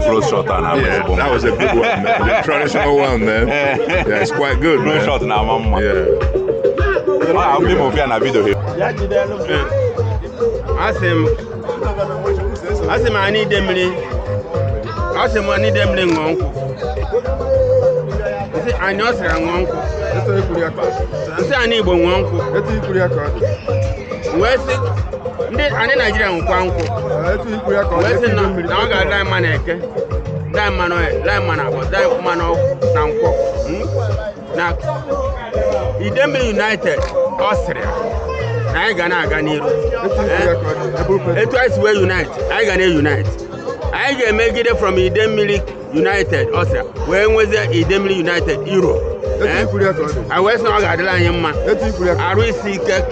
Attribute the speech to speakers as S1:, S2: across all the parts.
S1: Close shot and
S2: Yeah, that was a good one, man. The traditional one, man. Yeah, it's quite good,
S1: Close
S2: man.
S1: shot na ama mma.
S2: Yeah.
S1: Ah, mbe mo fia na video here.
S3: Asị m, asị m anyị ide mmiri, asị m anyị ide mmiri ṅụọ nkwụ. Nsị anyị ọ sịrị ṅụọ nkwụ. Nsị anyị Igbo ṅụọ nkwụ. Wee sị ndị anyị Naijiria ṅụkwa nkwụ. Wee sị na na ọ ga-adị anyị mma na eke, dị anyị mma na oye, dị anyị mma na afọ, dị anyị mma na nkwọ. Na Idemili United ọ sịrị na anyị ga na-aga n'iru. Etu anyị si wee unite, anyị ga na-unite. Anyị ga-emegide from Idemili United Austria wee nwezie Idemili United Europe. Anyị wee sị na ọ ga-adịrị anyị mma, arụ isi ike,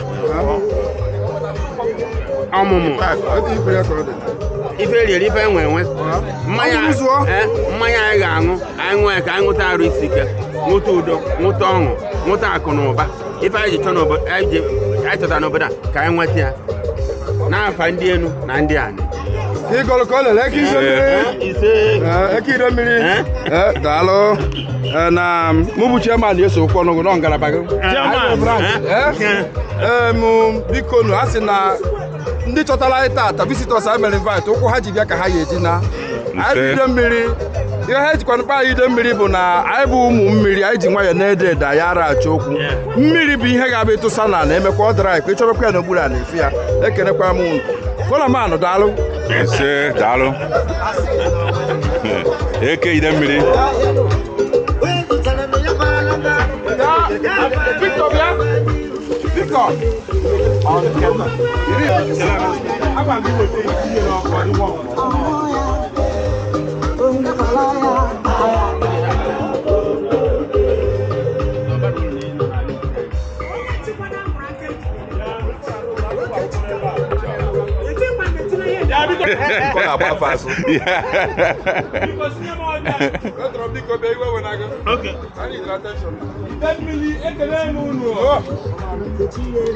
S3: ọmụmụ ife erieri, ife enwe enwe, mmanya mmanya anyị ga-aṅụ, anyị ṅụọ ya ka anyị ṅụta arụ isi ike, ṅụta udo, ṅụta ọṅụ, ṅụta akụ na ụba. Ife anyị ji chọọ n'obodo, anyị chọtara n'obodo a ka anyị nweta ya n'afa ndị enu na ndị anị.
S4: Ịgọlụ ka ọ lele eke ide mmiri. Eke ide mmiri. Daalụ. Na mụ bụ chairman eso okwu ọnụgụ nọ ngalaba gị. Biko nụ, a sị na ndị chọtara anyị taata visitors anyị mere invite, ụkwụ ha ji bịa ka ha ga-eji na anyị bụ ide mmiri. Ihe ha ejikwa mkpa anyị ide mmiri bụ na anyị bụ ụmụ mmiri, anyị ji nwayọọ na-ede ede, anyị ara achọ okwu. Mmiri bụ ihe ga-abịa ịtụsa na na emekwa ọ dara ekwe ịchọbakwa ya n'okpuru ala efu ya. Ekenekwa m unu. Kọlamanụ, daalụ.
S1: Ise, daalụ. Eke ide mmiri.
S4: Victor, bịa. Victor. Ọ na-agba afọ azụ.
S5: Idemili, ekele m unu.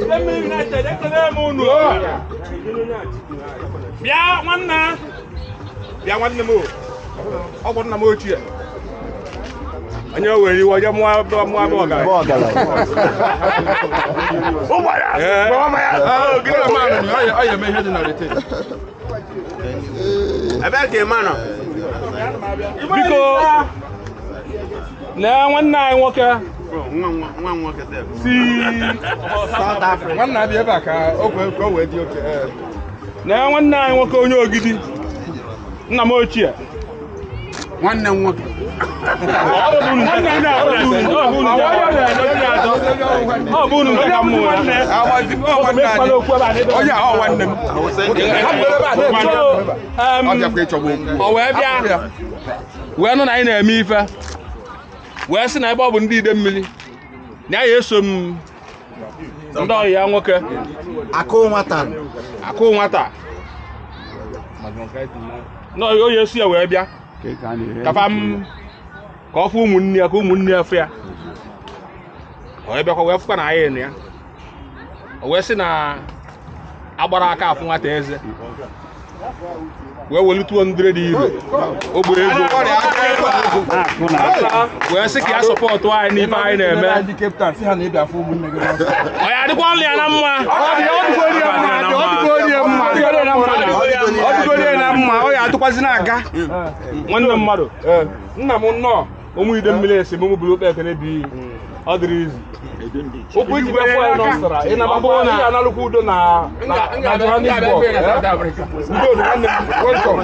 S5: Idemili United, ekele m unu. Bịa nwanna. Bịa nwanne m o. Ọ bụ nna m ochie. Onye were iwe onye mụọ mụọ ọgaranya.
S4: Ọ ya eme ihe dị na retain.
S3: Ebe ka ị ma nọ?
S5: Biko, lee nwanne anyị nwoke
S3: Nwa m nwoke sef.
S5: si
S4: Nwanna abịa ebe a ka o ka o wee dị oke.
S5: Lee nwanne anyị nwoke onye Ogidi, nna m ochie.
S3: Nwanne m nwoke.
S5: Ọ bụ unu nke ka mụ ya.
S4: Onye a ọ nwanne m. Ọ bịakwa ịchọgbu okwu.
S5: Ọ wee bịa wee nụ na anyị na-eme ife, wee sị na ebe ọ bụ ndị ide mmiri na ya eso m ndị ọyị ya nwoke
S6: Akụ nwata.
S5: Akụ nwata na oyi esi ya wee bịa kafa m ka ọ fụ ụmụnne ya, ka ụmụnne ya fụ ya. O wee bịakwa wee fụkwa na anyị nụ ya. O wee sị na agbara aka afụ nwata eze, wee welu 200 euro ogbe ego wee sị ka ya sọpọtụ anyị n'ife anyị na-eme.
S4: Ndị Cape Town sị ha na ịbịa fụ ụmụnne gị n'ọsọ.
S5: Ọ ya adịkwa ọnụ ya na mma.
S4: Ọ dịgoro ya mma, ọ ya atụkwazị na-aga.
S5: Nwanne mmadụ, nna m nnọọ, ụmụ ide mmiri esi m buru okpe ekene bi ọ dịrị izu.
S4: Ụkwụ iji bịa fụ anyị n'Ọstra, ị na-agbakwa ị ga-analụkwa udo na na Johannesburg. Udo dị nwanne m, welcome.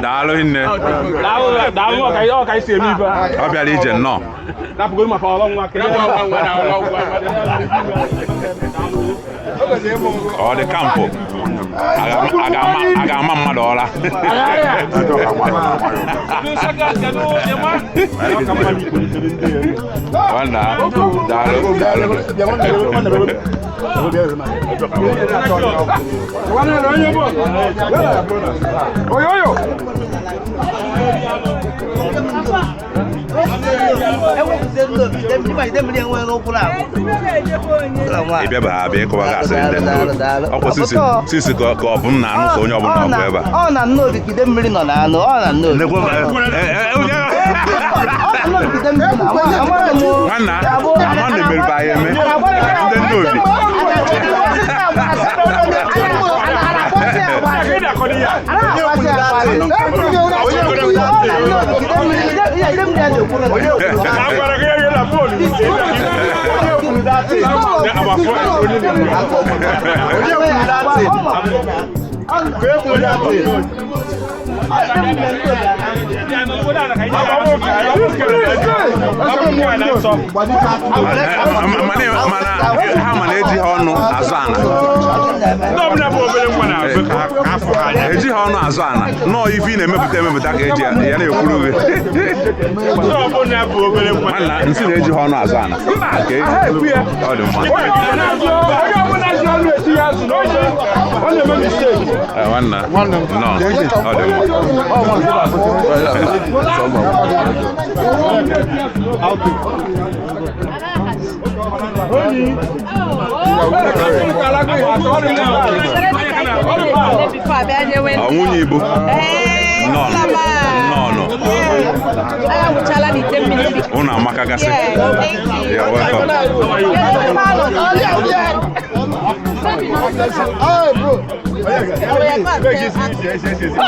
S1: Daalụ nne.
S5: Daalụ ọka isi eme ibe.
S1: Ọ bịara ije nnọọ.
S5: Napụgoro maka ọlọ nwa kere.
S1: Ọ dị kampụ. A ga-ama mmadụ ọla. Nwanna, daalụ, daalụ.
S4: Oyoyo.
S1: Ị bịaba abịa ịkọwa gị asịrị ndị nnobi. Ọkwa sisi ka ọ bụ m na-anụ ka onye ọbụla ọ bụ ebe a.
S7: Ọ na nnobi ka ide mmiri nọ na-anụ, ọ na nnobi.
S1: Nwanna, ama na-emeribe anyị eme. Ndị nnobi. Mana ha ma na-eji ha ọnụ azụ ana. Eji ha ọnụ azụ ana. Nọọ ife ị na-emepụta emepụta ka eji ya na-ekwuru gị. Nwanna, nsị na-eji ha ọnụ azụ ana. Ọ dị mma. Nwanna, nnọọ, ọ dị mma. Ọ nwunye Igbo? Nnọọ, nnọọ. Unu amaka gasị. You're welcome.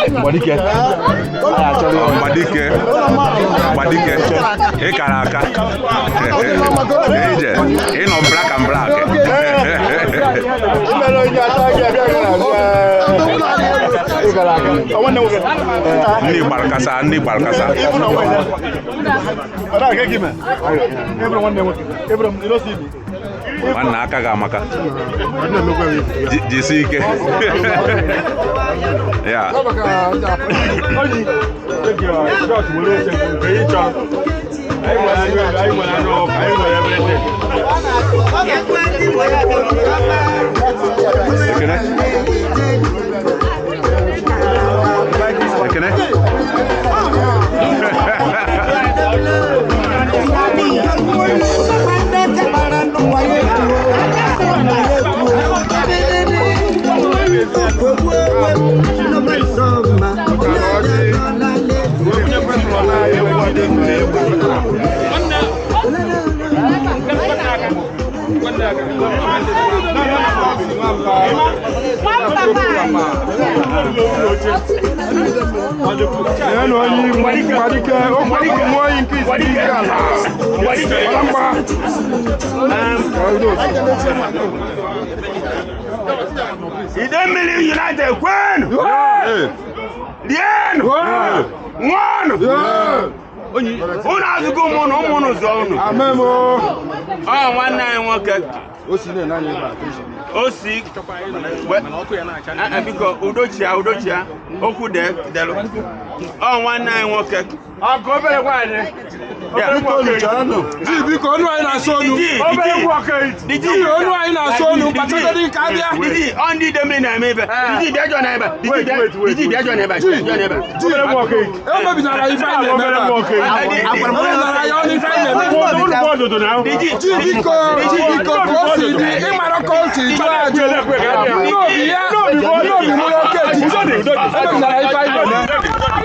S1: Mgbadike. Mgbadike. Mgbadike. Ị kara aka. Ije, ị nọ black and black. Ndị gbarakasa, ndị gbarakasa. Nwanna aka gị amaka. Jisi ike. Ya. Ekene. Ekene.
S3: Idemili United kwenu! Rienu! Ṅụọnụ! Unu azụgo ụmụ unu, ụmụ unu zụọ unu. Ọ nwanne anyị nwoke. O si biko udochia udochia okwu delu. Ọ nwanne anyị nwoke.
S4: Biko onu anyị na-asụ onu. Onu anyị na-asụ onu kpachara ka abịa.
S3: Didi, ọ ndị Idemili na-eme ibe. Didi bịa jụọ n'ebe. Didi bịa jụọ n'ebe.
S4: Emebinara ife anyị na-eme ebe a. Emebinara ya ọnụ ife anyị na-eme. Ji biko, biko ka o si dị, ịmara ka o si jụọ ajụ. N'obi ya, n'obi nwere oke etiti. Emebinara ife anyị na-eme.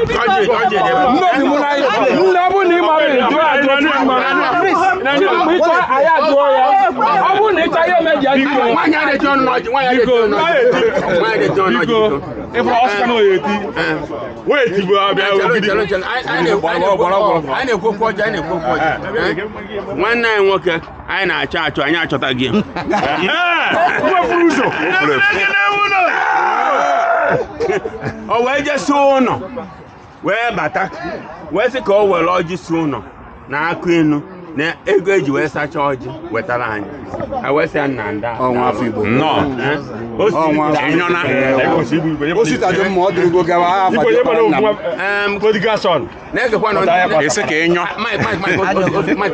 S3: Ọjị dị ebe.
S4: Nnobi mụ na anyị nne, ọ bụrụ na ị mara jụọ ajụọ tupu mara Chidimma, ịchọ anyị ajụọ ya, ọ bụrụ na ịchọ ihe meji ajụ ya.
S3: Nwaanyị a na-eti ọnụ n'ọjị, nwaanyị a na-eti ọnụ n'ọjị. Nwaanyị na-eti ọnụ n'ọjị, biko.
S5: Ịfụrụ ọsịsa na oye eti wee tibu abịa ogidi.
S3: Chere, chere, anyị na-ekwu okwu ọjị, anyị na-ekwu okwu ọjị. Nwanne anyị nwoke anyị na-achọ achọ, anyị achọtaghị ya.
S5: Nwefuru ụzọ.
S3: O wee jee si ụlọ wee bata, wee sị ka o were ọjị si ụlọ na akụ inu na ego eji wee sachaa ọjị wetara anyị. A wee sị ya nna nda.
S4: Ọnwa afọ Igbo.
S1: Nnọọ.
S3: O si
S1: Ịnyọna.
S4: Osita dị mma, ọ dịrịgo gawa afa
S5: Igwe
S4: dị
S5: onye gbara
S4: nna m.
S5: okwu prodigal son.
S3: Na-egekwa na
S1: Esi ka ịnyọ.
S3: Mike, Mike, Mike, Mike,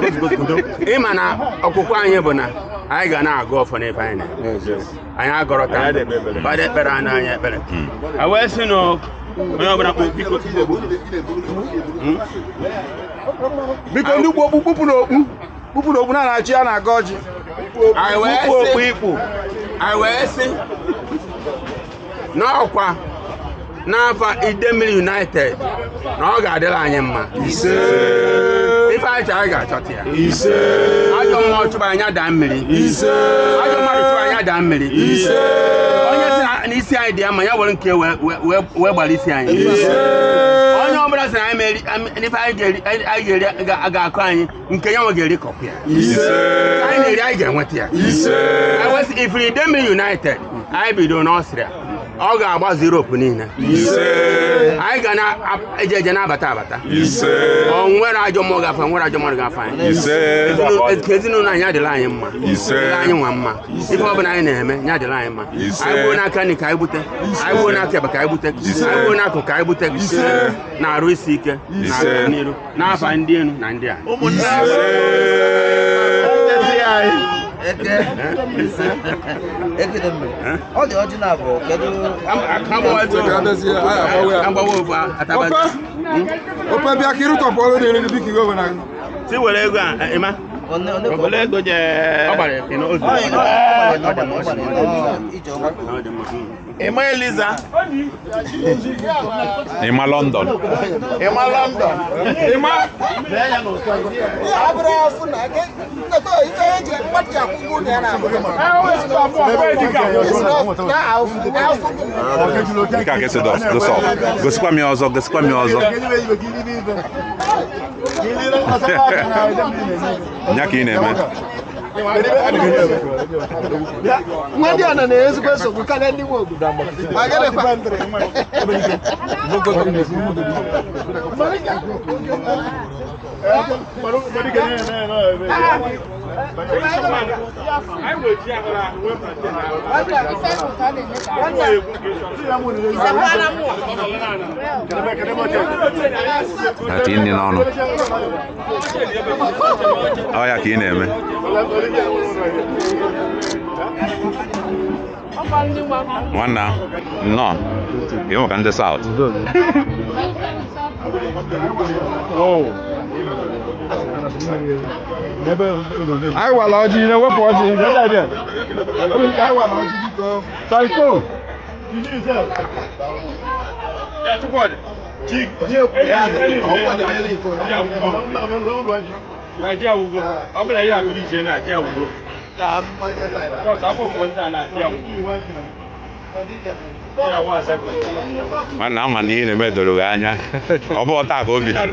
S3: ozugbo, ozugbo. Ịma na ọkwụkwọ anyị bụ na anyị ga na-agụ ọfọ n'ebe anyị na anyị agọrọ taa gbada ekpere anyị anyị ekpere a wee sị na onye ọbụla kpụ biko biko.
S4: Biko, ndị ugbo okpu kpụpụ n'okpu, kpụpụ n'okpu na na-achị ya na-aga ọjị.
S3: Anyị wee
S4: Kpụpụ okpu
S3: sị
S4: ikpu.
S3: Anyị wee sị n'ọkwa n'afọ Idemili United na ọ ga-adịrị anyị mma. Ife anyị chọrọ, anyị ga-achọta ya. Ajọ mmụọ chụba anyị daa mmiri, ajọ mmadụ chụba anyị daa mmiri. Onye sị na n'isi anyị dị ya mma, ya were nke wee gbara isi anyị. Onye ọbụla sị na anyị meri n'ife anyị ga-eri, anyị ga-eri ga-akụ anyị nke ya nwe ga-eri kọpụ ya. Anyị na-eri, anyị ga-enweta ya. Anyị wee sị ifiri Idemili United anyị bido n'Ọstrịa, ọ ga-agbazu Europe niile. Anyị ga na-eje eje na-abata abata. Ọ nwere ajọ mmụọ gafe, nwere ajọ mmadụ gafe anyị. Ka ezinụlọ anyị adịla anyị mma. Dịla anyị nwa mma. Ife ọbụla anyị na-eme ya adịla anyị mma. Anyị gbuo n'aka nri ka anyị gbute, anyị gbuo n'aka ebe ka anyị gbute, anyị gbuo n'akụ ka anyị gbute, na-arụ isi ike na-aga n'iru n'afa ndị enu na ndị a.
S7: Eke. Eke mmiri. Ọ dị ọjị na-abụ kedu?
S3: Agbawa ofu atabazi.
S4: Ope, bịa ka ịrụtọpụ ọrụ dịrị gị, biko, iwe na gị.
S3: Si were ego a ịma.
S7: One one ka ọ
S3: Were ego jee. Ọ gbara ya na ozu.
S7: Ọ gbara, ọ gbara, ọ gbara, ọ ije ọma.
S3: Ọ dị mma.
S6: Ịma Eliza.
S1: Ịma London.
S6: Ịma London.
S4: Ịma.
S8: Ihe abụrụ ọfụ na ife eji mmadụ ji akwụ ụgwọ ụlọ ya na-abụ.
S1: Nke a ka esi dosọ. Gosikwa m ya ọzọ, gosikwa m ya ọzọ. Nya ka ị na-eme.
S8: Nwa ndị a nọ na-ezigbo nsogbu karịa ndị nwe obodo. Ma gịnịkwa?
S1: Na tinye nri n'ọnụ. Ọ ya ka ị na-eme. Nwanna, nnọọ. Ị maka ndị South.
S4: Anyị wara ọjị, na-ewepụ ọjị. Anyị wara ọjị, biko. Taiko.
S1: Nwanna, ama na ihe na-eme doro gị anya. Ọ bụ taa ka o bidoro.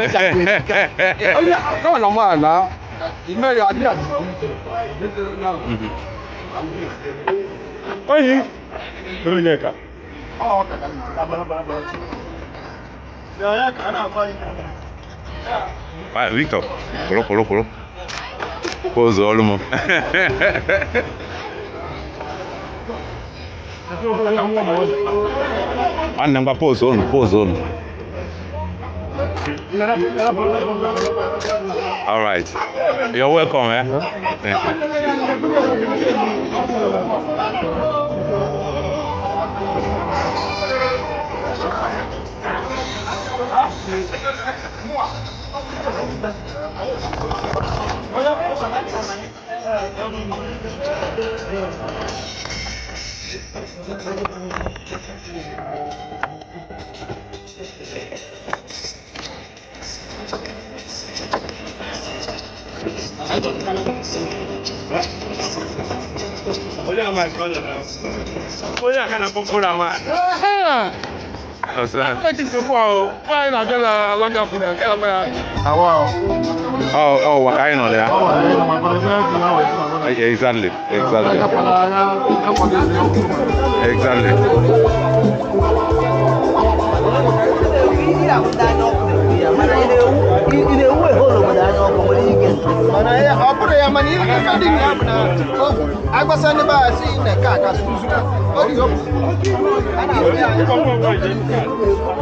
S4: Onye kama na mụ na ime ya adị adị.
S5: Oyi. Onyeka.
S1: Ah, Victor, kwụrụ, kwụrụ, kwụrụ. Pozu ọrụ m. Nwanne m, gwa pozu unu, pozu unu. All right. You're welcome, eh? Thank you. Oh, what I know there. Exactly, exactly. Exactly.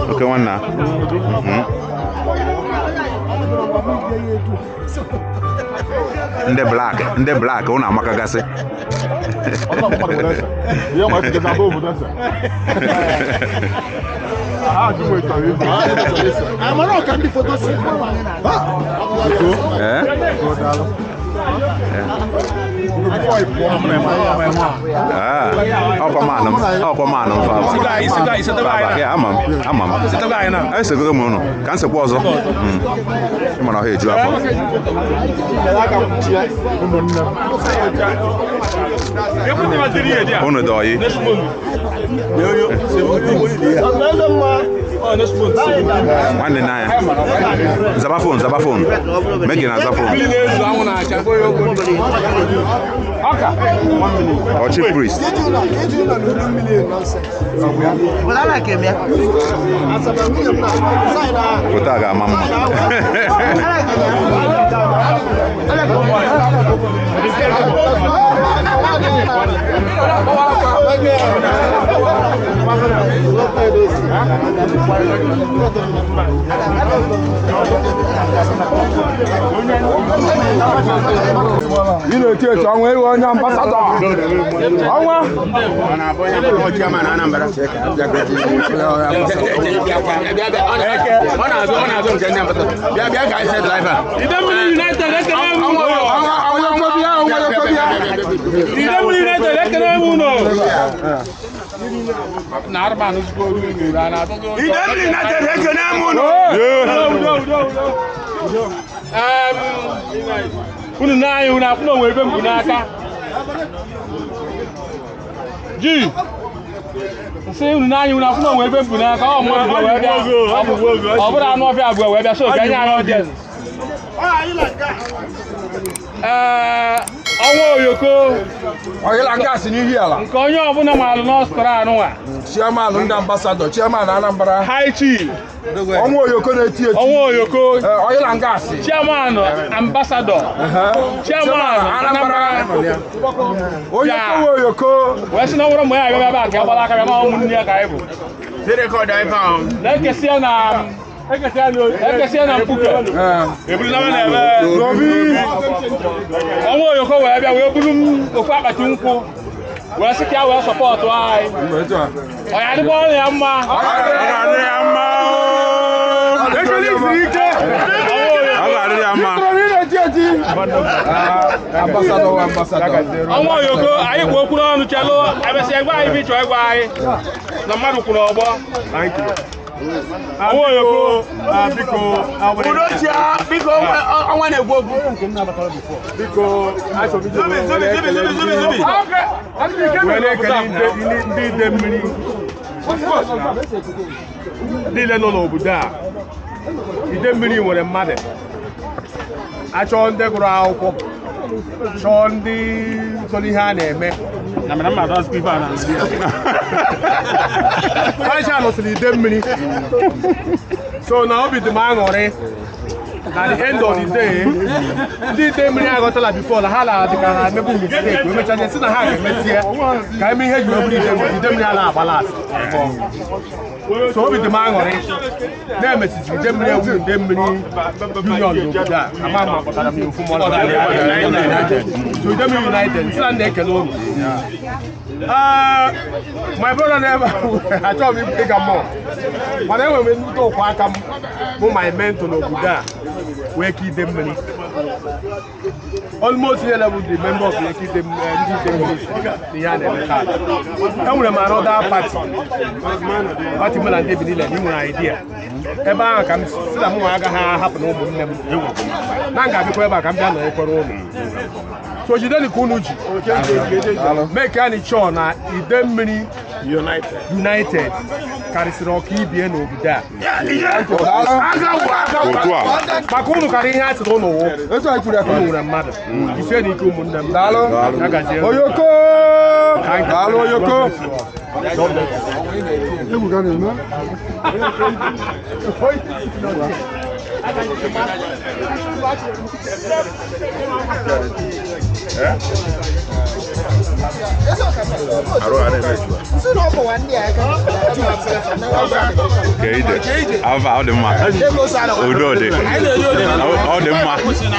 S1: Okay, one now. Ndị black, ụnụ amakagasị. Ọkwa manụ m ama m esegoro m ụnụ ka m sekwa ọzọ ịmara ọha eju afọ. Ụnụ dị ọyị. Nwanne na ya zaba fon, zaba fon megi na aza fon. Or chief priest. Foto a ga-ama mma.
S4: Ị na-eti eti ọnwa ewu onye ambasadọ. Ọnwa.
S5: Unu na-anya unu akwụ na onwe ebe mbụ n'aka ji nsị unu na-anya unu akwụ na onwe ebe mbụ n'aka ọ mmadụ bụ wee bịa ọ bụrụ anụ ọfịa abụọ wee bịa so ka enye anyị ọdịens. Ee, ọnwa oyoko
S4: Ọyịla nke a si n'ihi ala.
S5: Nke onye ọbụla maalụ n'ọsụtara anụnwa.
S4: Chairman ndị ambasadọ, chairman Anambra.
S5: High chief.
S4: Ọnwa oyoko na-eti eti.
S5: Ọnwa oyoko.
S4: Ọyịla nke a si.
S5: Chairman ambassador. Chairman Anambra.
S4: Oyoko nwe oyoko.
S5: Wee sị na ọ bụrụ mgbe ya abịa ebe a ka agbara aka bịa na ụmụnne ya ka anyị bụ. Na-ekesia na ekesia na mkpuke. Ọnwa oyoko wee bịa wee buru m ofu akpati nkwụ wee sị ka ya wee sọpọtụ anyị. Ọ ya adịkwa ọrụ ya mma. Ọnwa oyoko anyị kwu okwu n'ọnụ chelụ emesịa gwa anyị bụ ịchọ ịgwa anyị na mmadụ kwuru ọgbọ. Ọnwa oyoko
S3: biko ọnwa na-ekwu okwu.
S5: Wee na-ekele ndị ide mmiri niile nọ n'obodo a. Ide mmiri nwere mmadụ achọọ ndị gụrụ akwụkwọ, chọọ ndị so n'ihe a na-eme. Aisha nọsịrị ide mmiri so na obi dị m aṅụrị na the end of the day ndị ide mmiri aghọtala before na ha na-adị ka ha emebu mistake wee mechaa sị na ha ga-emesie ka eme ihe ji wee bụrụ ide mmiri. Ide mmiri a na-agba last. So obi dị m aṅụrị na-emesizi ide mmiri ewu ide mmiri union n'obodo a ama ma kpọtara m ya ofu mmadụ. So ide mmiri united sị na m na-ekele ụlọ. My brother never achọghị m ịga mmụọ mana enwere m nnukwu ụkwa aka m bụ my mentor n'obodo a wee ka ide mmiri. Almost ihe level the member of Lekki ndị Idemmili na ihe a na-eme taa. Enwere m another party. Party mụ na ndị Benin ị nwere idea. Ebe ahụ ka m si na mụ nwa agaghị ahapụ na ụmụnne m. Na m ga-abịakwa ebe a ka m bịa nọnyekwara ụnụ. So jidenu ka unu ji. Make anyị sure na Idemmili United karịsịrị ọka ibie n'obodo a.
S1: Otu a.
S5: Maka unu karịa ihe a sịrị unu wụ. Unu nwere mmadụ. Jisie n'ike, ụmụnne m.
S4: Daalụ.
S5: Ya gazie.
S4: Oyoko.
S5: Thank you.
S4: Daalụ, Oyoko.
S5: God bless you.
S4: Egwu ka na-eme.
S1: Ka ije. Afa, ọ dị mma. Udo dị. Ọ dị mma.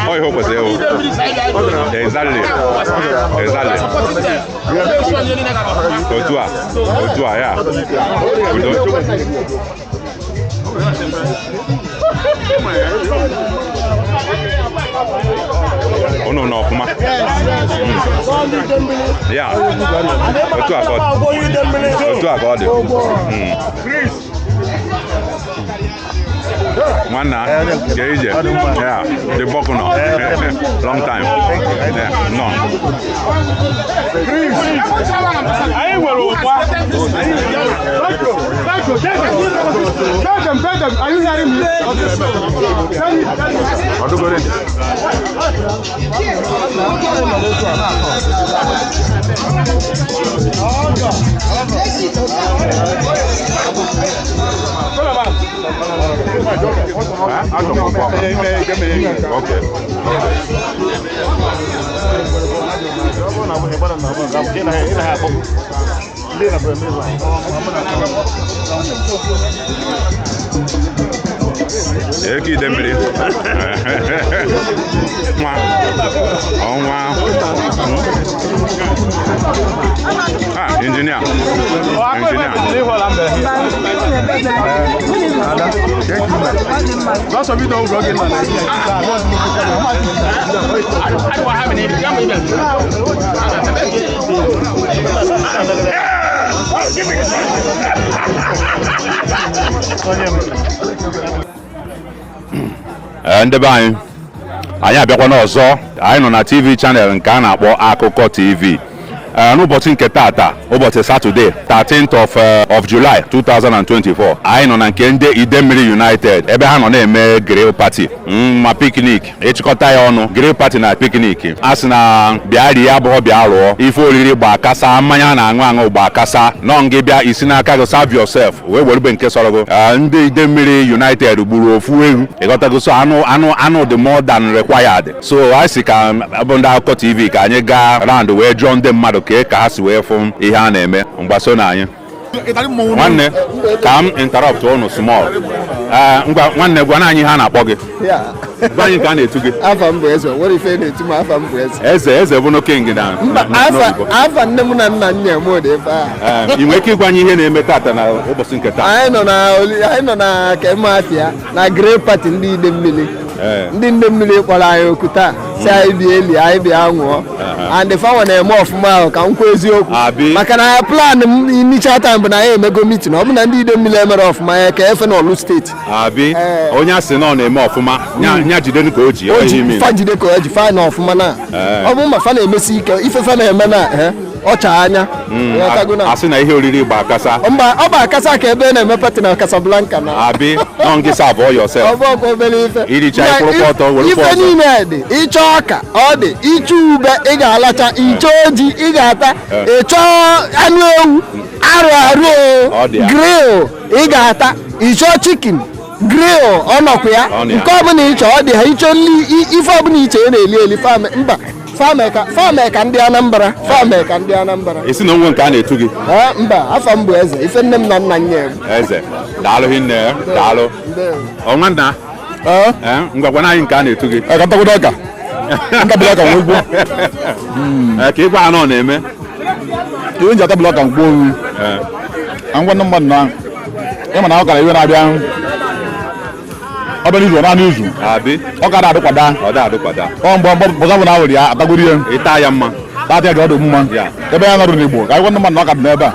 S1: Ọ ihe o kwesịrị ịwụ. Exactly. Exactly. Otu a. Otu a, ya. Udo. Unu nọ ọfụma. Ya. Otu a ka ọ dị. Otu a ka ọ dị. Nwanna, ka ije. Ya, the bọkụ nọ. Long time. Yeah, nọ.
S5: Anyị nwere ụgba. Thank you, thank you. Tell them, tell them, are you hearing me? Tell me, tell me.
S1: Achọrọ m ụgba. Okay. Eke Idemmili. Nwa. Ọnwa. Ah, engineer. Engineer.
S5: Lọ́sọ̀ bí dọ̀wọ́ gbọ́gẹ́ nà Nàìjíríà.
S1: Ee, ndị be anyị, anyị abịakwa n'ọzọ. Anyị nọ na TV channel nke a na-akpọ Akụkọ TV. Ee, n'ụbọchị nke tata, ụbọchị Satọde, 13th of July 2024, anyị nọ na nke ndị Idemmili United, ebe ha nọ na-eme grill party, ma picnic. Ịchịkọta ya ọnụ, grill party na picnic. A sị na bịa rie abụghọ bịa rụọ ife oriri, gba kasa mmanya na-aṅụ aṅụ, gba kasa nọ ngị bịa isi n'aka gị, serve yourself, wee werube nke sọrọ gị. Ee, ndị Idemmili United gburu ofu ewu, ịghọtago? So anụ anụ anụ dị more than required. So anyị si ka bụ ndị Akụkọ TV ka anyị gaa round wee jụọ ndị mmadụ ka ha si wee fụ ihe a na-eme. Mgbaso na anyị. Nwanne, ka m interrupt unu small. Ee, ngwa nwanne, gwa anyị ihe a na-akpọ gị. Gwa anyị ka a na-etu gị.
S8: Afa m bụ Eze. Nwere ife na-etu m, afa m bụ Eze.
S1: Eze, Eze bụ no king na
S8: Mba, afa
S1: n'oyibo.
S8: Afa nne m na nna m nye m dị ife a.
S1: Ee, ị nwere ike ịgwa anyị ihe na-eme tata na ụbọchị nke taa?
S8: Anyị nọ na Kemafia na grill party ndị Idemmili. Ndị Idemmili kpọrọ anyị oku taa, si anyị bịa eli, anyị bịa ṅụọ, and fanwa na-eme ọfụma ahụ, ka m kwuo eziokwu.
S1: Abi.
S8: Maka na plan m initial time bụ na anyị emego meeting, ọ bụ na ndị Idemmili emere ọfụma ya ka efe n'Ọlụ Steeti.
S1: Abi.
S8: Ee.
S1: Onye a sị na ọ na-eme ọfụma nya jidenu ka o ji.
S8: O
S1: Ọ ihe
S8: ji
S1: ime.
S8: fa jide ka o ji fa na ọfụma na ọ bụ ma fa na-emesi ike ife fa na-eme na ọcha anya. Ịghọtago na
S1: Asị na ihe oriri gba akasa.
S8: Mba, ọ bụ akasa ka ebe na-eme party na Casablanca na.
S1: Abi nọ ngị serve all yourself.
S8: Ọ bụ ọkwa obere ife.
S1: Iricha,
S8: Na
S1: ịkwụrụkwa ọtọ, werukwa
S8: ife
S1: ọzọ.
S8: niile dị. Ịchọ ọka ọ dị, ịchọ ube ị ga-alacha, ịchọ oji ị ga-ata, ịchọ anụ ewu arụ arụ
S1: Ọ
S8: o
S1: dị ya.
S8: grill ị ga-ata, ịchọ chicken grill, ọ nọkwa ya.
S1: Ọ nọ ya.
S8: Nke ọbụla ịchọ ọ dị ha. Ịchọ nli ife ọbụla iche ị na-eli eli mba, fameka ndị Anambra, fameka ndị Anambra.
S1: Isi na onwe nke a na-etu gị?
S8: Eh, mba, afọ m bụ Eze, ife nne m na nna m nye m.
S1: Eze, daalụ hinne, daalụ. Ọ nwanna. Ee, ngwa, gwana anyị nke a na-etu gị.
S4: Ka ntagodo ọka ntabụla ọka nwee gboo.
S1: Ee, ka ịgwa ha na ọ na-eme.
S4: Ihe nji atabụla ọka mgbe oriri na ngwa ndị mmadụ na ịma na ọkara iwe na-abịa.
S9: Ọ bịa n'izu, ọ na n'izu.
S1: Abi.
S9: Ọ ka na-adịkwada.
S1: Ọ da adịkwada.
S9: Ọ mgbe mgbe bọza bụ na awụrụ ya atagoro ihe.
S1: Ịta ya mma.
S9: Taatị ya ga ọ dị mma.
S1: Yeah.
S9: Ebe ya nọrụ n'Igbo ka anyị gwa ndị mmadụ na ọ ka dị n'ebe a.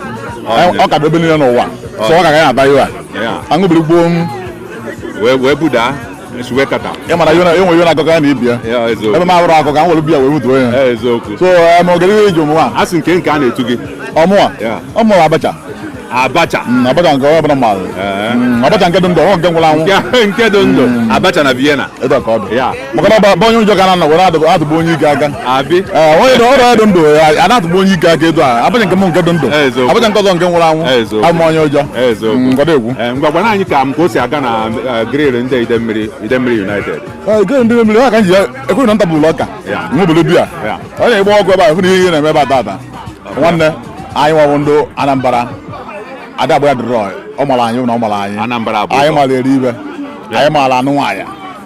S1: Ọ
S9: Ọ ka dị ebe niile n'ụwa. So ọ ka ga na-ata ihe a.
S1: Yeah.
S9: Aṅụbiri gboo m.
S1: Wee buda suwe kata.
S9: Ị mara ihe enwe ihe na-akọ ka ya na ibi ya.
S1: Ya, eziokwu.
S9: Ebe m awụrụ akọ ka m were biya wee butuo ya.
S1: Ya, eziokwu.
S9: So ma ogere ihe eji ọmụwa.
S1: A sị nke a na-etu gị.
S9: Ọmụwa.
S1: Yeah.
S9: Ọmụwa Abacha.
S1: Abacha.
S9: Abacha nke onye ọbụla maara. Abacha nke dị ndụ, ọ nke nwụrụ anwụ.
S1: Nke dị ndụ. Abacha na Vienna.
S9: Etu a ka ọ dị.
S1: Ya.
S9: Maka na ọ bụ onye ụjọ ka na-anọ were atụgbu onye ike aka.
S1: Abi.
S9: Ee, onye dị ọrụ dị ndụ ya a na-atụgbu onye ike aka etu a. Abacha nke m nke dị ndụ.
S1: Eziokwu.
S9: Abacha nke ọzọ nke nwụrụ anwụ.
S1: Eziokwu.
S9: Abụ m onye ụjọ.
S1: Eziokwu.
S9: Nkwado egwu.
S1: Ngwa gwara anyị ka m ka o si aga na grill ndị Idemmiri, Idemmiri United.
S9: Ee, gịnị ndị mmiri ha ka m ji ya ekweghị na nta bụrụ ọka.
S1: Yeah.
S9: Ṅụbụrụ biya.
S1: Yeah.
S9: Ọ na-egbe ọgụ ebe a hụ na ihe na-eme ebe a tata. Nwanne anyị nwabụ ndị Anambra. Ada agba ya dịrọ ọ mara anyị na ọ mara anyị.
S1: Anambra bụ
S9: Anyị
S1: ụzọ.
S9: mara eri ibe. Anyị mara anụ nwaanyị.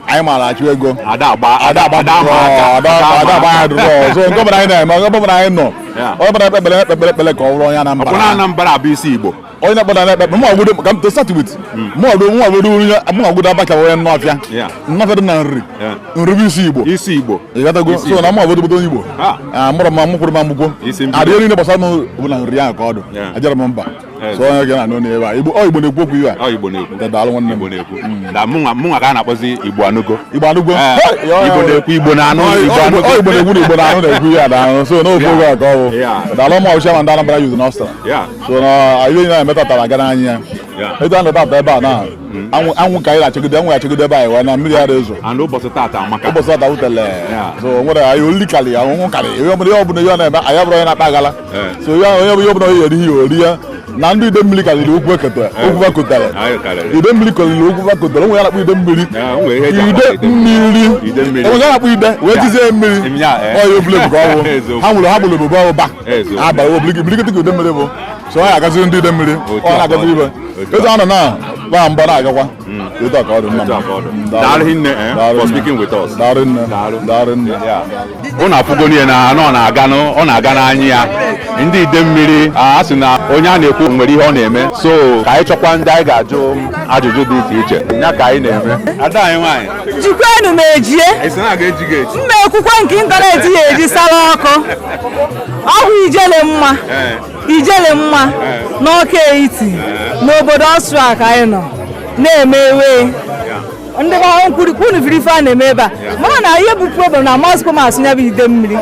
S9: Anyị mara achụ ego.
S1: Ada agba
S9: Ada agba
S1: ada ama aka.
S9: ada ada agba ya dịrọ. So nke ọbụla anyị na-eme, nke ọbụla anyị nọ.
S1: Yeah.
S9: Onye ọbụla ekpekpere ekpekpere ekpere ka ọ bụrụ onye Anambra.
S1: Ọkwụna Anambra bụ isi Igbo.
S9: Onye na-ekpere na-ekpe mụ ọgwụdo ka m to start with. Mụ ọgwụdo mụ ọgwụdo onye mụ ọgwụdo Abacha bụ onye Nnọfịa.
S1: Yeah.
S9: Nnọfịa dị na Nri.
S1: Yeah.
S9: Nri bụ isi Igbo.
S1: Isi Igbo.
S9: Ịghọtago?
S1: Isi
S9: So na mụ ọgwụdo obodo onye Igbo.
S1: Ah.
S9: Ah, mụrụ m mụkwụrụ m amụkwo.
S1: Isi mbido.
S9: Adịghị niile gbasara m bụ na nri ahụ ka ọ dị.
S1: Yeah.
S9: Ajara m mba.
S1: Yes.
S9: So onye ga na-anụ n'ebe a. Igbo ọ Igbo na-ekwu okwu ihe a.
S1: Ọ Igbo na-ekwu.
S9: Daalụ nwanne m.
S1: Igbo na-ekwu. Na mụnwa ka a na-akpọzi Igbo anụgo.
S9: Igbo anụgo.
S1: Eh,
S9: Hey, ya, ya,
S1: Igbo
S9: ya.
S1: na-ekwu, Igbo na-anụ, Igbo
S9: Ọ
S1: anụgo.
S9: Igbo na-ekwu na Igbo na-anụ na-ekwu ihe a na-anụ. So n'ofu oge a ka ọ bụ.
S1: Yeah.
S9: Daalụ mụ ọchịa ma ndị Anambra Youth n'Ọstra.
S1: Yeah.
S9: So na ihe niile na-emetatara aga n'anya ya.
S1: Yeah.
S9: Etu a nọ tata ebe a na anwụ anwụ ka anyị na-achọgide anwụ achọgide ebe anyị wee na mmiri ara ezo.
S1: And ụbọchị tata amaka.
S9: Ụbọchị tata wutele.
S1: Yeah.
S9: So nwere anyị olili karị anwụ karị ihe ọbụla ihe ọbụla ihe ọ na-eme anyị abụrụ onye na-akpa agala.
S1: Eh.
S9: So ya onye ihe ọbụla onye eri ihe ori ya na ndị ide mmiri karịrị okwu ekete okwu bakotere.
S1: Anyị karịrị.
S9: Ide mmiri karịrị okwu bakotere onwe ya na-akpọ ide mmiri.
S1: Yeah, o nwere ihe eji akpọ
S9: Ide
S1: ide mmiri.
S9: mmiri.
S1: Ide mmiri.
S9: Onwe ya na-akpọ ide wee
S1: Yeah.
S9: tizie mmiri.
S1: Yeah, eh.
S9: Ọ ya obule bụ ka ọ bụ.
S1: Eziokwu.
S9: Ha nwụrụ ha gburu obodo ụba.
S1: Eziokwu.
S9: Ha bara obiligiti ka ide mmiri bụ. So ọ ya-agaziri ndị ide mmiri.
S1: Otu
S9: Ọ
S1: a ka
S9: na-agaziri
S1: ọ
S9: ibe.
S1: dị. Otu
S9: Etu a nọ na gbaa mgba na-agakwa. Etu a ka ọ dị nna m.
S1: Otu a ka ọ dị. Daalụ hinne,
S9: Daalụ
S1: for
S9: nne.
S1: speaking with us.
S9: Daalụ nne.
S1: Daalụ.
S9: Daalụ nne.
S1: Ụnụ afụgo niile na ọ na-aga ọ na-aga n'anya ya. Ndị ide mmiri a sị na onye a na-ekwu nwere ihe ọ na-eme. So ka anyị chọkwa ndị anyị ga-ajụ ajụjụ dị iche iche. Ya ka anyị na-eme. Ada anyị nwaanyị.
S10: Jikwenu m ejie.
S1: Ị sị na a ga-eji gị eji.
S10: Mma ekwukwe nke ịntanetị ya eji sara ọkụ. Ọhụ ijele mma. Ijele mma n'Ọka Etiti n'obodo Ọstrịa ka anyị nọ na-eme ewe. Ndị gbara nkwuru kwunu firi ife a na-eme ebe a. Mana na ihe bụ problem na Moscow ma asụ ya bụ ide mmiri.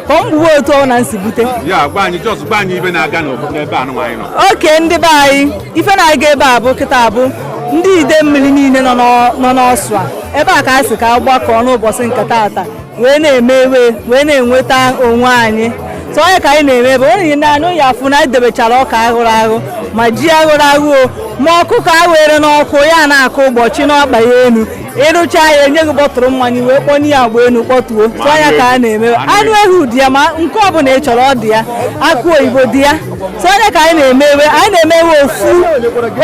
S10: Ka m gbuwe otu ọ na nsi bute.
S1: Ya gwa anyị just gwa anyị ibe na-aga n'ebe anụ anyị nọ.
S10: Oke ndị be anyị ife na-aga ebe a bụ kịta bụ ndị ide mmiri niile nọ n'Ọsụa ebe a ka a sị ka a gbakọọ n'ụbọchị nke taata wee na-eme ewe wee na-enweta onwe anyị. So onye ka anyị na-eme ebe onye na anụ ya afụ na anyị debechara ọka aghụrụ aghụ ma ji aghụrụ aghụ o ma ọkụkọ awere n'ọkụ ya na-akụ ụbọchị n'ọkpa ya enu ịrụcha ya enye gị bọtụrụ mmanya wee kpọnye ya agba enu kpọtuo. So onye ka a na-eme anụ ehu dị ya ma nke ọbụla ị chọrọ ọ dị ya akụ oyibo dị ya. So onye ka anyị na-emewe anyị na-emewe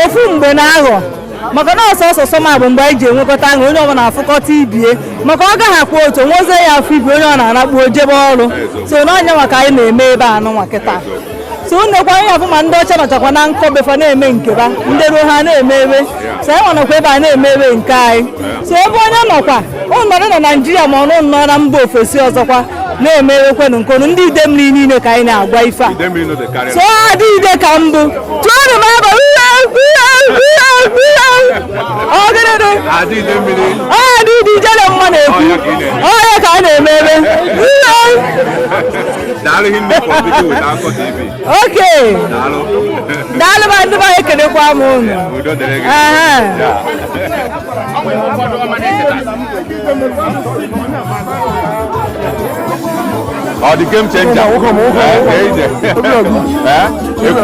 S10: ofu mgbe na aghọ maka na ọsọsọ sọma bụ mgbe anyị ji enwekọta aṅụ onye ọbụla afụkọta ibie maka ọ gaghị akwa otu nwezie ya afọ ibi onye ọ na-anakpu ojebe ọrụ. So n'ọnya maka anyị na-eme ebe a nụnwa kịta. So nnekwa anyị afụ ma ndị ọcha nọchakwa na nkọ befa na-eme nke ba ndị ruo ha na-eme ebe. So anyị nọkwa ebe a na-eme ebe nke anyị. So ebe onye nọkwa ụnọdụ na Naịjirịa ma ọ nọ na mba ofesi ọzọkwa na-eme ewekwenụ nkonu ndị ide mmiri niile ka anyị na-agwa ife a. So adị ide ka mbụ tụọnụ m ebe ọgịrịrị adị ide ijele mma na-ekwu onye ka a na-eme ebe. Oke daalụ ma ndị be anyị ekelekwa m unu.
S1: Ọ dị game changer.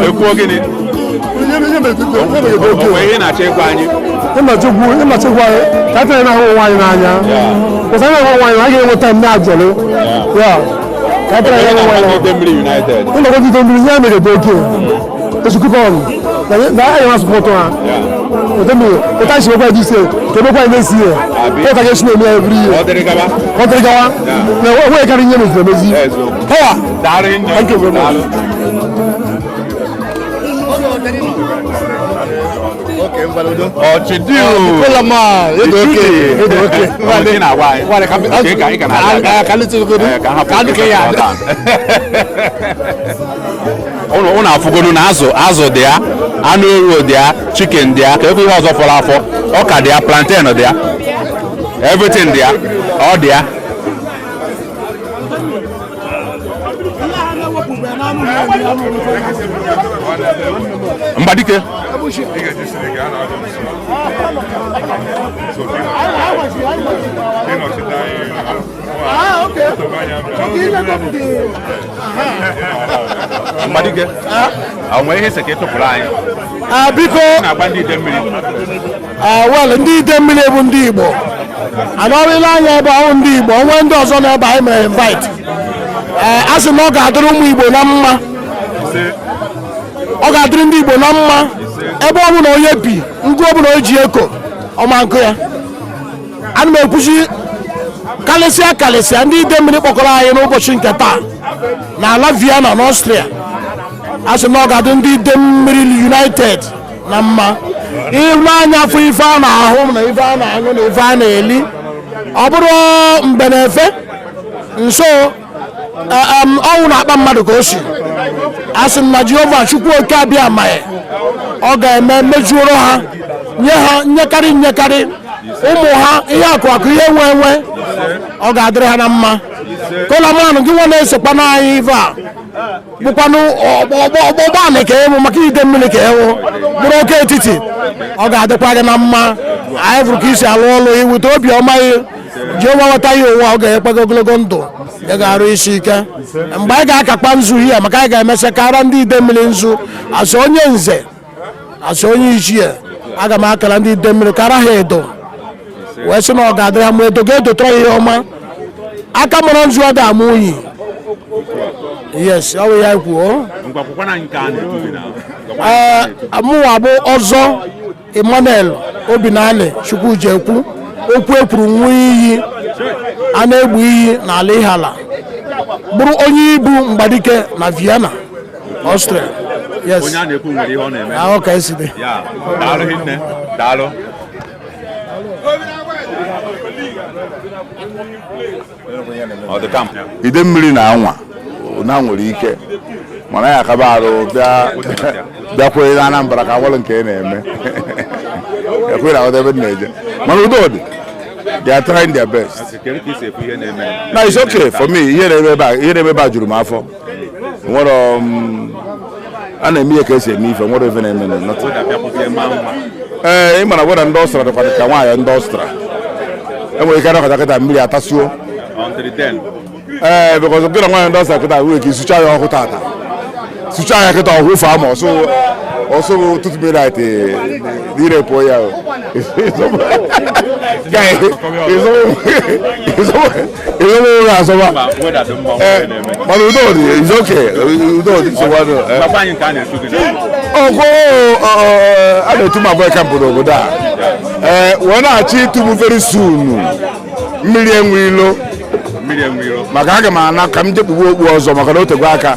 S1: Ekwuo gịnị? O ihe na-achọ ịgwa anyị.
S11: Ịmachekwu anyị ka a na-ahụ onwe anyị n'anya. Kwụsị anyị na-ahụ onwe anyị, anyị ga-enweta ndị ajọlụ. Ya ka a tara ya onwe anyị.
S1: Idemmiri United.
S11: Ịnọkọ Idemmiri ihe mere dị oke. Esukuku ọnụ. Na anyị na-asụpọtụ ha. Idemmiri, ụta isi okwu anyị ise, ka emekwa anyị na-esi ya. Ụta ga-esi na-eme ya every year.
S1: Ọ dịrị gaba.
S11: Ọ dịrị gawa. Na onwe karị ihe meziri emezi. Power.
S1: Daalụ hinne.
S11: Thank you very much.
S1: Daalụ.
S6: Okay, Mbalodo.
S1: Ọchịdịu.
S6: Kolama, edo oke, edo oke.
S1: Ọ na-agwa anyị. Ka ị ka ị ka na-aga.
S6: Ka ndị godu.
S1: Ka hapụ
S6: Ka ndị ka ya.
S1: Ụnụ afụgonu na azụ azụ dị ya, anụ ewu dị ya, chicken dị ya, ka ekwe ihe ọzọ fọrọ afọ, ọka dị ya, plantain dị ya, everything dị ya, ọ dị ya. Mgbadike. Mgbadike. Ọ nwere ihe ise ka ị tụpụrụ anyị?
S11: Ah, biko.
S1: Na-agba ndị ide mmiri.
S11: Ah, well, ndị ide mmiri bụ ndị Igbo. Anọrịla anya ebe ahụ ndị Igbo, onwe ndị ọzọ na ebe anyị mere invite. Ee, a sị na ọ ga-adịrị ụmụ Igbo na mma. Ọ ga-adịrị ndị Igbo na mma. Ebe ọ bụla onye bi, ngụ ọ bụla o ji eko, ọma nkụ ya. Ana m ekwuzi karịsịa karịsịa ndị ide mmiri kpọkọrọ anyị n'ụbọchị nke taa na ala Vienna n'Austria. A sị na ọ ga-adị ndị ide mmiri United na mma. Ịhụnanya afọ ife a na-ahụ na ife a na-aṅụ na ife a na-eli ọ bụrụ mbe na-efe nso ọnwụ na-akpa mmadụ ka o si. A sị m na Jehova Chukwu oke abịa amaghị ọ ga-eme mejuoro ha, nye ha nyekarị nyekarị ụmụ ha ihe akụ akụ ihe nwe nwe, ọ ga-adịrị ha na mma. Kolamanụ gị nwa na-esokwana anyị ife a bụkwanụ ọgbọ anị ka ịwụ maka ide mmiri ka ịwụ bụrụ oke etiti, ọ ga-adịkwa gị na mma. Anyị fụrụ ka isi alụ ọlụ iwute obi ọma gị Jehova nweta ya ụwa, ọ ga-enyekwa gị ogologo ndụ, ị ga-arụ isi ike. Mgbe anyị ga-akakpa nzu hie maka anyị ga-emesịa kara ndị ide mmiri nzu, asị onye nze asị onye ichie, aga m akara ndị ide mmiri kara ha edo wee sị na ọ ga-adịrị ha ma edo ga-edotara ya ihe ọma. Aka mụrụ nzu ọ ga-ama unyi. Yes, ọ bụ ya kwuo. Ee, mụnwa bụ ọzọ Emmanuel Obinali Chukwujekwu, okwu ekwuru nwa iyi a na-egbu iyi n'ala Ihiala, bụrụ onye ibu Mgbadike na Vienna, Austria. Yes.
S1: Onye a na-ekwu nwere ihe ọ na-eme.
S11: Ahụ ka esi dị.
S1: Ya, daalụ hinne, daalụ. Ọ dị kam.
S9: Ide mmiri na anwa na nwere ike mana ya akaba arụ bịa bịakwere na Anambra ka awalụ nke ị na-eme ekwere aghọta ebe m na-eje, mana udo dị. They are trying their best.
S1: Kedu ka isi ekwu ihe na-eme?
S9: Na it's okay for me. Ihe na-eme ebe a, ihe na-eme ebe a juru m afọ. Nwere a na-eme ihe ka esi eme ife, nwere ife na-eme nothing. Ee, ị mara weda ndị Ọstra dịkwa ka nwaanyị ndị Ọstra enwere ike anọkọta kịta mmiri atasuo.
S1: Until then.
S9: Ee, because gị na nwaanyị ndị Ọstra kịta nwere ike isucha ya ọkụ tata, sucha ya kịta ọhụ fa ma ọsụ ọsụ tụtụ midnight irepụ ya o. Ịzọba asọba.
S1: Weda dị mma.
S9: Ee, mana udo dị, is okay, udo dị, nsogbu adịghị.
S1: Gwakwa anyị nke a na-etu gị.
S9: Ọkwụ a na-etu m abụọ kampụ n'obodo a, ee, wee na-achọ ịtụ m very soon mmiri enwe ilo.
S1: Mmiri enwe iro.
S9: Maka aga m ana ka m jekpugbu okpu ọzọ maka na o tego aka.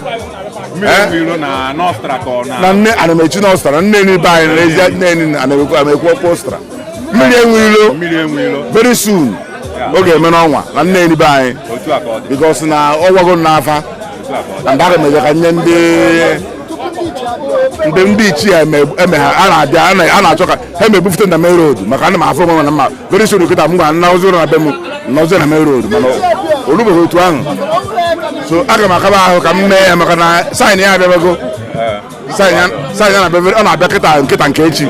S1: Mmiri enwe iro na n'Ọstra ka ọ na.
S9: Na nne ana m echi n'Ọstra na nne ebe anyị na n'ezie nne nne ana m ekwu okwu Ọstra mmiri enwe ilo.
S1: Mmiri enwe ilo.
S9: Very soon ọ ga-eme n'ọnwa na nne ebe anyị.
S1: Otu a ka ọ dị.
S9: Because na ọ gwago m n'afa na mgbe aga m eje ka nye ndị ndị ndị ichie eme ha a na-abịa a na-achọ ka ha emebufute na main road maka ana m afụ onwe m na mma very soon kịta m gwara nna ozi ụlọ na be m nọzi na main road, mana o rubeghị otu ahụ, so aga m akaba ahụ ka m mee ya maka na sign ya abịabago, sign ya sign ya na-abịa, ọ na-abịa kịta nkịta nke echi.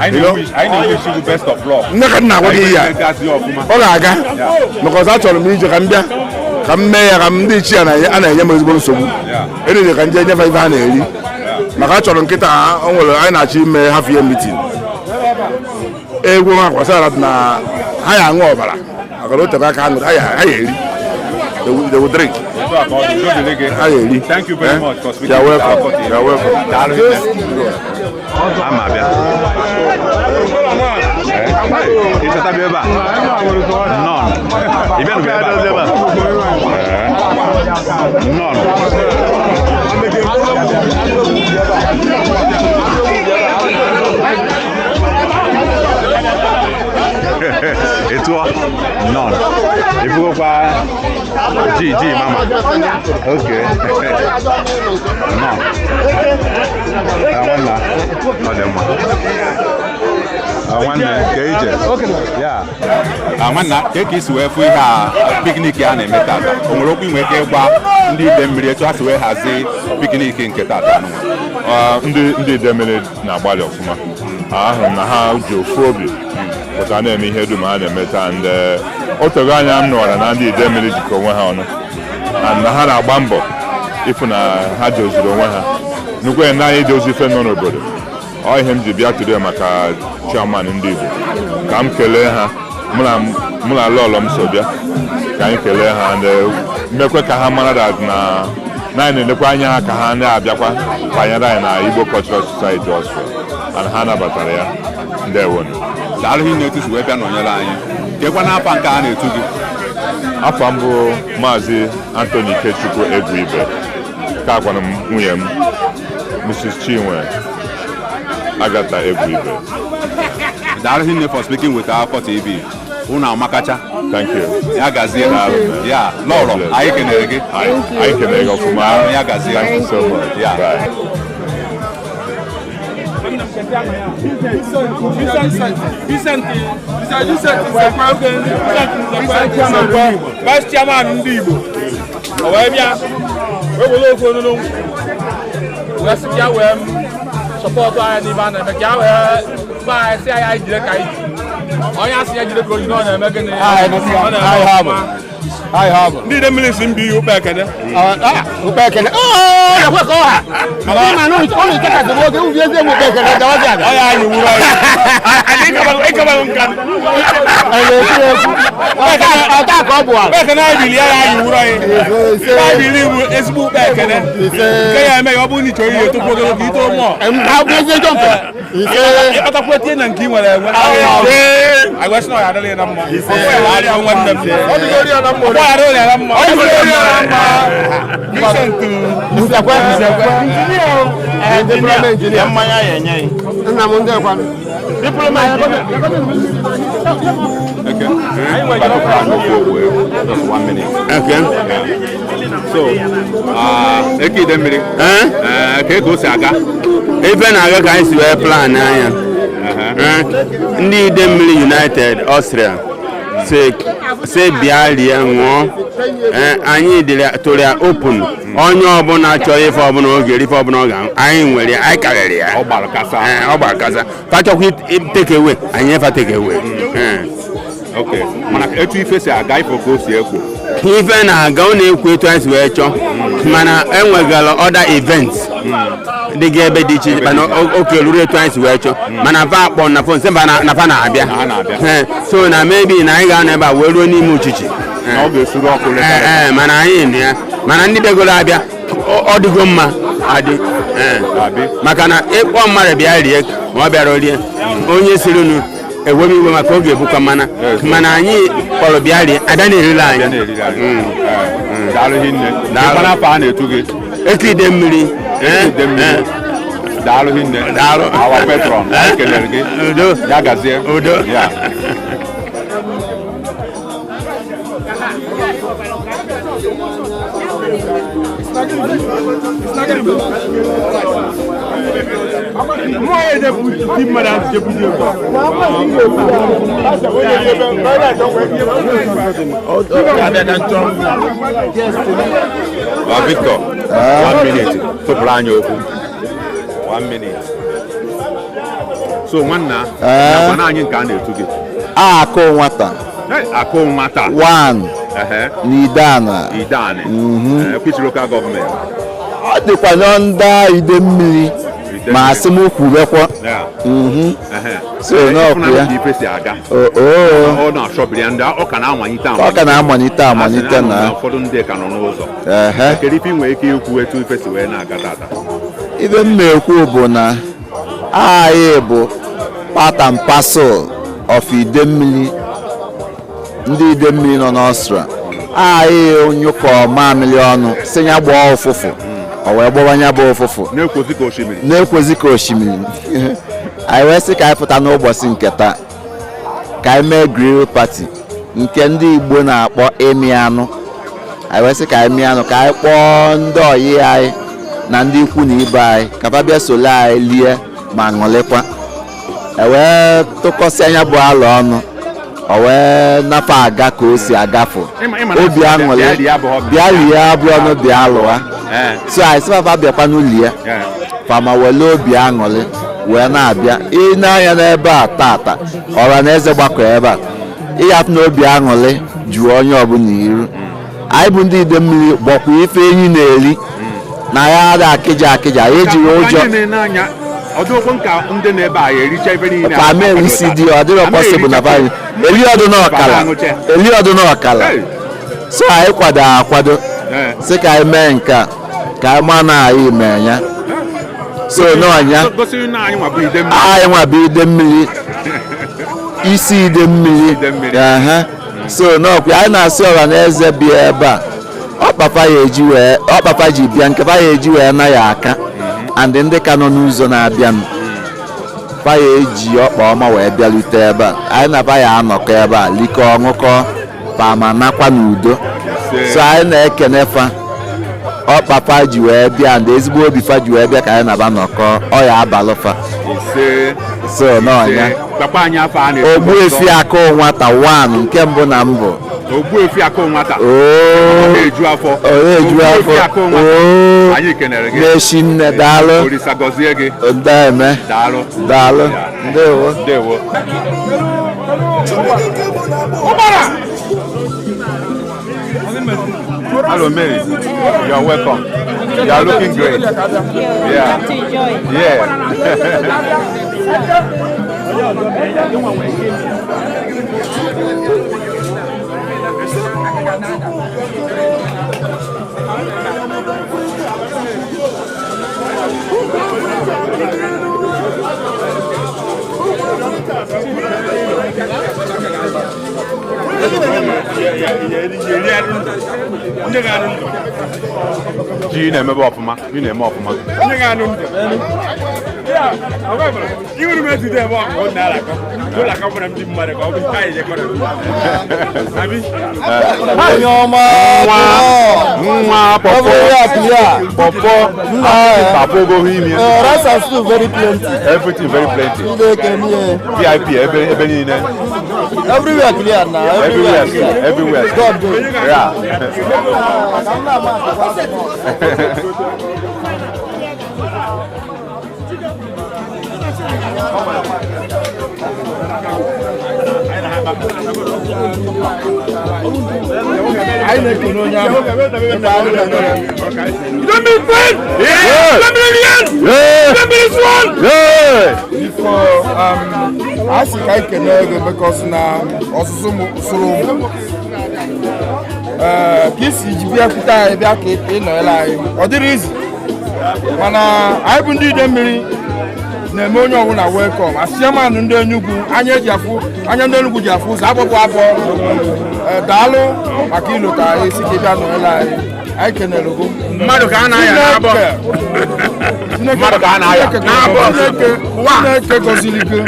S1: Anyị na-ewish you best of luck.
S9: Nne ka m na-agwa gị ihe a ọ ga-aga maka ọzọ achọrọ m ije ka m bịa ka m mee ya ka m ndị ichie a na-enye m ezigbo nsogbu eriri ka m jee nyefe ife ha na-eri maka achọrọ nkịta o nwere anyị na-achọ ime half year meeting egwu ha kwasara na ha ya aṅụ ọbara maka na o tego aka ha ṅụrụ ha ya eri. They will drink.
S1: Otu a ka ọ dị. Udo dịrị gị.
S9: Ha ya eri.
S1: Thank you very much for speaking
S9: You are
S1: with
S9: welcome.
S1: our court.
S9: You are welcome.
S1: Daalụ hinne. Ama abịa. Ị chọta bịa ebe a? Nnọọ. Ị bịanụ bịa ebe a? Ee. Nnọọ. Ji ji mama. Okay. No. Nwanna, ọ dị mma. Nwanne, ka ije. Ya. Nwanna, ka ka isi wee fụ ihe a picnic a na-eme tata? O nwere okwu ị nwere ike ịgwa ndị Idemmiri etu ha si wee hazie picnic nke tata nụnwa?
S2: Ndị Idemmiri na-agbalị ọfụma. Ahụrụ m na ha ji ofu obi pụta na-eme ihe dum ha na-eme taa. Ndị o tego anya m nụwara na ndị Idemmiri jikọ onwe ha ọnụ and na ha na-agba mbọ ịfụ na ha doziri onwe ha, nnukwu na anyị dozi ife nọ n'obodo. Ọ ihe m ji bịa today maka chairman ndị Igbo, ka m kelee ha. Mụ na lọlọ m so bịa ka anyị kelee ha and mekwe ka ha mara that na anyị na-elekwa anya ha ka ha na-abịakwa banyere anyị na Igbo Cultural Society Austria, and ha nabatara ya. Ndewonu.
S1: Daalụ hinne etu si wee bịa nọnyere anyị. Kekwa n'afa nke a na-etu gị?
S2: Afọ m bụ Maazị Anthony Ikechukwu Egwu Ibe, ka agwara m nwunye m, Mrs. Chinwe Agatha Egwu Ibe.
S1: Daalụ hinne for speaking with Akụkọ TV. Unu amakacha.
S2: Thank you.
S1: Ya gazie.
S2: Daalụ.
S1: Ya lọrọ, anyị kenere gị.
S2: Anyị kenere gị ọfụma.
S1: Ya gazie.
S2: Thank you so much.
S1: Yeah.
S2: Bye.
S5: Vincent Vice Chairman ndị Igbo, o wee bịa wee were ofu onunu wee sị ka ya wee support anyị n'ibe a na-eme, ka ya wee gba anyị, sị anyị anyị jide ka anyị ji. Onye asị ya jide ka o ji na ọ na-eme gịnị? Ọ na-eme ọfụma. Ndị Idemmiri si mba ihe ụkpa ekene.
S6: Ụkpa ekene. Oo, ekwe ka ọ ha. Ndị ma na ụlọ ichekasị bụ oge ubi ezi emu ụkpa ekene gawazi aga.
S5: Ọ ya anyị wuru anyị. Anyị ịkabaghị nka.
S6: Anyị na-ekwu ekwu. Ọta ka ọ bụ ala.
S5: Ụkpa ekene anyị bili ya, anyị wuru anyị. Ụkpa anyị bili bụ ezigbo ụkpa ekene. Nke ya eme ya, ọ bụrụ na ị chọrọ ihe tupu ogologo ito mụọ.
S6: Ha bụ ezi jọmpe.
S5: Ịkpatakwa tinye na nke ị nwere enwe. Anyị wee sị na ọ ya adịrị ya na mma. Ọ ya adịrị nwanne m. Ọ ya adịrị ya na mma. Ọ dịgoro ya na mma. Vincent.
S6: Nsekwe.
S5: Engineer.
S6: Engineer.
S3: Mmanya ya enye ya.
S6: Nna m ndị ekwanụ.
S5: Diploma engineer.
S1: Okay. Just one minute.
S3: Okay.
S1: So, Eke Idemmiri. Ka o si aga?
S3: Ife na-aga ka anyị si wee plan anya. Ndị Idemmiri United Austria si bịa rie ṅụọ. Anyị dịrị tụrụ ya open. Onye ọbụla chọrọ ife ọbụla oge ife ọbụla ọ ga-aṅụ, anyị nwere ya, anyị karịrị ya.
S1: Ọ gbara kasa.
S3: Ọ gbara kasa. Fa chọkwa take away, anyị nyefa take away.
S1: Okay. Mana etu ife si aga, ifo ka o si ekwo?
S3: Ife na-aga, ọ na-ekwu etu anyị si wee chọọ, mana enwegara other events dịga ebe dị iche iche, mana oke ruru etu anyị si wee chọọ, mana fa akpọ na phone sị mba na fa na-abịa.
S1: Ha na-abịa.
S3: So na maybe na anyị ga-anọ ebe a wee ruo n'ime uchichi.
S1: Na ọ ga-esuru ọkụ leta.
S3: Ee, mana anyị nọ ya, mana ndị bịagoro abịa, ọ dịgo mma adị.
S1: Abi.
S3: Maka na ịkpọ mmadụ bịa rie, ma ọ bịara rie, onye siri unu ewebe iwe maka oge ebukwa, mana anyị kpọrọ bịa rie, abịa na-eriri
S1: Bịa
S3: anyị.
S1: na-eriri anyị. Daalụ hinne.
S3: Daalụ.
S1: Daalụ. N'afọ a na-etu gị?
S3: Eke Idemmiri.
S1: Idemmiri. Daalụ hinne.
S3: Daalụ.
S1: Our patron. Anyị kelere gị.
S3: Udo.
S1: Ya gazie.
S3: Udo.
S1: Ya.
S5: Mmụọ ya ejebu di mmadụ ahụ jebuzi egwu.
S1: Victor, one minute. Tụpụrụ anyị okwu. One minute. So nwanna, nakwana anyị nke a na-etu gị.
S12: Akụ nwata.
S1: Hey, akụ nwata.
S12: One. N'Ideana.
S1: Ideani. Which local government?
S12: Ọ dịkwa n'ọnda Idemmiri, ma asị m kwubekwa. So n'ọkụ ya.
S1: Ka ife si aga?
S12: Oo.
S1: Ọ na-achọbiri ya ndị ọ ka na-amalite.
S12: Ọ ka na-amalite amalite
S1: A sị
S12: na.
S1: na ụfọdụ ndị ka nọ n'ụzọ. Kedu ife ị nwere ike ikwu etu ife si wee na-aga tata?
S12: Ibe m na-ekwu bụ na anyị bụ part and parcel of Idemmili, ndị Idemmili nọ n'Austria. Anyị nyụkọ mamịrị ọnụ si ya gbaa ụfụfụ, o wee gbawa ya bụ ụfụfụ.
S1: Na-ekwozi ka osimiri.
S12: Na-ekwozi ka osimiri. Anyị wee sị ka anyị pụta n'ụbọchị nke taa ka anyị mee grill party nke ndị Igbo na-akpọ ịmị anụ. Anyị wee sị ka anyị mịa anụ, ka anyị kpọọ ndị ọyị anyị na ndị ikwu na ibe anyị ka fa bịa solo anyị lie ma ṅụlịkwa. E wee tụkọsị anya bụ alụ ọnụ, o wee nafa aga ka o si agafụ.
S1: Ịma na
S12: obi
S1: bịa
S12: aṅụrị
S1: lie abụghọ
S12: bịa lie abụ ọnụ bịa lụa. So anyị sị fa bịakwanụ lie, fama wele obi aṅụrị wee na-abịa. Ị na-anya n'ebe a tata, ọra na eze gbakọ ebe a, ịyafụ na obi aṅụrị juo onye ọbụla iru. Anyị bụ ndị Idemmili gbọkwa ife enyi na-eri na ya ada akịja akịja, anyị ejiri ụjọ.
S1: Anyị na-ene anya ọdụokwu nka ndị na-ebe a ericha ife niile.
S12: Fama erisi dị, ọ dịrọ possible na fa eli ọdụ n'ọkala, eli ọdụ n'ọkala. So anyị kwado akwado sị ka anyị mee nke a, ka anyị ma na anyị mee ya. So n'ọnya
S1: gosiri na anyị nwa bụ Idemmili.
S12: Anyị nwa bụ Idemmili, isi Idemmili. Aha. So n'ọkwa anyị na-asị ọra na eze bịa ebe a, ọkpapa ya eji wee ọkpapa ji bịa nke fa ya eji wee na ya aka, and ndị ka nọ n'ụzọ na-abịanụ, fa ya eji ọkpa ọma wee bịalute ebe a. Anyị na fa ya anọkọ ebe a, likọ, ọṅụkọ, fa ma nakwa n'udo. So anyị na-ekene fa ọkpa fa ji wee bịa and ezigbo obi fa ji wee bịa ka anyị na-aba nọkọ. Ọ ya abalụ fa.
S1: Ise.
S12: So n'ọnya.
S1: Gbakwa anyị afọ a na-ekwu.
S12: Ogbuefi Akụ Nwata 1, nke mbụ na mbụ.
S1: Ogbuefi Akụ Nwata.
S12: Oo.
S1: Ọ na-eju afọ.
S12: Ọ na-eju afọ.
S1: Ogbuefi Akụ Nwata.
S12: Oo.
S1: Anyị kenere gị.
S12: Na-eshi nne, daalụ.
S1: Olisa gọzie gị.
S12: Ndeme.
S1: Daalụ.
S12: Daalụ, ndewo.
S1: Ndewo.
S5: Ụgbara!
S1: Hello, Mary. You are welcome. You are looking great. Yeah. Yeah. Ji na-emebe ọfụma. Ị na-eme ọfụma.
S5: Ndị ga-anụ ntị. Iwere m etide ebe ọkụ na alakọ. Ụlọ aka gwara m ndị mmadụ ka ọ bụ anyị jekọrọ. Abi?
S6: Onye ọma.
S1: Nwa nwa pọpọ. Pọpọ. Papa ogogo imi.
S6: Rice and stew very plenty.
S1: Everything very plenty.
S6: Chineke m ihe.
S1: VIP ebe ebe niile.
S6: Everywhere clear now.
S1: Everywhere clear. Everywhere.
S6: God good.
S1: Yeah.
S4: Anyị na-ekene onye ahụ.
S5: Idemmili kwenu! Idemmili rienu! Idemmili zụọnụ!
S4: Biko, a sị ka anyị kene gị because na ọzụzụ m sụrụ ụmụ ee ka isi ji bịa kwute anyị, bịa ka ị nọnyere anyị. Ọ dịrị izi, mana anyị bụ ndị Idemmili na-eme onye ọbụla welcome. As chairman ndị Enugu, anya eji afụ anya ndị Enugu ji afụ ụzọ agbapụ abụọ. Ee, daalụ maka ịlụta anyị si ka ị bịa nọnyere anyị. Anyị kenere gị.
S3: Mmadụ ka a na-aya n'abọ.
S1: Mmadụ ka a na-aya.
S3: N'abọ.
S4: Chineke gọziri gị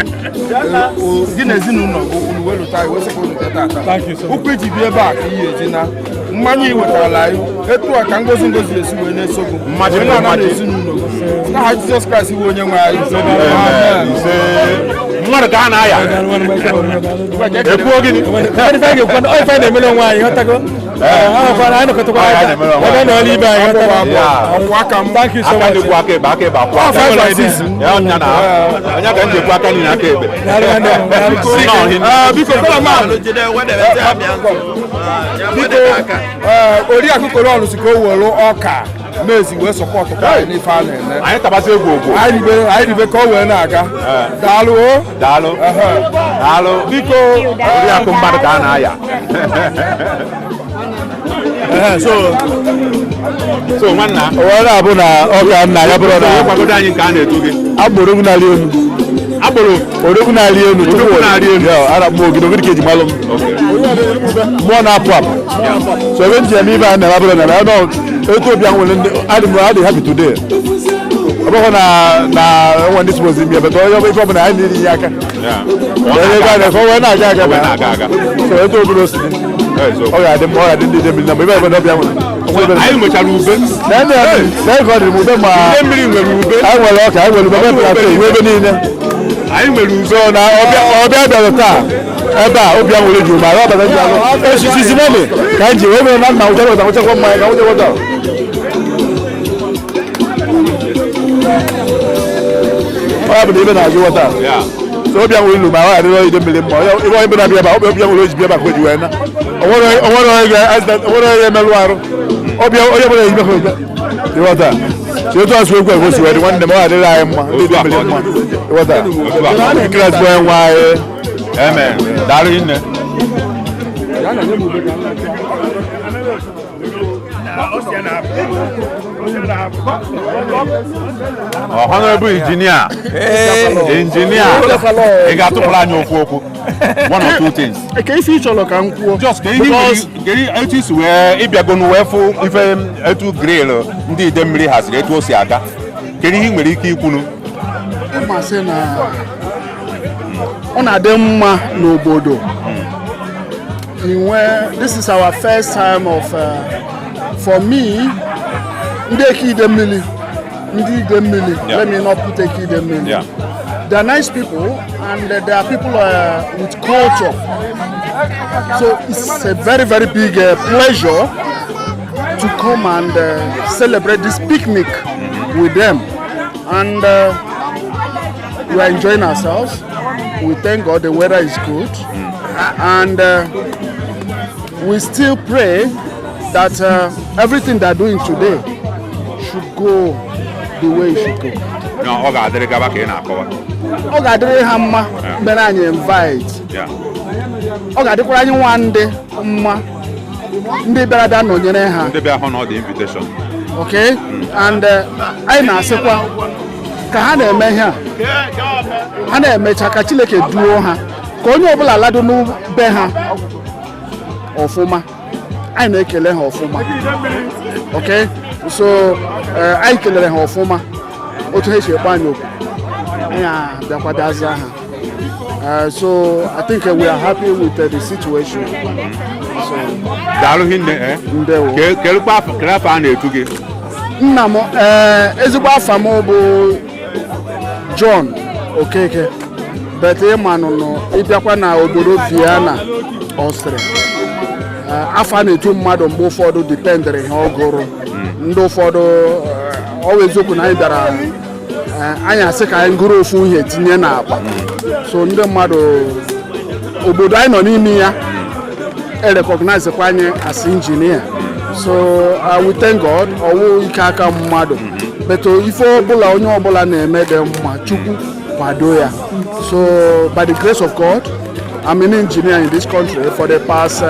S4: gị na ezinụlọ gị, unu wee lụta anyị, wee sị ka unu bịa tata. Ụkwụ iji bi ebe a ka iyi eji na mmanya ị wetara anyị etu a ka ngozi ngozi esi wee na-eso gị
S1: Mmaji
S4: wee na-ana
S1: mmaji.
S4: n'ezinụlọ gị n'aha Jizọs Kraịst bụ onye nwe anyị. Amen.
S1: Mmadụ ka a na-aya. Ekwuo gịnị?
S13: Ife na-emere onwe anyị, ghọtago? Anyị nọkọtakwa aka ebe na ọla ibe anyị, ghọtago?
S4: Ọkwụ aka m.
S13: Thank you so
S1: Aka
S13: much.
S1: na-ekwu aka ekpe, aka ekpe akwụ aka.
S13: Oh, five and six.
S1: Ya ọnya na ọnya ka m ji ekwu aka niile aka ekpe.
S4: Ee, biko Kolaman, biko, ee, Oriakụ Kolọnụ si ka o were ọka mezi wee support kwa anyị n'ife a na-eme.
S1: Anyị tabazi egwu ogwu.
S4: Anyị ribe, anyị ribe ka o wee na-aga. Daalụ o.
S1: Daalụ. Daalụ.
S4: Biko.
S1: Oriakụ, mmadụ ka a na-aya. So nwanna.
S13: Wee na-abụ na ọka nna ya bụrụ na
S1: Kwagodo anyị nke a na-etu gị.
S13: Agboro odogwu na-alị elu.
S1: Agboro.
S13: Odogwu na-alị elu.
S1: Odogwu na-alị elu.
S13: Ya, a na-akpọ ogidi ogidi ka eji malụ m. Mmụọ na-apụ apụ. So ebe m ji eme ibe a na-eme abụrụ na na nọ etu obi ahụ nwere ndị adị m adị happy today. Ọ bụghị na enwe ndị suppose ime ebe onye ife ọbụla anyị na-eri nye aka. Onye ebe a na-efe wee na-aga aga
S1: Wee na-aga aga.
S13: So etu obodo si dị. Ọ ga-adị mma, ọ ga-adị ndị Idemmili na mgbe ebe ebe ọbịa nwere.
S1: Anyị nwechara ube.
S13: Na ka ọ dịrị m ube ma
S1: Ide mmiri nwere ube.
S13: Anyị nwere ọka, anyị nwere ube, nwee plantain, nwee ebe niile.
S1: Anyị nwere ube.
S13: So na ọbịa bịara taa ebe a, obi aṅụrị juru ma ọ bata ji alụ esisi mọmi ka anyị ji wee mere na nna nwụcha weta nwụchakwa mmanya ka nwụcha weta. Ọ ya bụ na ibe na-ajụ weta. So obi aṅụrị lu ma ọ ghara Idemmili mma. Ebe onye na-abịa ebe a, obi aṅụrị o ji bịa ebe a ka o ji wee na onwere onye ga-emerụ arụ ọbịa onye ọbụla eji mekọ ịghọta. So etu asụ egwu egwu si wee dị, nwanne m, ọ ga-adịrị anyị mma, ndị Idemmili mma, ịghọta. Kraịst bụ onye nwe anyị.
S1: Amen. Daalụ nne. Honorable engineer, engineer, ị ga-atụpụrụ anyị okwu okwu, one or two things.
S14: Ka ife ị chọrọ ka m kwuo?
S1: Just ka ihe etu isi wee ịbịagonu wee fụ ife etu grill ndị Idemmili haziri, etu o si aga, kedu ihe ị nwere ike ikwunu?
S14: Ịmasị na ọ na-adị mma n'obodo inwe. This is our first time of for me, ndị Eke Idemmili, ndị Idemmili, let me not put Eke Idemmili, they are nice people and they are people with culture, so it's a very, very big pleasure to come and celebrate this picnic with them, and we are enjoying ourselves. We thank God the weather is good, and we still pray that everything they're doing today should go the way it should go.
S1: Na ọ ga-adịrị gaba ka ị na-akọwa.
S14: Ọ ga-adịrị ha mma mere anyị invite. Ọ ga-adịkwara anyị nwa ndị mma, ndị bịara bịa nọnyere ha.
S1: Ndị bịa hụ na ọ dị invitation.
S14: Okay, and anyị na-asịkwa ka ha na-eme ihe a ha na-emecha, ka Chineke duo ha, ka onye ọbụla lado n'be ha ọfụma. Anyị na-ekele ha ọfụma. Okay, so anyị kelere ha ọfụma otu ha si ekpe anyị okwu, anyị abịakwa bịa zaa ha. So I think we are happy with the situation. So,
S1: Daalụ hinne, eh?
S14: Ndewo.
S1: Kelukwa afọ, kele afọ a na-etu gị?
S14: Nna m, ee, ezigbo afa m bụ John Okeke, but ịma nụnụ ịbịakwa na obodo Vienna, Austria, afọ a na-etu mmadụ mgbe ụfọdụ dependịrị ihe ọ gụrụ. Ndị ụfọdụ, ọ bụ eziokwu na anyị bịara, anyị asị ka anyị gụrụ ofu ihe tinye n'akpa, so ndị mmadụ obodo anyị nọ n'ime ya e-recognize kwa anyị as engineer. So we thank God. Ọwụ ike aka mmadụ, but ife ọbụla onye ọbụla na-eme dị mma, Chukwu kwado ya. So by the grace of God, I'm an engineer in this country for the past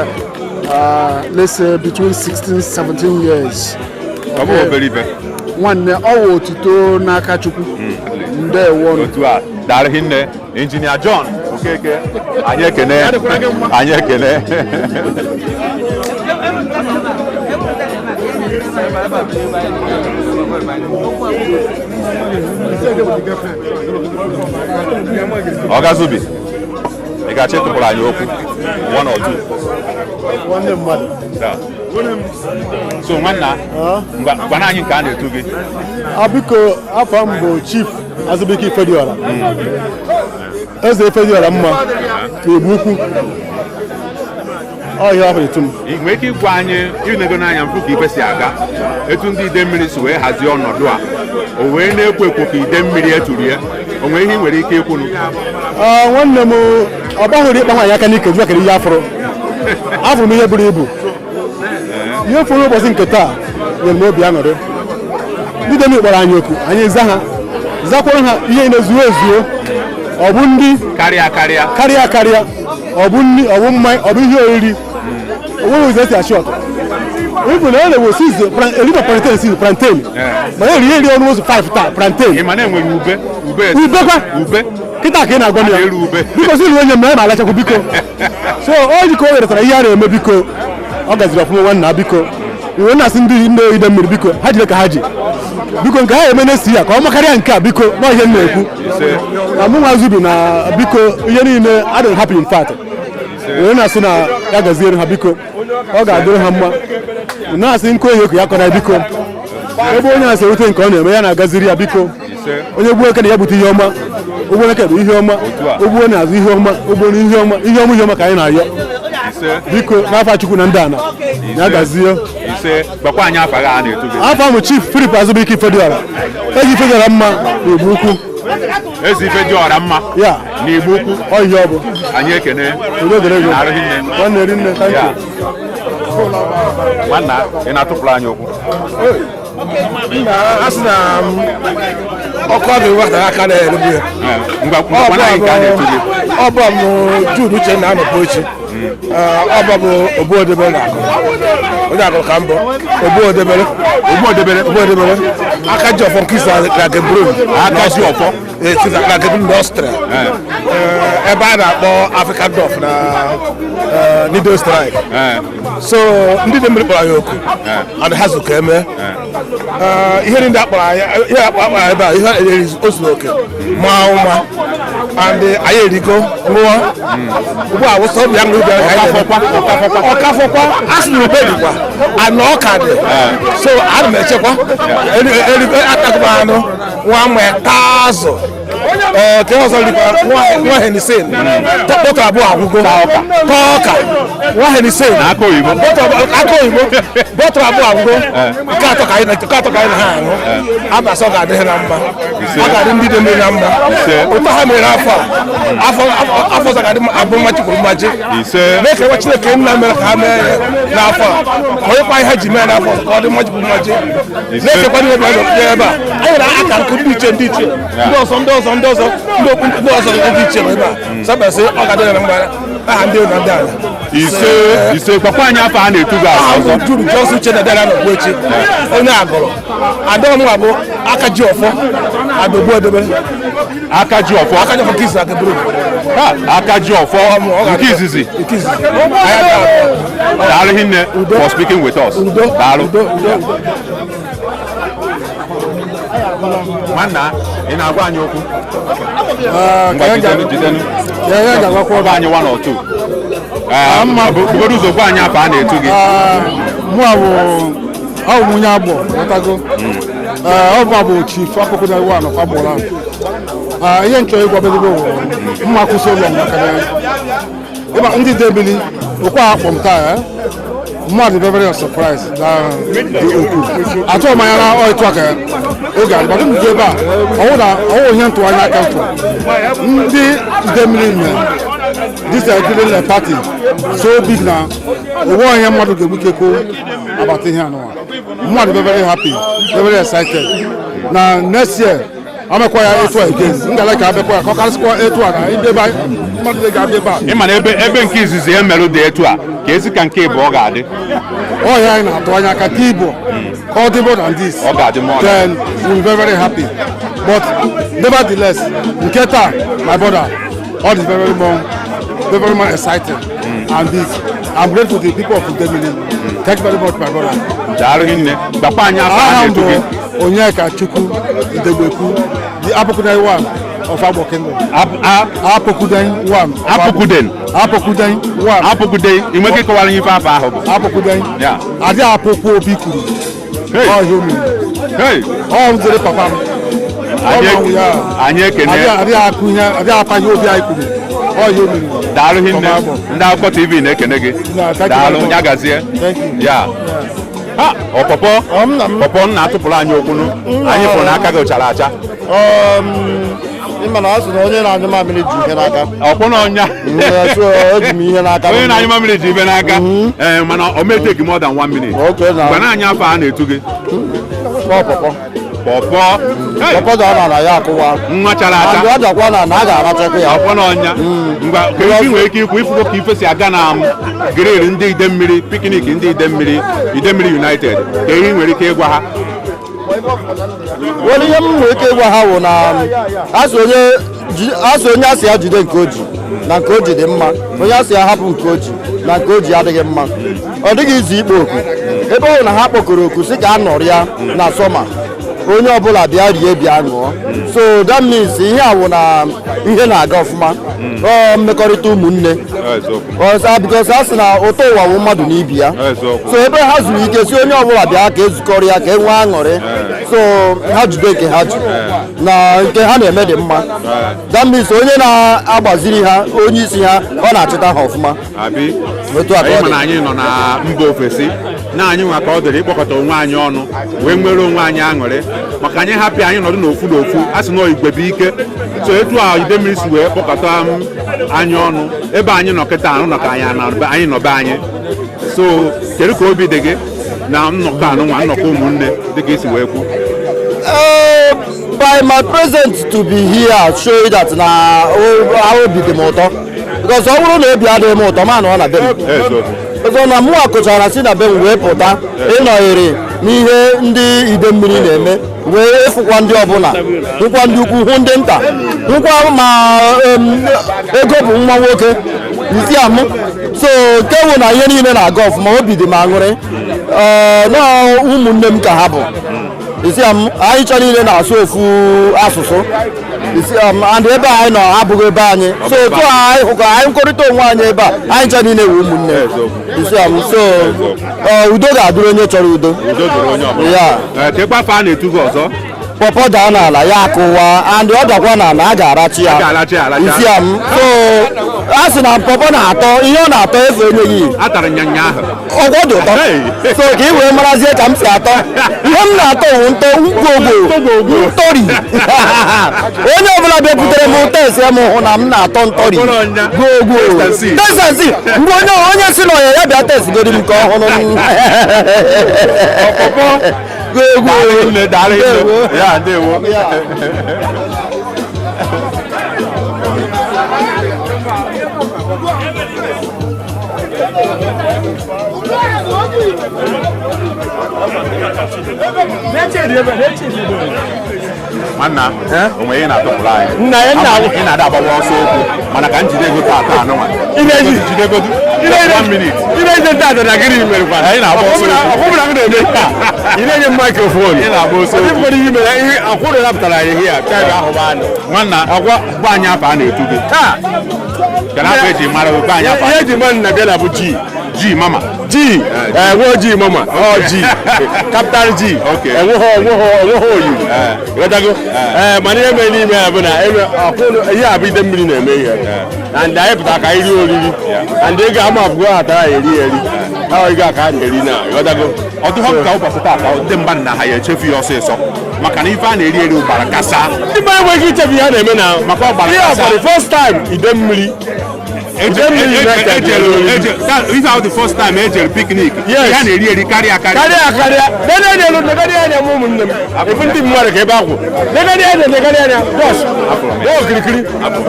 S14: let's say between 16 17 years.
S1: Ọ bụ obere ife.
S14: Nwanne, ọ wụ otuto n'aka Chukwu. Ndewo.
S1: Otu a. Daalụ hinne, Engineer John Okeke. Anyị ekene, anyị ekene. Ọgazubi, ị ga-achọ ịtụpụrụ anyị okwu one or two?
S15: Nwanne mmadụ.
S1: Yeah. So nwanna, gwana anyị nke a na-etu gị.
S15: A, biko, afọ m bụ Chief Azubike Ifediora, eze Ifediora mma n'Igbo Ukwu ọhịa afọ etu m.
S1: Ị nwere ike ịgwa anyị, inego n'anya mfụ ka ife si aga, etu ndị Idemmili si wee hazie ọnọdụ a, o wee na-ekwo ekwo ka Idemmili eturie, o nwere ihe ị nwere ike ikwunu?
S15: Ah, nwanne m, ọ gbahụrụ ịkpa nwaanyị aka n'ike jụọ kedu ihe afụrụ. Afụrụ m ihe buru ibu. Ihe fụrụ ụbọchị nke taa nyere m obi aṅụrị. Ndị Idemmili kpọrọ anyị oku, anyị za ha, zakwara ha ihe na-ezuo ezuo. Ọ bụ ndị
S1: karịa karịa.
S15: Karịa karịa. Ọ bụ nri, ọ bụ mmanya, ọ bụ ihe oriri. O nweghị ụzọ esi achị ọtọ. Ịbụ na e na-ewe sizi eriba plantain, sizi plantain, ma eri eri ọnụ ụzọ 5 taa plantain.
S1: Ị ma na enwere ube ube?
S15: Ube kwa?
S1: Ube.
S15: Kịta ka ị na-agwa m ya.
S1: Elu ube.
S15: Biko, si onye m na ya ma alachakwu, biko. So ọ ji ka o weretara ihe a na-eme, biko, ọ gaziri ọfụma. Nwanna, biko, iwe na-asị ndị ndị Idemmili, biko, ha jide ka ha ji, biko, nke ha eme na-esi ya ka ọ makarịa nke a, biko. Na ihe m na-ekwu na mụ nwa Zubi na, biko, ihe niile adịghị happy. In fact, wee na-asị na ya gaziere ha, biko. Ọ ga-adịrị ha mma. Na-asị nkụ ehi oku ya kọrọ ya, biko. Ebe onye a si ewute nke ọ na-eme ya na-agaziri ya, biko. Onye gbuo eke na ya bute ihe ọma, ogbuo eke bụ ihe ọma, ogbuo na-azụ ihe ọma, ogbuo na ihe ọma, ihe ọma, ihe ọma ka anyị na-ayọ, biko, n'afa Chukwu na ndị ana ya gazie.
S1: Ise. Gwakwa anyị afa gị a na-etu gị.
S15: Afọ ahụ, Chief Philip Azubike Ifediora, eji Ifediora mma n'Igbo Ukwu.
S1: Eze ife dị ọra mma
S15: ya
S1: n'Igbo Ukwu.
S15: Ọ ihe ọ bụ.
S1: Anyị ekene.
S15: Udo dịrị gị.
S1: Arụghị nne.
S15: Nwanne, rinne, thank you.
S1: Nwanna, ị na-atụpụrụ anyị okwu?
S9: Nna, a sị na ọkụ ọ ga-ewetara aka na-erugbu ya.
S1: Ngwa, ngwa, anyị nke a na-etu gị.
S9: Ọ bụ m Jude Uchenna anọpụ echi. Ọ bụ Ogbuodebere na Agụrụ. Onye Agụrụ ka mbụ. Ogbuodebere.
S1: Ogbuodebere.
S9: Ogbuodebere. Aka ji ọfọ nke isi na Gebrun.
S1: Aka ji ọfọ.
S9: Na Gebrun na Austria. Ebe a na-akpọ African Dorf na Niederösterreich. So ndị dị mmiri kpọrọ anyị oku and ha zụ ka eme ihe niile akpọrọ anyị, ihe akpọrọ anyị ebe a, ihe eri o zuru oke maa ụma and anyị erigo ṅụọ. Ugbu a wụsa obi aṅụrị bịara ka anyị na-eme. Ọkafọkwa, a sị na ube dịkwa ana ọka dị, so ana m echekwa erigo atakwa anụ nwa mma taa azụ. Ee, ka ọzọ rikwa nwa Hennessy bottle abụọ agwụgo, taa ọka nwa Hennessy
S1: aka oyibo.
S9: Aka oyibo bottle abụọ agwụgo, nke atọ ka anyị nke atọ ka anyị na ha aṅụ. A na-asọ ọ ga-adị ha na mma, ọ ga-adị ndị dị mmiri na mma. Ụtọ ha mere n'afọ a, afọ afọ ọzọ ga-adị abụ mmaji kwuru mmaji. Na-ekewa Chineke nna mere ka ha mee ya n'afọ a, ka onye kwa ihe ha ji mee n'afọ ọzọ ka ọ dị mmaji kwuru mmaji. Na-ekekwa ndị ebe ebe a anyị nwere aka nkụ ndị iche ndị iche, ndị ọzọ, ndị ọzọ, ndị ọzọ, ndị okwu ndị ọzọ ndị iche nọ ebe a sabasị. Ọ ga-adị na mma aha ndị na ndị ala.
S1: Ise, ise. Gwakwa anyị afọ a na-etu gị ọzọ.
S9: Juru Johnson Uchenna dara n'okpu echi, onye Agụrụ adọm bụ aka ji ọfọ adogbu edebere.
S1: Aka ji ọfọ.
S9: Aka ji ọfọ nke izizi aka buru.
S1: Aka ji ọfọ nke izizi.
S9: Nke izizi.
S1: Daalụ hinne for speaking with us. Daalụ. Nwanna, ị na-agwa anyị okwu? Ngwa, jidenu, jidenu. Gwa anyị one or two. Bugodo ụzọ gwa anyị afọ a na-etu gị.
S14: Mụ bụ ọ bụ onye Agbọ ghọtago. Ee, ọ bụ chief akụkụ na iwu anọ agbọrọ ahụ. Ihe nchọ ịgwa bezigbo bụ mma kwụsị ụlọ m maka na ịba ndị debili okwu akpọ m taa, mmadụ dị very surprise na dị okwu atụghị m anya na ọ ịtụ aka oge a gbado m dị ebe a ọwụ na ọwụ ihe ntụanya aka mfụ ndị Idemili mere this grilling party so big na onwe onye mmadụ ga-egbukekwu agbata ihe anụwa. Mmadụ dị very happy, very excited na next year amekwa ya etu a again. M ga-ala ka abịakwa ya ka ọ karịsịkwa etu a na ebe mmadụ ga-abịa ebe a.
S1: Ị ma na ebe nke izizi e merụ dị etu a ka esi ka nke ịbụ ọ ga-adị.
S14: Ọhịa anyị na-atụ anya ka nke Igbo ka ọ dị more than this.
S1: Ọ ga-adị more.
S14: Then we will be very happy, but nevertheless nke taa, my brother, all is very more, very, very more exciting and big. I'm grateful to the people of Idemili. Thank you very much, my brother.
S1: Daalụ hinne. Gwakwa anyị afọ a
S14: Aha m
S1: na-etu
S14: bụ
S1: gị.
S14: Onyeka Chukwu Idegbekwu, the Apokudai one of Agbo Kingdom. Apokudai one of Agbo-
S1: Apokuden.
S14: Apokudai one.
S1: Apokudai, ị nwere ike ịkọwara anyị ife afọ ahụ bụ?
S14: Apokudai.
S1: Ya.
S14: Adị apokwu obi kwuru. Ọ ihe o mere. Ọ rụziri papa m. Ọ ma ya.
S1: Anyị ekene.
S14: Adị akụ ihe, adị apa ihe obi anyị kwuru. Ọ ihe o mere.
S1: Daalụ hinne. Ndị akụkọ TV na-ekene gị.
S14: Thank you
S1: Daalụ.
S14: very much.
S1: Ya gazie.
S14: Thank you.
S1: Ya ha ọpọpọ pọpọ nna atụpụrụ anyị okwunu anyị fụrụ n'aka gị chara acha.
S6: Ịma na a sị na onye na-anyụ mamịrị ji ihe n'aka.
S1: Ọkwụ na ọnya.
S6: So eji m ihe n'aka.
S1: Onye na-anyụ mamịrị ji ibe n'aka. Ee, mana o may take more than one minute. Gwana anyị afọ a na-etu gị.
S6: Pọpọ.
S1: Pọpọ.
S6: Pọpọ ga na ya akụwa.
S1: Nwa chara acha.
S6: And ọ dakwa na a ga-arachakwa ya.
S1: Ọkwụ na ọnya. Ngwa, ka ife nwere ike ikwu ifugo ka ife si aga na grill ndị Idemmiri, picnic ndị Idemmiri, Idemmiri United, ka ihe ị nwere ike ịgwa ha?
S6: Were ihe m nwere ike ịgwa ha wụ na asị onye asị ya jide nke o ji na nke o ji dị mma, onye asị ya hapụ nke o ji na nke o ji adịghị mma. Ọ dịghị izu ikpo oku ebe ọ bụ na ha kpọkọrọ oku si ka a nọrọ ya na summer. Onye ọbụla bịa rie, bịa ṅụọ. So that means ihe a wụ na ihe na-aga ọfụma. Ọ mmekọrịta ụmụnne ọzọ, because a sị na ụtọ ụwa wụ mmadụ na ibi ya. So ebe ha zuru ike si onye ọbụla bịa ka ezukọrọ ya, ka e nwee aṅụrị. So ha jide nke ha ji na nke ha na-eme dị mma. That means onye na-agbaziri ha, onye isi ha, ọ na-achịta ha ọfụma.
S1: Abi?
S6: Otu a ka
S1: Anyị
S6: ọ
S1: ma na
S6: dị.
S1: Anyị nọ na mba ofesi na anyị nwa ka ọ dịrị ịkpọkọta onwe anyị ọnụ wee nwere onwe anyị aṅụrị, maka anyị hapụ anyị nọdụ n'ofu n'ofu, a sị na igwe bụ ike. So etu a Idemmiri si wee kpọkọta m anyị ọnụ ebe anyị nọ kịta, anụ nọ ka anyị anọ, anyị nọ be anyị. So kedu ka obi dị gị na nnọkọ anụnwa, nnọkọ ụmụnne, dịka isi wee kwu?
S6: By my presence to be here show that na obi dị m ụtọ, because ọ bụrụ na obi adịghị m ụtọ, ma nọ na be m. Ọzọ na mụ akụchara si na be m wee pụta ịnọnyere n'ihe ndị Idemmiri na-eme, wee ịfụkwa ndị ọbụla, hụkwa ndị ukwu, hụ ndị nta, hụkwa ma ego bụ nwa nwoke isi amụ. So nke wụ na ihe niile na-aga ọfụma, obi dị m aṅụrị. Ee, na ụmụnne m ka ha bụ isi am, anyị chọ niile na-asụ ofu asụsụ isi am, and ebe anyị nọ abụghị ebe anyị. So otu a anyị hụkọ, anyị nkọrịta onwe anyị ebe a, anyị chọ niile wụ ụmụnne isi am. So udo ga-adịrị onye chọrọ udo.
S1: Udo dịrị onye ọbụla.
S6: Ya.
S1: Ee, kekwa afọ a na-etu gị ọzọ?
S6: Pọpọ daa n'ala ya akụwa, and ọ dakwa n'ala, a ga-arachi ya.
S1: A ga-arachi ya aracha.
S6: Isi am. So a sị na pọpọ na-atọ ihe ọ na-atọ efe enyeghị.
S1: A tara nyanya ahụ.
S6: Ọgwọ dị ụtọ. So ka ị wee marazie ka m si atọ ihe m na-atọ wụ ntọ ngwogwo ntọri. Onye ọbụla bịakwutere m ụtọ esi m hụ na m na-atọ ntọri gwogwo tesensi. Mgbe onye si n'ọya ya bịa tesigodi m ka ọ hụrụ m gwogwo.
S1: Daalụ nne, daalụ nne. Ya, ndewo. Nwanna, onwe ihe na-atụpụrụ anyị.
S5: Nna ya, nna.
S1: Ị na-ada agbawa ọsọ okwu, mana ka m jide ego taata anụnwa. Jidegodu. One minute.
S5: Ị na-eje ntaata na gịnị mere?
S1: Anyị na-agba ọsọ okwu.
S5: Ọkwụbụla m na-eme taa. Ị na-enye m microphone.
S1: Ị na-agba ọsọ okwu.
S5: Ọ dịghị ihe mere ihe akwụrụ napụtara anyị here. Chai ahụ bụ anụ.
S1: Nwanna, gwa anyị afọ a na-etu gị. Kedu afọ eji mara gị? Gwa anyị afọ.
S5: Ihe eji mara nna bịa na bụ G.
S1: G mama.
S5: G. Enweghị G mama. Ọ G. Capital G. Enweghị, enweghị, enweghị oyi. Ghọtago? Ee, mana ihe mere n'ime ya bụ na akwụrụ ihe a bụ Idemmiri na-eme ihe. And anyị pụtara ka anyị rie oriri. And ego ama abụọ atara ya eri eri. Ha ego a ka a na-eri na. Ghọtago?
S1: Ọ dịghọ ka ụbọchị taata ndị mmadụ na ha ya echefu ya ọsịsọ, maka na ife a na-eri eri ụgbara kasa.
S5: Ndị mmadụ enweghị ike ichefu ihe a na-eme na.
S1: Maka ọ gbara
S5: Ihe a
S1: kasa.
S5: for the first time Idemmiri. Idemmiri United
S1: Ejere
S5: na-eri oriri.
S1: Ife ahụ the first time ejere picnic.
S5: Yes.
S1: Ihe a na-eri eri karịa karịa.
S5: Karịa karịa. Lede anya elu, legharị anya m ụmụnne m. Efu ndị mmadụ ka ebe akwụ. Legharị anya, legharị anya. Bọs. Bọọ okirikiri.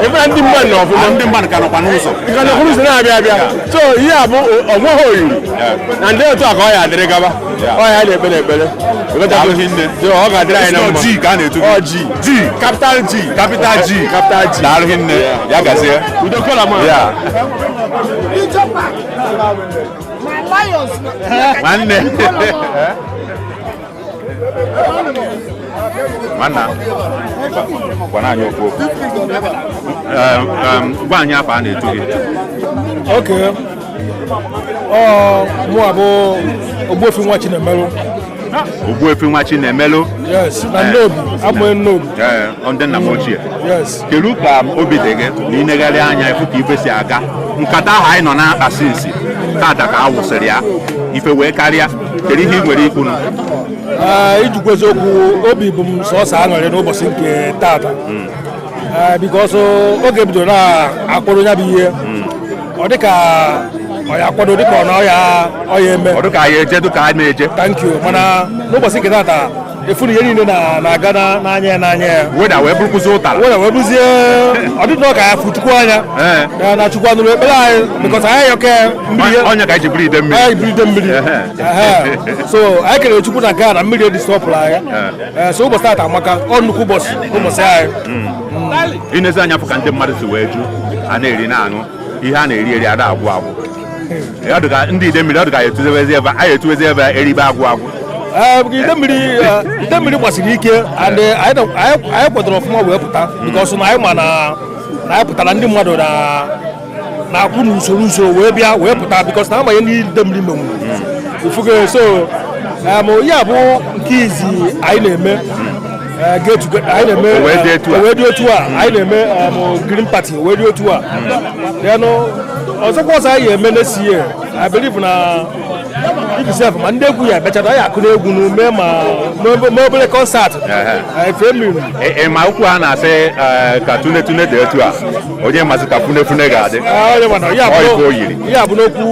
S5: Ebe na ndị mmadụ nọ ọfụma.
S1: Ndị mmadụ ka nọkwa n'ụzọ.
S5: Ka nọkwa n'ụzọ na-abịa abịa. So ihe a bụ ọgwụghị oyiri. Na ndị otu a ka ọ ya adịrị gaba. Ọ ya na-ekpere ekpere.
S1: Daalụ hinne.
S5: So ọ ga-adịrị anyị na mma.
S1: It's not G ka a na-etu gị.
S5: Ọ G.
S1: G.
S5: Capital G.
S1: Capital G.
S5: Capital G.
S1: Daalụ hinne. Ya gazie.
S5: Udo kola ma.
S1: Ya. Nwanne. Nwanna. Gwana anyị okwu okwu. Gwa anyị afọ a na-etu gị.
S16: Okay. Ọ mụ abụ Ogbuefi nwa Chinemelụ.
S1: Ogbuefi nwa Chinemelụ.
S16: Yes, na Nnobi, abụghị Nnobi.
S1: Ee, ọ ndị nna m ochie.
S16: Yes.
S1: Kedu ka obi dị gị na ịnegharị anya ịfụ ka ife si aga? Nkata ahụ anyị nọ na-akpa sinsi tata ka a wụsịrị ya, ife wee karịa. Kedu ihe ị nwere ikwu?
S16: Ee, ijikwa eziokwu, obi bụ m sọsọ aṅụrị n'ụbọchị nke tata. Ee, because oge bidoro na-akwado ya bụ ihe, ọ dịka ọ ya akwado, dịka ọ na ọ ya eme.
S1: Ọ dịka anyị eje, dịka anyị na-eje.
S16: Thank you. Mana n'ụbọchị nke tata, efu na ihe niile na-aga n'anya ya n'anya ya.
S1: Weda wee bụrụkwụzi ụtara.
S16: Weda wee bụzie ọdịdị ka ya fụ Chukwu anya. Na Chukwu anụrụ ekpere anyị, because anyị yọke mmiri.
S1: Ọnya ka anyị ji bụrụ ide mmiri.
S16: Anyị bụrụ ide mmiri. So anyị kelere Chukwu na nke a na mmiri edisọpụrụ anyị. So ụbọchị tata amaka, ọ nnukwu ụbọchị, ụbọchị anyị.
S1: Inezi anya fụ ka ndị mmadụ si wee ju, a na-eri na-aṅụ, ihe a na-eri eri ada agwụ agwụ. Ọ dịka ndị Idemmiri, ọ dịka anyị etuwezi ebe anyị etuwezi ebe eribe agwụ agwụ.
S16: Ee, Idemmiri gbasiri ike and anyị kwadoro ọfụma wee pụta, because na anyị ma na anyị pụtara, ndị mmadụ na na-akwụ n'usoro usoro wee bịa wee pụta, because na amaghị ndị Idemmiri menwu ifugo. So ya bụ nke izi anyị na-eme get together anyị na-eme.
S1: O wee dị etu a.
S16: O wee dị otu a. Anyị na-eme grill party, o wee dị otu a. Then ọzọkwa ọzọ anyị ga-eme next year, I believe na if sef ma ndị egwu ya emechara, anyị akụ n'egwu n'ume ma mee obere concert efe mmiri.
S1: Ị ma okwu a na-asị ka tune tune dị etu a, onye masị ka fune fune ga-adị.
S16: Onye ma na ya
S1: Ọ
S16: bụ
S1: ife o yiri.
S16: Ya bụ n'okwu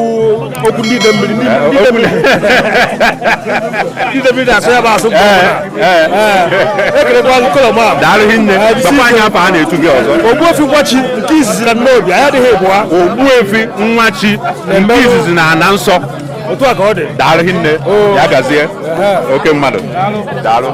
S16: okwu ndị Idemmiri, ndị Idemmiri, ndị Idemmiri na-asụ ya bụ asụ mgbe ọbụla. Ekelekwa nkọlọm a.
S1: Daalụ hinne. Gbakwa anyị afọ a na-etu gị ọzọ.
S16: Ogbuefi Nwachi nke izizi na Nnobi, anyị adịghị ịbụa.
S1: Ogbuefi Nwachi nke izizi na ana nsọ.
S16: Otu a ka ọ dị.
S1: Daalụ hinne, ya gazie, oke mmadụ, daalụ.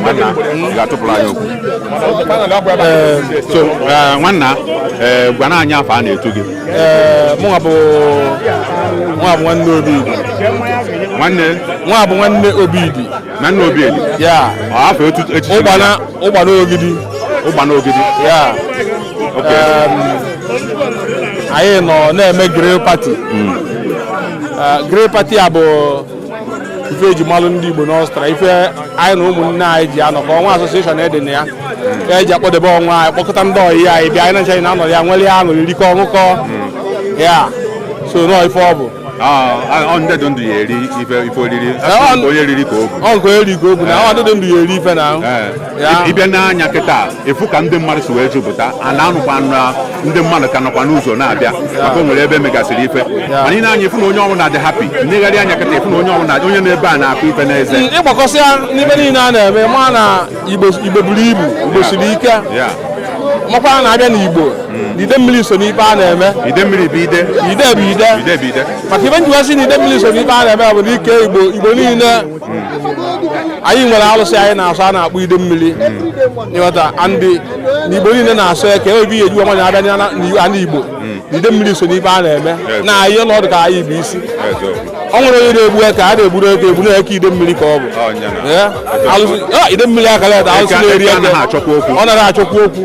S1: Nwanna, ị ga-atụpụrụ anyị okwu. So nwanna, gwana anyị afọ a na-etu gị.
S17: Mụnwa bụ nwa bụ nwanne Obidi.
S1: Nwanne?
S17: Nwa bụ nwanne Obidi.
S1: Nwanne Obidi?
S17: Ya.
S1: Ọ afọ etu echichi?
S17: Ụgbana, Ụgbana Ogidi.
S1: Ụgbana Ogidi.
S17: Ya. Anyị nọ na-eme grill party. Grill party a bụ ife eji malụ ndị Igbo n'Ọstra, ife anyị na ụmụnne anyị ji anọkọ ọnwa, association ede na ya eji akpọdebe ọnwa anyị, kpọkọta ndị ọyị anyị bịa, anyị na-nche anyị na-anọ ya nwere ya aṅụrị, rikọ ọṅụkọ ya. So nọọ ife ọ bụ.
S1: Ọ ndị dị ndụ ya eri ife oriri. Onye riri ka o bu.
S17: Ọ nke onye ri ka o bu na ọ dị ndụ ya eri ife na ahụ. Ya.
S1: Ịbịa n'anya kịta, ịfụ ka ndị mmadụ si wee jupụta a na-anụkwa na ndị mmadụ ka nọkwa n'ụzọ na-abịa, maka o nwere ebe emegasịrị ife. Mana ị na-anya, ịfụ na onye ọbụla dị happy. Negharị anya kịta, ịfụ na onye ọbụla, onye nọ ebe a na-akụ ife n'eze.
S17: Ịgbakọsịa n'ibe niile a na-eme, ma na Igbo, Igbo buru ibu, Igbo siri ike. Makwa na-abịa n'Igbo na Idemmiri so n'ife a na-eme.
S1: Idemmiri bụ ide.
S17: Ide bụ ide.
S1: Ide bụ ide.
S17: Maka ibe njiwasị na Idemmiri so n'ife a na-eme bụ na ike Igbo, Igbo niile, anyị nwere alụsị anyị na-asụ a na-akpọ ide mmiri, ịghọta? Andị na Igbo niile na-asụ eke ebe ihe ejiwa nwanyị abịa n'ala Igbo na Idemmiri so n'ife a na-eme na anyị ọnọdụ ka anyị bụ isi. Ọ nwere onye na-egbu eke, a na-egburu eke egbu na-eke Idemmiri ka ọ bụ. Alụsị Idemmiri akara ede alụsị na-eri
S1: Eke
S17: eke.
S1: anaghị achọkwa okwu.
S17: Ọ naghị achọkwa okwu.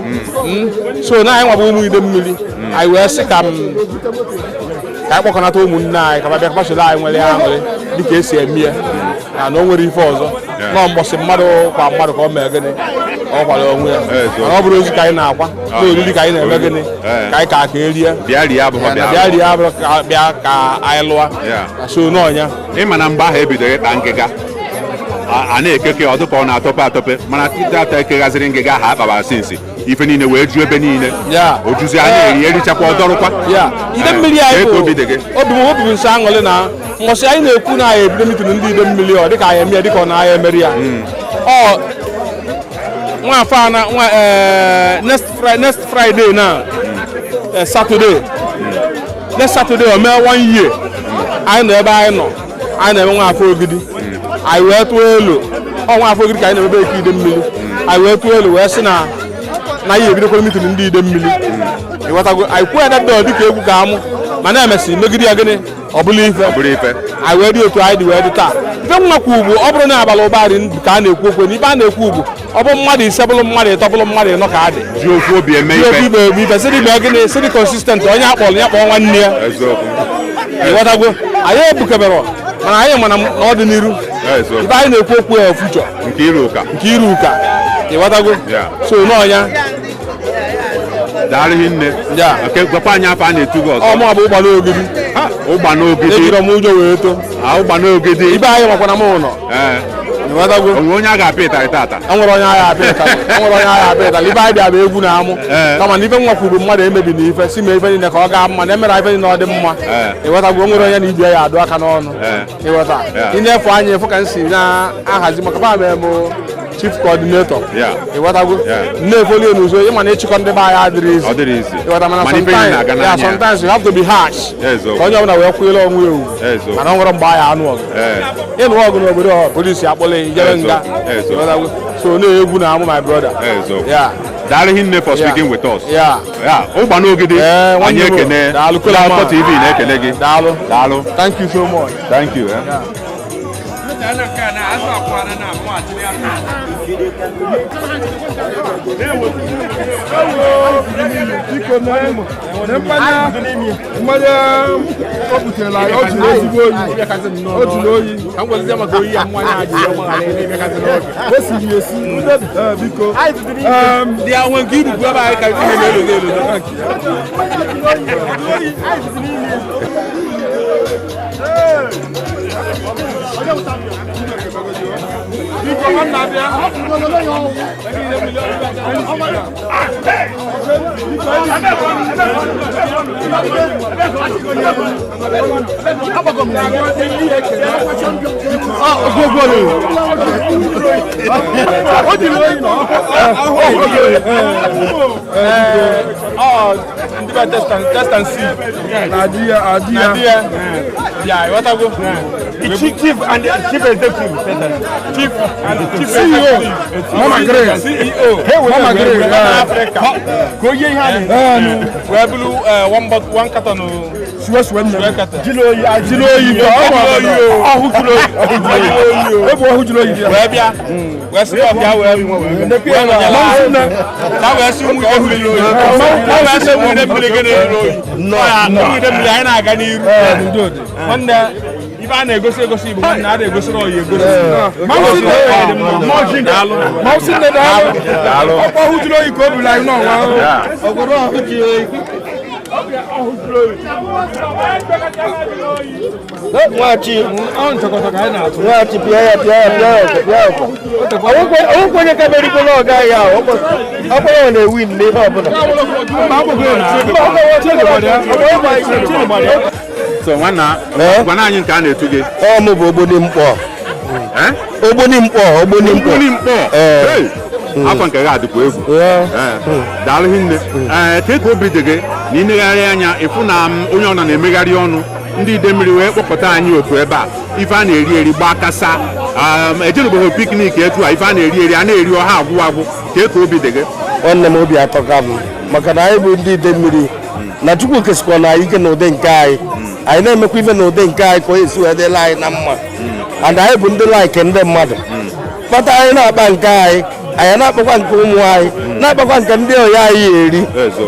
S17: So na anyị nwabụ ụmụ Idemmiri, anyị wee sị ka anyị kpọkọnata ụmụnne anyị ka bịa kpasoro anyị nwere ya aṅụrị dịka esi eme ya, na o nwere ife ọzọ nọ mbọsị mmadụ kwa mmadụ ka ọ mee gịnị, ọ kwara onwe ya. Mana ọ bụrụ ozu ka anyị na-akwa na oriri ka anyị na-eme gịnị, ka anyị ka erie.
S1: Bịa rie abụghọ.
S17: Ya, na
S1: bịa
S17: bịa rie abụrụ ka bịa ka anyị lụọ. So n'ọnya.
S1: Ịma na mgbe ahụ ebidoro ịkpa ngịga, a na-ekeke ọ dịka ọ na-atọpe atọpe, mana tata ekeghaziri ngịga ahụ akpabara sinsi, ife niile wee ju ebe niile. O juzi, a na-eri, erichakwa, ọdọrụkwa.
S17: Ya, Idemmiri anyị
S1: Kee ka
S17: bụ
S1: obi dị gị?
S17: Obi m, obi m nsọ aṅụrị na mbọsị anyị na-ekwu na anyị ebido meeting ndị Idemmiri, ọ dịka anyị eme ya, dịka ọ na anyị emeri ya. Ọ nwa afọ a na nwa next Friday, next Friday na Saturday, next Saturday o mee one year anyị nọ ebe anyị nọ, anyị na-eme nwa afọ Ogidi. Anyị wee tụọ elu, ọ nwa afọ Ogidi ka anyị na-emebe eke Idemmiri. Anyị wee tụọ elu wee sị na anyị ebidokwara meeting ndị Idemmiri, ịghọtago? Anyị kwuo ya dada dịka egwu ka amụ, ma na-emesị megide ya gịnị, ọ bụla ife.
S1: Ọ bụrụ ife.
S17: Anyị wee dị otu anyị dị wee dị taa. Ife nwa kwu bụ, ọ bụrụ na abalị ụba dị ndụ ka a na-ekwu okwu na ife a na-ekwu bụ, ọ bụ mmadụ 5 bụrụ mmadụ 3 bụrụ mmadụ 4 ka a dị
S1: ji ofu obi eme
S17: ji ofu
S1: ife.
S17: ibe eme ife, sịrị mee gịnị, sịrị consistent, onye akpọrọ ya kpọọ nwanne ya. Ịghọtago? Anyị ebukebere, mana anyị ma na n'ọdịnihu ife anyị na-ekwu okwu ya future.
S1: Nke iru ụka.
S17: Nke iru ụka, ịghọtago? So n'ọnya.
S1: Daalụ hinne. Nke gwakwa anyị afọ a na-etu gị ọzọ.
S17: Ọ mụ bụ Ụgbana Ogidi.
S1: Ụgbana Ogidi.
S17: Ejiri m ụjọ wee too.
S1: Ụgbana Ogidi.
S17: Ibe anyị makwana m ụlọ. Ịghọtago?
S1: Onwe onye a ga-apịa ịtarị tata?
S17: Enwere onye agha apịa ịtarị, enwere onye agha apịa ịtarị. Ibe anyị bịa bụ egwu na amụ, kama na ife nwa kwuru, mmadụ emebi na ife si mee ife niile ka ọ gaa mma, na emere ife niile ọ dị mma. Ịghọtago? O nwere onye na ibie ya adụ aka n'ọnụ, ịghọta? Ị na-efu anya efu ka m si na-ahazi maka fa mee m. Chief coordinator. Ịghọtago? Na-efoli n'uzo, ịma na ịchịkọ ndị be anyị adịrị izi.
S1: Ọ dịrị izi.
S17: Ịghọta, mana
S1: Mana ife niile na-aga
S17: sometimes, yeah,
S1: n'anya.
S17: sometimes you have to be harsh
S1: Eziokwu.
S17: ka onye ọbụla wee kwụnyere onwe ya ugwu. Mana ọ nwere mgbe anyị anụ ọgụ, ịnụ ọgụ n'obodo ọ polisi akpọla ya ijebe nga. Ịghọtago? So na-egwu na amụ, my brother. Yeah.
S1: Daalụ hinne for
S17: Yeah.
S1: speaking with us.
S17: Yeah.
S1: Yeah, ụgba n'ogidi.
S17: Nwanne
S1: Anyị
S17: m.
S1: ekene.
S17: Daalụ,
S1: Ndị Akụkọ
S17: Kola.
S1: TV na-ekene gị.
S17: Daalụ.
S1: Daalụ.
S17: Thank you so much.
S1: Thank you.
S4: Biko, na mmanya mmanya o butere anyị, o juru ezigbo oyi, o juru oyi.
S5: Ka m gwazie maka oyi ya, mmanya a ji ya gbaghara na-emekazi n'oge.
S4: O siri esi. Ee, biko.
S5: Dị ya nwe nke irukwu ebe anyị ka ihe na-elo elo.
S4: Biko, nwanna, bịa.
S17: Ndị be test and see.
S4: Na di ya, adi ya.
S17: Na di ya. Ya, ịghọtago?
S3: Chief and chief executive.
S17: Chief and chief
S4: CEO.
S17: executive.
S4: Mama Grace.
S17: CEO.
S4: Mama Grace.
S17: Na Africa. Ka onye ihe a na wee bụrụ one bottle, one carton o.
S4: Suwe suwe nne m.
S17: Suwe carton.
S4: Jiri oyi, ah, jiri oyi bịa. Ọ bụ
S17: Jiri oyi o.
S4: ọhụ jiri oyi.
S17: Ọhụ jiri oyi o.
S4: Ọ bụ ọhụ jiri oyi bịa.
S17: Wee bịa. Wee sị ọ bịa wee wee nọnyere anyị. Ka wee sị ụmụ ide mmiri oyi. Ka wee sị ụmụ ide mmiri gịnị oyi. Ụmụ ide mmiri anyị na-aga n'iru. Nwanne, ife a na-egosi egosi bụ nwanne a na-egosiri oyi egosi. Daalụ.
S4: Mausi nne, daalụ.
S1: Daalụ.
S4: Ọkwa ọhụ jiri oyi ka o buru anyị n'ọnwa ahụ.
S7: Ọgwụrụ ọhụ jiri oyi. Nwachi, nwachi, pịa ya, pịa ya, pịa ya ọkụ, pịa ya ọkụ. Ọnwụkwa onye ka merigolo ọga ya ahụ, ọkpọrọ ọ na-ewin n'ihe ọbụla.
S1: So nwanna, gwana anyị nke a na-etu gị.
S6: Ọ mụ bụ Ogboni Mkpọ. Ogboni Mkpọ, Ogboni Mkpọ.
S1: Ogboni Mkpọ.
S6: Ee.
S1: Hey! Afọ nke gị adịkwa egwu. Ee, daalụ hinne. Ee, ka ka obi dị gị na ịnegharị anya ịfụ na onye ọna na-emegharị ọnụ, ndị ide mmiri wee kpọkọta anyị otu ebe a, ife a na-eri eri gbaa kasa, ejenubeghị picnic etu a, ife a na-eri eri a na-eri ọha agwụ agwụ, ka ka obi dị gị?
S6: Nwanne m, obi atọka m maka na anyị bụ ndị ide mmiri na Chukwu kesikwa na anyị ike n'ụdị nke anyị, anyị na-emekwa ife n'ụdị nke anyị ka o esi wee dịla anyị na mma. And anyị bụ ndị like ndị mmadụ kpata anyị na-akpa nke anyị, anyị na-akpakwa nke ụmụ anyị, na-akpakwa nke ndị ọya anyị eri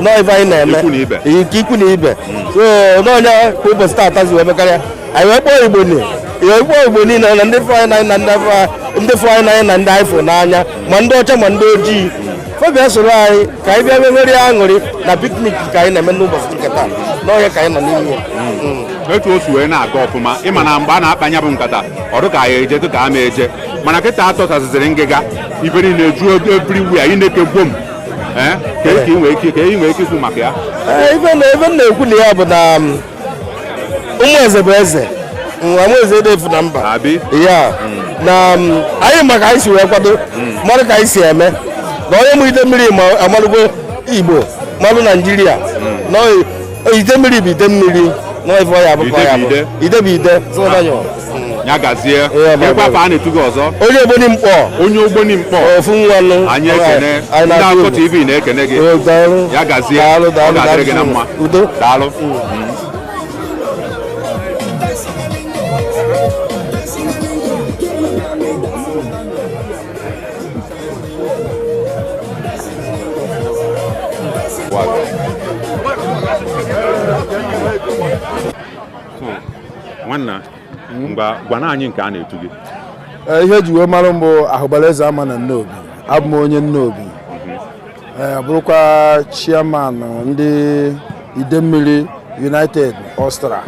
S6: n'ife anyị na-eme.
S1: Ikwu na ibe.
S6: Nke ikwu na ibe. So n'onye ka ụbọchị taata zi wee mekarịa, anyị wee kpọọ Igbo ni wee kpọọ Igbo niile na ndị fụ anyị n'anya na ndị fụ anyị n'anya na ndị anyị fụ n'anya, ma ndị ọcha ma ndị ojii, fọbịa soro anyị ka anyị bịa memerie aṅụrị na picnic ka anyị na-eme n'ụbọchị nke taa n'ọhịa ka anyị nọ n'ime ya.
S1: Etu o si wee na-aga ọfụma, ịma na mgbe a na-akpanya bụ nkata ọdụ ka anyị eje dị ka a ma eje, mana kịta atọsasịzịrị ngịga, ife niile eju everywhere, anyị na-eke gwom. Ee, ka ị nwee ike, ka ị nwee ike ikwu maka ya?
S6: Ee, ife na ebe m na-ekwu na ya bụ na ụmụ eze bụ eze nwa ụmụ eze dị efu na mba ya na anyị maka anyị si wee kwado mmadụ ka anyị si eme na onye mụ ide mmiri ma amalụgo Igbo malụ Naijiria na ide mmiri bụ ide mmiri na ife ọ ya bụ ka ọ ya
S1: Ide
S6: bụ
S1: bụ ide.
S6: Ide bụ ide. So, Daniel.
S1: Ya gazie.
S6: Yeah,
S1: Ekwe afọ a na-etu gị ọzọ?
S6: Onye Ogboni Mkpọ.
S1: Onye Ogboni Mkpọ.
S6: Ofu nwanụ.
S1: Anyị ekene.
S6: Anyị
S1: Ndị
S6: na-atụ
S1: Akụkọ
S6: egwu.
S1: TV na-ekene gị.
S6: Oh, daalụ.
S1: Ya gazie.
S6: Daalụ,
S1: Ọ
S6: daalụ,
S1: ga-adịrị gị na
S6: daalụ.
S1: mma.
S6: Udo.
S1: Daalụ. So, nwanna, ngwa, gwana anyị nke a na-etu gị.
S14: Ee, ihe eji wee mara m bụ Ahụbara Eze Ama na Nnobi. Abụ m onye Nnobi. Ee, bụrụkwa chairman ndị Idemmili United Austria.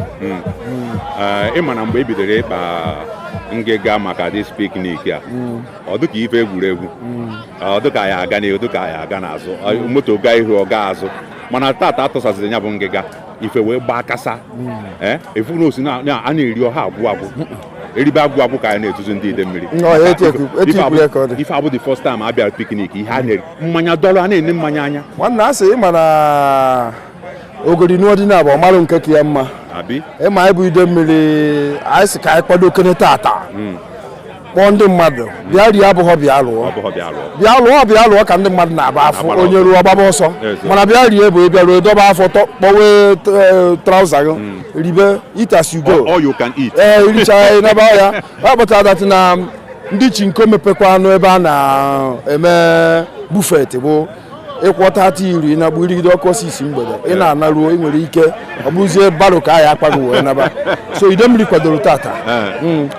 S1: Ee, ị ma na mgbe e bidoro ịkpa ngịga maka this picnic a, ọ dịka ife egwuregwu, ọ dịka anyị aga n'ihu, dịka anyị aga n'azụ, moto gaa ihu, ọ gaa azụ, mana tata atụsaziri ya bụ ngịga, ife wee gbaa kasa. Ee, efu na osi na a na-eri ọha agwụ agwụ. Eribe agwụ agwụ ka anyị na-etuzi ndị Idemmiri.
S7: Ọ, ya etu ikwu ya ka ọ dị.
S1: Ife abụ the first time a bịara picnic, ihe a na-eri mmanya dọrọ, a na-ene mmanya anya.
S7: Nwanne, a sị ịma na ogori n'ọdịna bụ ọmarụ nke ka ya mma.
S1: Abi.
S7: Ịma anyị bụ ide mmiri, anyị sị ka anyị kwado okene tata, kpọọ ndị mmadụ bịa rie. Abụghọ bịa lụọ.
S1: Ọ bụghọ bịa lụọ.
S7: Bịa lụọ, bịa lụọ ka ndị mmadụ na-aba afọ.
S1: Agbara
S7: Onye
S1: ọsọ.
S7: ruo ọgbaba ọsọ. Mana bịa rie bụ ịbịa ruo dọba afọ, kpọwe trouser gị, ribe, eat as you go.
S1: All you can eat.
S7: Ee, iricha ịnaba ya. Ọ kpatara that na ndị chinko mepekwa anụ ebe a na-eme buffet bụ ịkwọta ata iri na gbu irigide ọkụ osisi mgbede ị na-anaruo, ị nwere ike ọ bụrụzie baro ka anyị akpa gị wee naba. So Idemmiri kwadoro tata.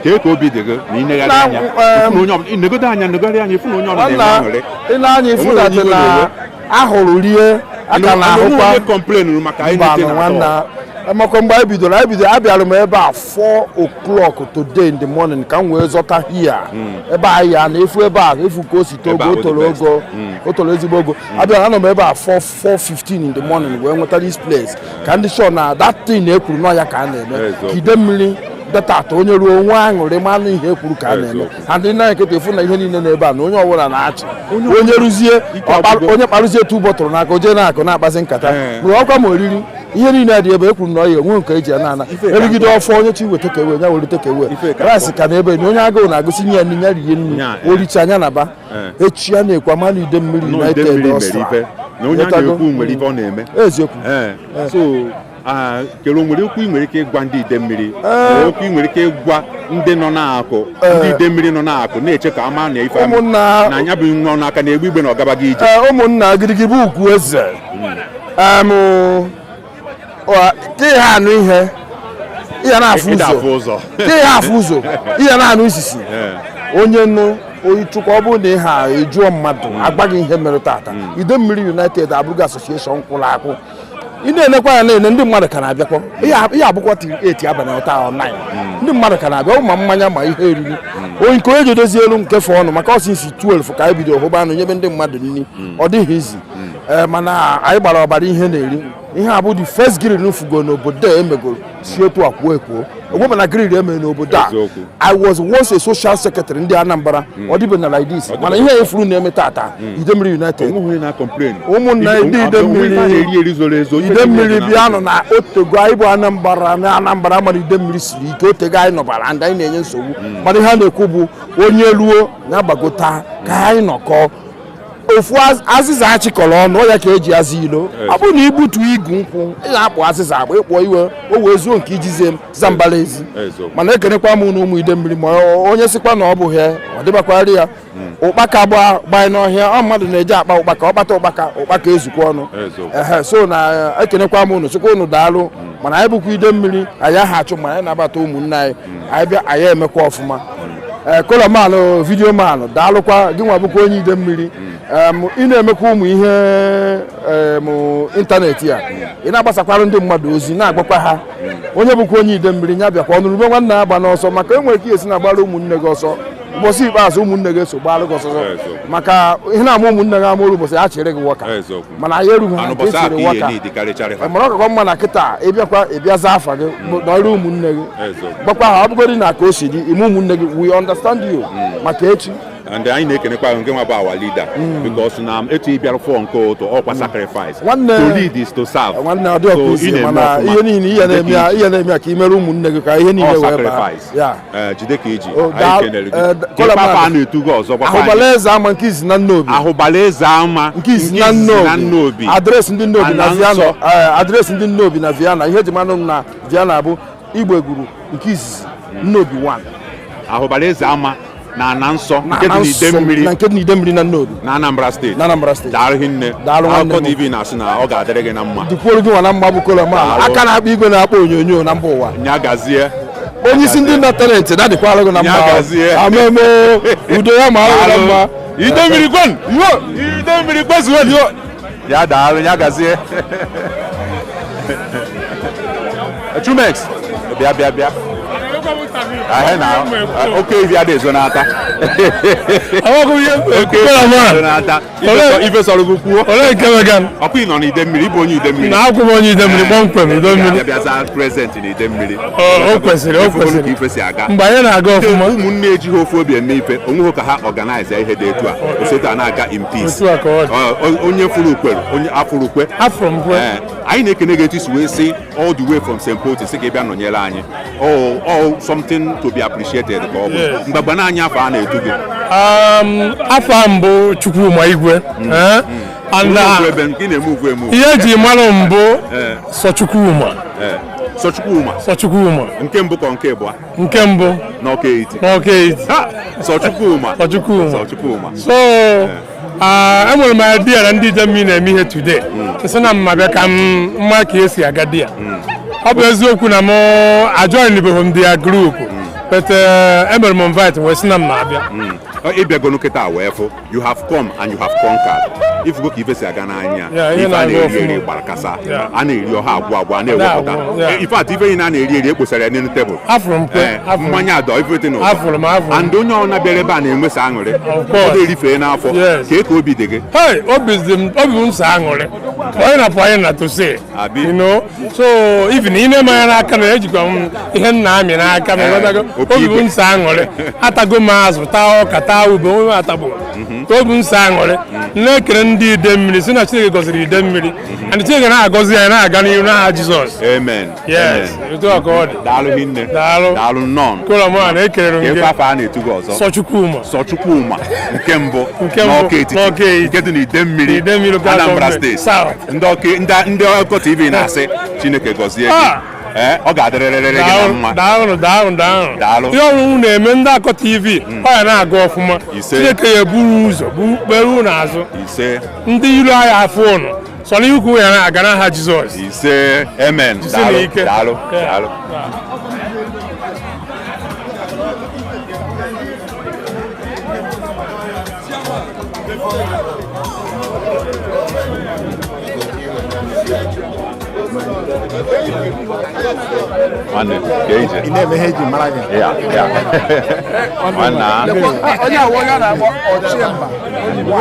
S1: Kee ka obi dị gị na ị negharị
S7: Na,
S1: anya, ịfụ na onye ọbụla, ị negodo anya, negharị anya, ịfụ na onye ọbụla na-enwe
S7: Nwanna,
S1: aṅụrị.
S7: ị na-anya ịfụ
S1: Onwere
S7: that
S1: onye iwe
S7: na
S1: na-ewe.
S7: ahụrụ rie aka
S1: And
S7: na-ahụkwa.
S1: onwe onye complain maka
S7: Mba,
S1: anything at all.
S7: nwanna, amakwa mgbe anyị bidoro, abịara m ebe a 4 o'clock today in the morning ka m wee zọta hia ebe anyị ya na efu ebe a, efu ka o si too
S1: Ebe a
S7: ogo.
S1: bụ
S7: O
S1: the
S7: toro
S1: best.
S7: ogo, o toro ezigbo ogo. Abịara, anọ m ebe a 4 4:15 in the morning wee nweta this place ka ndị sure na that thing ekwuru nọ ya ka a na-eme.
S1: Eziokwu.
S7: Ka ide mmiri data onye ruo onwe aṅụrị manụ ihe ekwuru ka a na-eme. And ndị na nkịta efu na ihe niile n'ebe a na onye ọbụla na-achị, onye rụzie onye kparụzie tu bọtụrụ n'aka, o jee na-akụ na-akpazi nkata mgbe ọkwa ma oriri ihe niile dị ebe e kwuru na ọ ya enwe nke eji ya na-ana erigide ọfọ. Onye chi weta ka ewe ya werute ka ewe rice ka na ebe na onye agụụ na-agụsị nye ya nri, ya rie nri, oricha anya naba. Echi ya na-ekwu amanụ Idemmiri
S1: Nọ
S7: United
S1: Idemmiri mere
S7: Ọstra.
S1: ife na onye a
S7: Ghọtago?
S1: na-ekwu nwere ife ọ na-eme.
S7: Eziokwu.
S1: So kere o nwere okwu ị nwere ike ịgwa ndị Idemmiri? Nwere okwu ị nwere ike ịgwa ndị nọ na-akụ, ndị Idemmiri nọ na-akụ na-eche ka ama na ife na anya bụ nwa n'aka na-egbe igbe na ọgabaga ije?
S7: Ee, ụmụnna, girigi bụ ugwu eze. Ka ihe anụ ihe ihe na-afụ
S1: Ị na-afụ
S7: ụzọ.
S1: Ụzọ.
S7: Ka ihe afụ ụzọ, ihe na-anụ isisi. Onye nụ oyi chukwu, ọ bụrụ na ihe a ejụọ mmadụ agbaghị ihe mere tata, Idemmiri United abụghị association kwụrụ akwụ. Ị na-enekwa ya na-ene, ndị mmadụ ka na-abịakwa. Ihe abụkwa 8 abalị ụta 9, ndị mmadụ ka na-abịa ma mmanya ma ihe eriri. Onye nke onye ji edozi elu nke fọ ọnụ maka ọsọ isi 12 ka anyị bido hụba anụ nyebe ndị mmadụ nri. Ọ dịghị izi. Ee, mana anyị gbara ọbara ihe na-eri. Ihe a bụ the first grill fugo n'obodo a emegoro si otu a kwuo ekwuo ogwe na grill emere n'obodo a. I was once a social secretary ndị Anambra. Ọ dịbe na like this, mana ihe efuru na-eme tata, Idemmiri United, ụmụnna ndị Idemmiri, Idemmiri bịanụ na otego anyị bụ Anambra na Anambra mara Idemmiri siri ike. Otego anyị nọbara ndị anyị na-enye nsogbu, mana ihe a na-ekwu bụ onye ruo na-agbagota ka anyị nọkọ ofu azịza achịkọrọ ọnụ ya ka eji azụ ilo. Ọ bụrụ na igbutu igu nkwụ, ị na-akpụ azịza agba ịkpọ iwe o wee zuo nke ijizie m zambara ezi. Mana ekenekwa m na ụmụ Idemmiri, ma onye sịkwa na ọ bụghị ya, ọ dịbakwara ya ụkpaka gbaa n'ọhịa. Ọ mmadụ na-eji akpa ụkpaka, ọ kpata ụkpaka, ụkpaka ezukwa ọnụ. Ehe, so na ekenekwa m unu, sịkwa unu daalụ. Mana anyị bụkwa Idemmiri, anyị aha achụ ma anyị nabata ụmụnne anyị. Anyị bịa, anyị emekwa ọfụma. Ee, kolamanụ, video man, daalụkwa. Gị nwa bụkwa onye Idemmiri. Ị na-emekwa ụmụ ihe ịntanetị a, ị na-agbasakwara ndị mmadụ ozi, na-agbakwa ha onye bụkwa onye Idemmiri ya bịakwa ọnụrụbe nwanne ya gba n'ọsọ, maka enwere ike esi na-agbara ụmụnne gị ọsọ. Ụbọchị ikpeazụ, ụmụnne gị eso gbalụ gị ọsọ, maka ihe na-ama ụmụnne gị ama ụbọchị ya chịrị gị wọka. Mana anyị erughị ha nke echiri wọka. Mara ọkakọ mma na kịta ịbịakwa ịbịa zaa afa gị nọrọ ụmụnne gị, gbakwa ha. Ọ bụgodị na ka o si dị ime ụmụnne gị, we understand you maka echi.
S1: And anyị na-ekenekwa nke nwa bụ our leader, because na etu ị bịara fọ nke ụtọ ọkwa sacrifice.
S7: Nwanne,
S1: to lead is to serve.
S7: Nwanne, ọ dị ọkụ izi, mana ihe niile ihe na-eme ya, ihe na-eme ya ka imere ụmụnne gị ka ihe niile wee baa
S1: ya. Jide ka iji, anyị kenere gị. Papa a na-etu gị ọzọ.
S7: Ahụbala eze ama nke izi na Nnobi.
S1: Ahụbala eze ama
S7: nke izi na Nnobi. Address ndị Nnobi na Vienna, address ndị Nnobi na Vienna, ihe eji manụ na Vienna bụ Igbe gwuru nke izizi, Nnobi 1.
S1: Ahụbala eze ama na ana nsọ nke dị n'Idemmiri.
S7: Na nke dị n'Idemmiri na Nnobi.
S1: Na Anambra Steeti.
S7: Na Anambra Steeti.
S1: Daalụ hinne.
S7: Daalụ nwanne m.
S1: Akụkọ TV na-asị na ọ ga-adịrị gị na mma.
S7: Dịkwuoro gị nwa na mma bụ Koloman, aka na-akpọ igwe na-akpọ onyonyo na mba ụwa.
S1: Nya gazie.
S7: Onye isi ndị nna talent na-adịkwara gị na mma. Ameme udo ya ma ahụ na mma.
S1: Idemmiri kwen, Idemmiri kwezuo ya. Daalụ, ya gazie. Chumex, bịa bịa bịa. Ahụ na oke evi adị ezo n'ata.
S18: Amaghị m ihe
S1: Oke evi adị ezo n'ata. Ife sọrọ gị kwuo.
S18: Olee nke vegan?
S1: Ọkwa ị nọ n'ide mmiri, ịbụ onye ide mmiri.
S18: Na akwụ m onye ide mmiri kpọmkwem ide mmiri.
S1: Bịa bịa present n'ide mmiri.
S18: O kwesịrị, o
S1: Ife olu
S18: kwesịrị.
S1: ka ife si aga.
S18: Mgbe anyị na-aga ọfụma.
S1: Ụmụnne ejighị ofu obi eme ife, onweghị ka ha organize ihe dị etu a. Osote a na-aga in peace.
S18: Otu a ka ọ dị.
S1: Onye fụrụ ukwere, onye afụrụ ukwe.
S18: Afụrụ m kwe.
S1: Ee, anyị na-ekene gị etu isi wee sị all the way from St. Paul sị ka ị bịa nọnyere anyị. All something to be appreciated ka ọ bụ.
S18: Yes.
S1: Mgbagba na anyị afọ a na-etu gị.
S18: Afọ a mbụ Chukwuma Igwe. Eh? And
S1: Ugwu ebe nke ị na-eme ugwu eme ugwu.
S18: Ihe eji mara mbụ Sọ Chukwuma.
S1: Sọ Chukwuma.
S18: Sọ Chukwuma.
S1: Nke mbụ ka nke abụọ.
S18: Nke mbụ.
S1: N'Ọka Etiti.
S18: N'Ọka Etiti.
S1: Ha! Sọ Chukwuma.
S18: Sọ Chukwuma.
S1: Sọ Chukwuma.
S18: So enwere m idea na ndị Idemmili na-eme ihe today. Sị na mma bịa ka m mma ka esi aga di ya. Ọ bụ eziokwu na m ajoinbeghị m their group, but emere m invite wee sị na m na-abịa.
S1: Ịbịagonu kịta wee fụ, you have come and you have conquered. Ifugo ka ife si aga n'anya.
S18: Yeah, ihe
S1: Ife a
S18: na-aga
S1: na-eri eri
S18: ọfụma.
S1: gbara kasa.
S18: Yeah.
S1: A na-eri ọha agwụ agwụ, a na-ewepụta.
S18: Na-agwụ, yeah.
S1: In fact, ife niile a na-eri eri ekposara ya n'elu tebụl.
S18: Afụrụ m kwe, afụrụ m.
S1: Mmanya adọ everything ụtọ.
S18: Afụrụ m, afụrụ m.
S1: And onye ọbụla bịara ebe a na-enwesa aṅụrị.
S18: Course.
S1: Ọ na-erifee n'afọ.
S18: Yes.
S1: Kee ka obi dị gị?
S18: Hey, obi dị m, obi m sọ aṅụrị. Onye na pụ anyị na to say. You know, so even ine m anya n'aka na ejikwa m ihe m na-amị n'aka m, ịghọtago?
S1: Opi
S18: Obi
S1: igwe.
S18: m sọ aṅụrị. Atago m azụ, taa ọka, taa ube, onwe m atagbo. Obi m sọ aṅụrị. Na-ekele ndị ide mmiri, si na Chineke gọziri ide mmiri. And Chineke na-agọzi anyị na-aga n'ihu n'aha Jizọs.
S1: Amen.
S18: Yes,
S1: Amen.
S18: otu a ka ọ dị.
S1: Daalụ hinne.
S18: Daalụ.
S1: Daalụ nnọọ.
S18: Kolomon, ekelere m
S1: Ka
S18: gị.
S1: ekwe afọ a na-etu gị ọzọ.
S18: Sọ Chukwuma.
S1: Sọ Chukwuma nke mbụ
S18: Nke mbụ,
S1: n'Ọka Etiti.
S18: n'Ọka Etiti.
S1: Nke dị n'Idemmili,
S18: Idemmili, local
S1: Anambra
S18: government.
S1: Steeti.
S18: South.
S1: Ndị ndị Ọkọ TV na-asị Chineke gọzie gị.
S18: Ah.
S1: Ọ ga-adịrịrịrị gị na mma.
S18: Daalụ, daalụ, daalụ.
S1: Daalụ.
S18: Ihe ọrụ na-eme ndị Akọ TV, ọ ya na-aga ọfụma.
S1: Ise.
S18: Chineke ya eburu ụzọ kpere unu azụ.
S1: Ise.
S18: Ndị ilu agha afụ unu sọ na ikwu ya na-aga n'aha Jizọs.
S1: Ise. Amen.
S18: Jisi
S1: Daalụ.
S18: n'ike.
S1: Daalụ.
S18: Yeah.
S1: Daalụ. Nwanne, ka ije.
S19: Ị na-eme ihe eji mara gị.
S1: Ya, ya. Nwanna.
S14: Onye awụ onye a na-akpọ Ọchịmba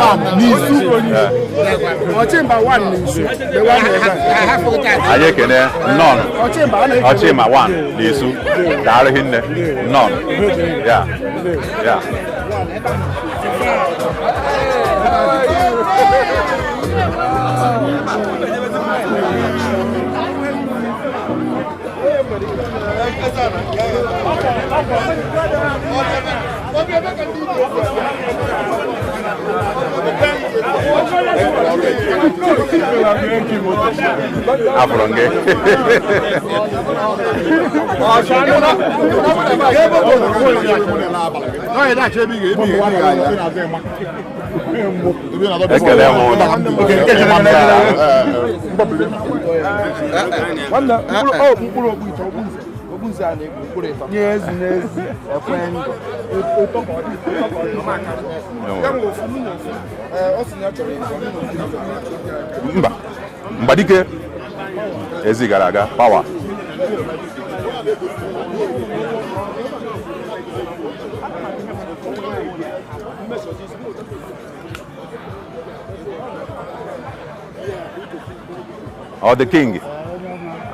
S14: one n'izu. Ọchịmba one n'izu. Lewe anya ebe a.
S1: Anyị ekene nnọọ.
S14: Ọchịmba a na-ekene.
S1: Ọchịmba one n'izu. Daalụ hinne. Nnọọ. Ya. Ya. Afụrụ m gị. Ekele m ụnụ.
S14: Nwanne, mkpụrụ okpu ite, okpu nze. Okpu nze a na-ekpu mkpụrụ ịtọ. N'ezi, n'ezi, ekwe ndụ. Ụtọ ka ọ dị, ụtọ ka ọ dị. Ya nwe ofu, mụ nwe ofu. Ọ sị na ya chọrọ ịtọ, mụ nwe ofu.
S1: Mba, Mgbadike ezi gara aga pawa. Ọ the king,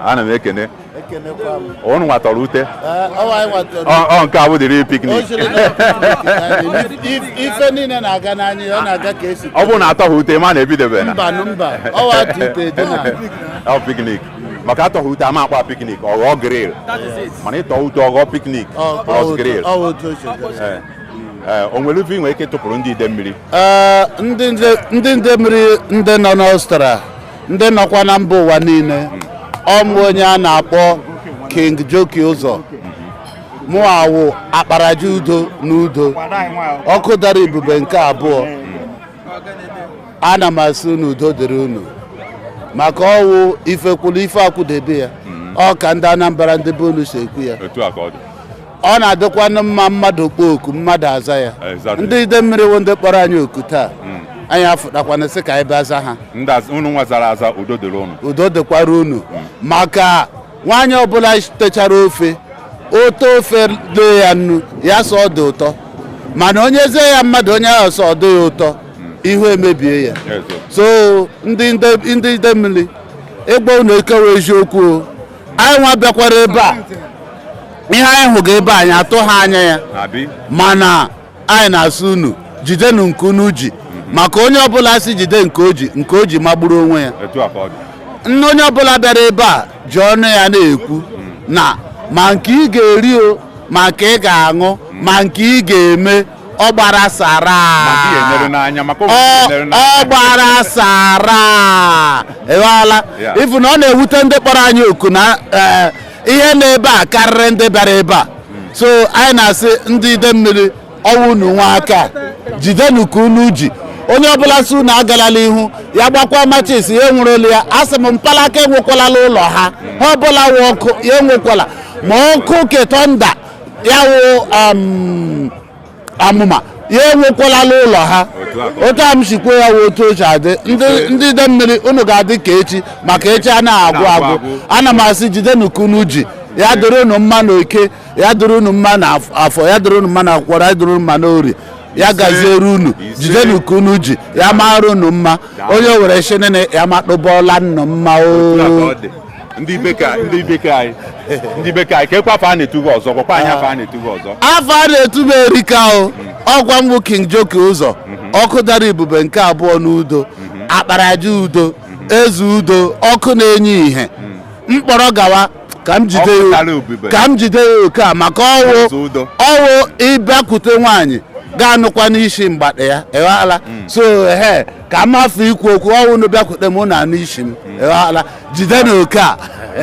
S1: ana m ekene.
S12: Ekenekwa m.
S1: Ụnụ nwatọrọ ute.
S12: Ọ anyị nwatara.
S1: Ọ nke a bụ the real picnic.
S12: O siri na picnic anyị. Ife niile na-aga n'anya ya, ọ na-aga ka esi.
S1: Ọ bụrụ na atọghị ute, ma na-ebidebe na.
S12: Mba, mba. Ọ wa atụ ute dị na.
S1: Ọ picnic. Maka atọghị ute ama akpa picnic, ọ ghọọ grill. Mana ịtọ ute ọ ghọọ picnic plus grill.
S12: Ọ otu o si dị.
S1: O nwere ife ị nwere ike ịtụpụrụ ndị ide mmiri?
S12: Ndị nde mmiri, ndị nọ n'Ọstrịa, ndị nọkwa na mba ụwa niile, ọmụ onye a na-akpọ King Joki Ụzọ, mụ awụ akparaji udo n'udo, ọkụ dara ibube nke abụọ. Ana m asị unu udo dịrị unu, maka ọwụ ifekwulu ife akwụdebe ya, ọ ka ndị Anambra ndị be unu si ekwu ya.
S1: Otu a ka ọ dị.
S12: Ọ na-adịkwanụ mma mmadụ kpọọ oku mmadụ aza ya.
S1: Exactly.
S12: Ndị ide mmiri wụ ndị kpọrọ anyị oku taa, anyị afụtakwana sị ka anyị bịa za ha.
S1: Ndị unu nwa zara aza, udo dịrị unu.
S12: Udo dịkwara unu, maka nwaanyị ọbụla techara ofe Ote ofe lee ya nnu ya sọ ọ dị ụtọ, mana onye zie ya mmadụ, onye ahụ sọ ọ dị ya ụtọ, ihu emebie ya. So ndị ide mmiri, ịgba unu ekewa eziokwu o. Anyị nwa bịakwara ebe a, ihe anyị hụga ebe a, anyị atụ ha anya ya.
S1: Abi.
S12: Mana anyị na-asị unu jidenu nke unu ji, maka onye ọbụla si jide nke o ji, nke o ji magburu onwe ya.
S1: Etu a ka ọ dị.
S12: Nne, onye ọbụla bịara ebe a ji ọnụ ya na-ekwu na ma nke ị ga-eri o, ma nke ị ga-aṅụ, ma nke ị ga-eme, ọ gbara sara.
S1: Ma nke ị ga-eneru n'anya, maka o nwere
S12: ọ
S1: nke eneru n'anya.
S12: Ọ gbara sara ịghọọla. Ifu na ọ na-ewute ndị kpọrọ anyị oku na ihe na ebe a karịrị ndị bịara ebe a. So anyị na-asị ndị ide mmiri, ọwụ unu nwa aka jidenu ka unu ji. Onye ọbụla si unu agalala ihu ya, gbakwa matches ya enwerela ya. Asị m mpalaka enwekwalala ụlọ ha, ha ọbụla wụ ọkụ ya enwekwala, ma ọkụ ketọnda ya wụ amụma ya enwekwalala ụlọ ha. Otu a m sikwe ya wụ otu o si adị. Ndị ide mmiri, unu ga-adị ka echi, maka echi a na-agwụ agwụ. Ana m asị jidenu ka unu ji. Ya dịrị unu mma na oke, ya dịrị unu mma na afọ, ya dịrị unu mma na akwụkwọ, ya dịrị unu mma na orie, ya gaziere unu. Jidenu ka unu ji, ya mara unu mma. Onye were shinene ya matụbọla nnụ mma.
S1: Otu a ka
S12: o
S1: ọ dị. Ndị bekee anyị, ndị bekee anyị, ka ekwe afọ a na-etu gị ọzọ, gwakwa anyị afọ a na-etu gị ọzọ.
S12: Afọ a na-etu m erika o. Ọgwa m bụ King Joki ụzọ ọkụ dara ibube nke abụọ n'udo, akparaja udo, eze udo, ọkụ na-enye ihe mkpọrọ gawa ka m jide.
S1: Ọkụ
S12: Ya
S1: dara ubube.
S12: Ka m jide ya oke a, maka ọwụ
S1: Eze udo.
S12: Ọwụ ịbịakwute nwaanyị ga-anụkwa n'isi mgbada ya, ịghọala? So ehe ka m afọ ikwu okwu, ọwụ unu bịakwute m na anụ isi m, ịghọala? Jide na oke a.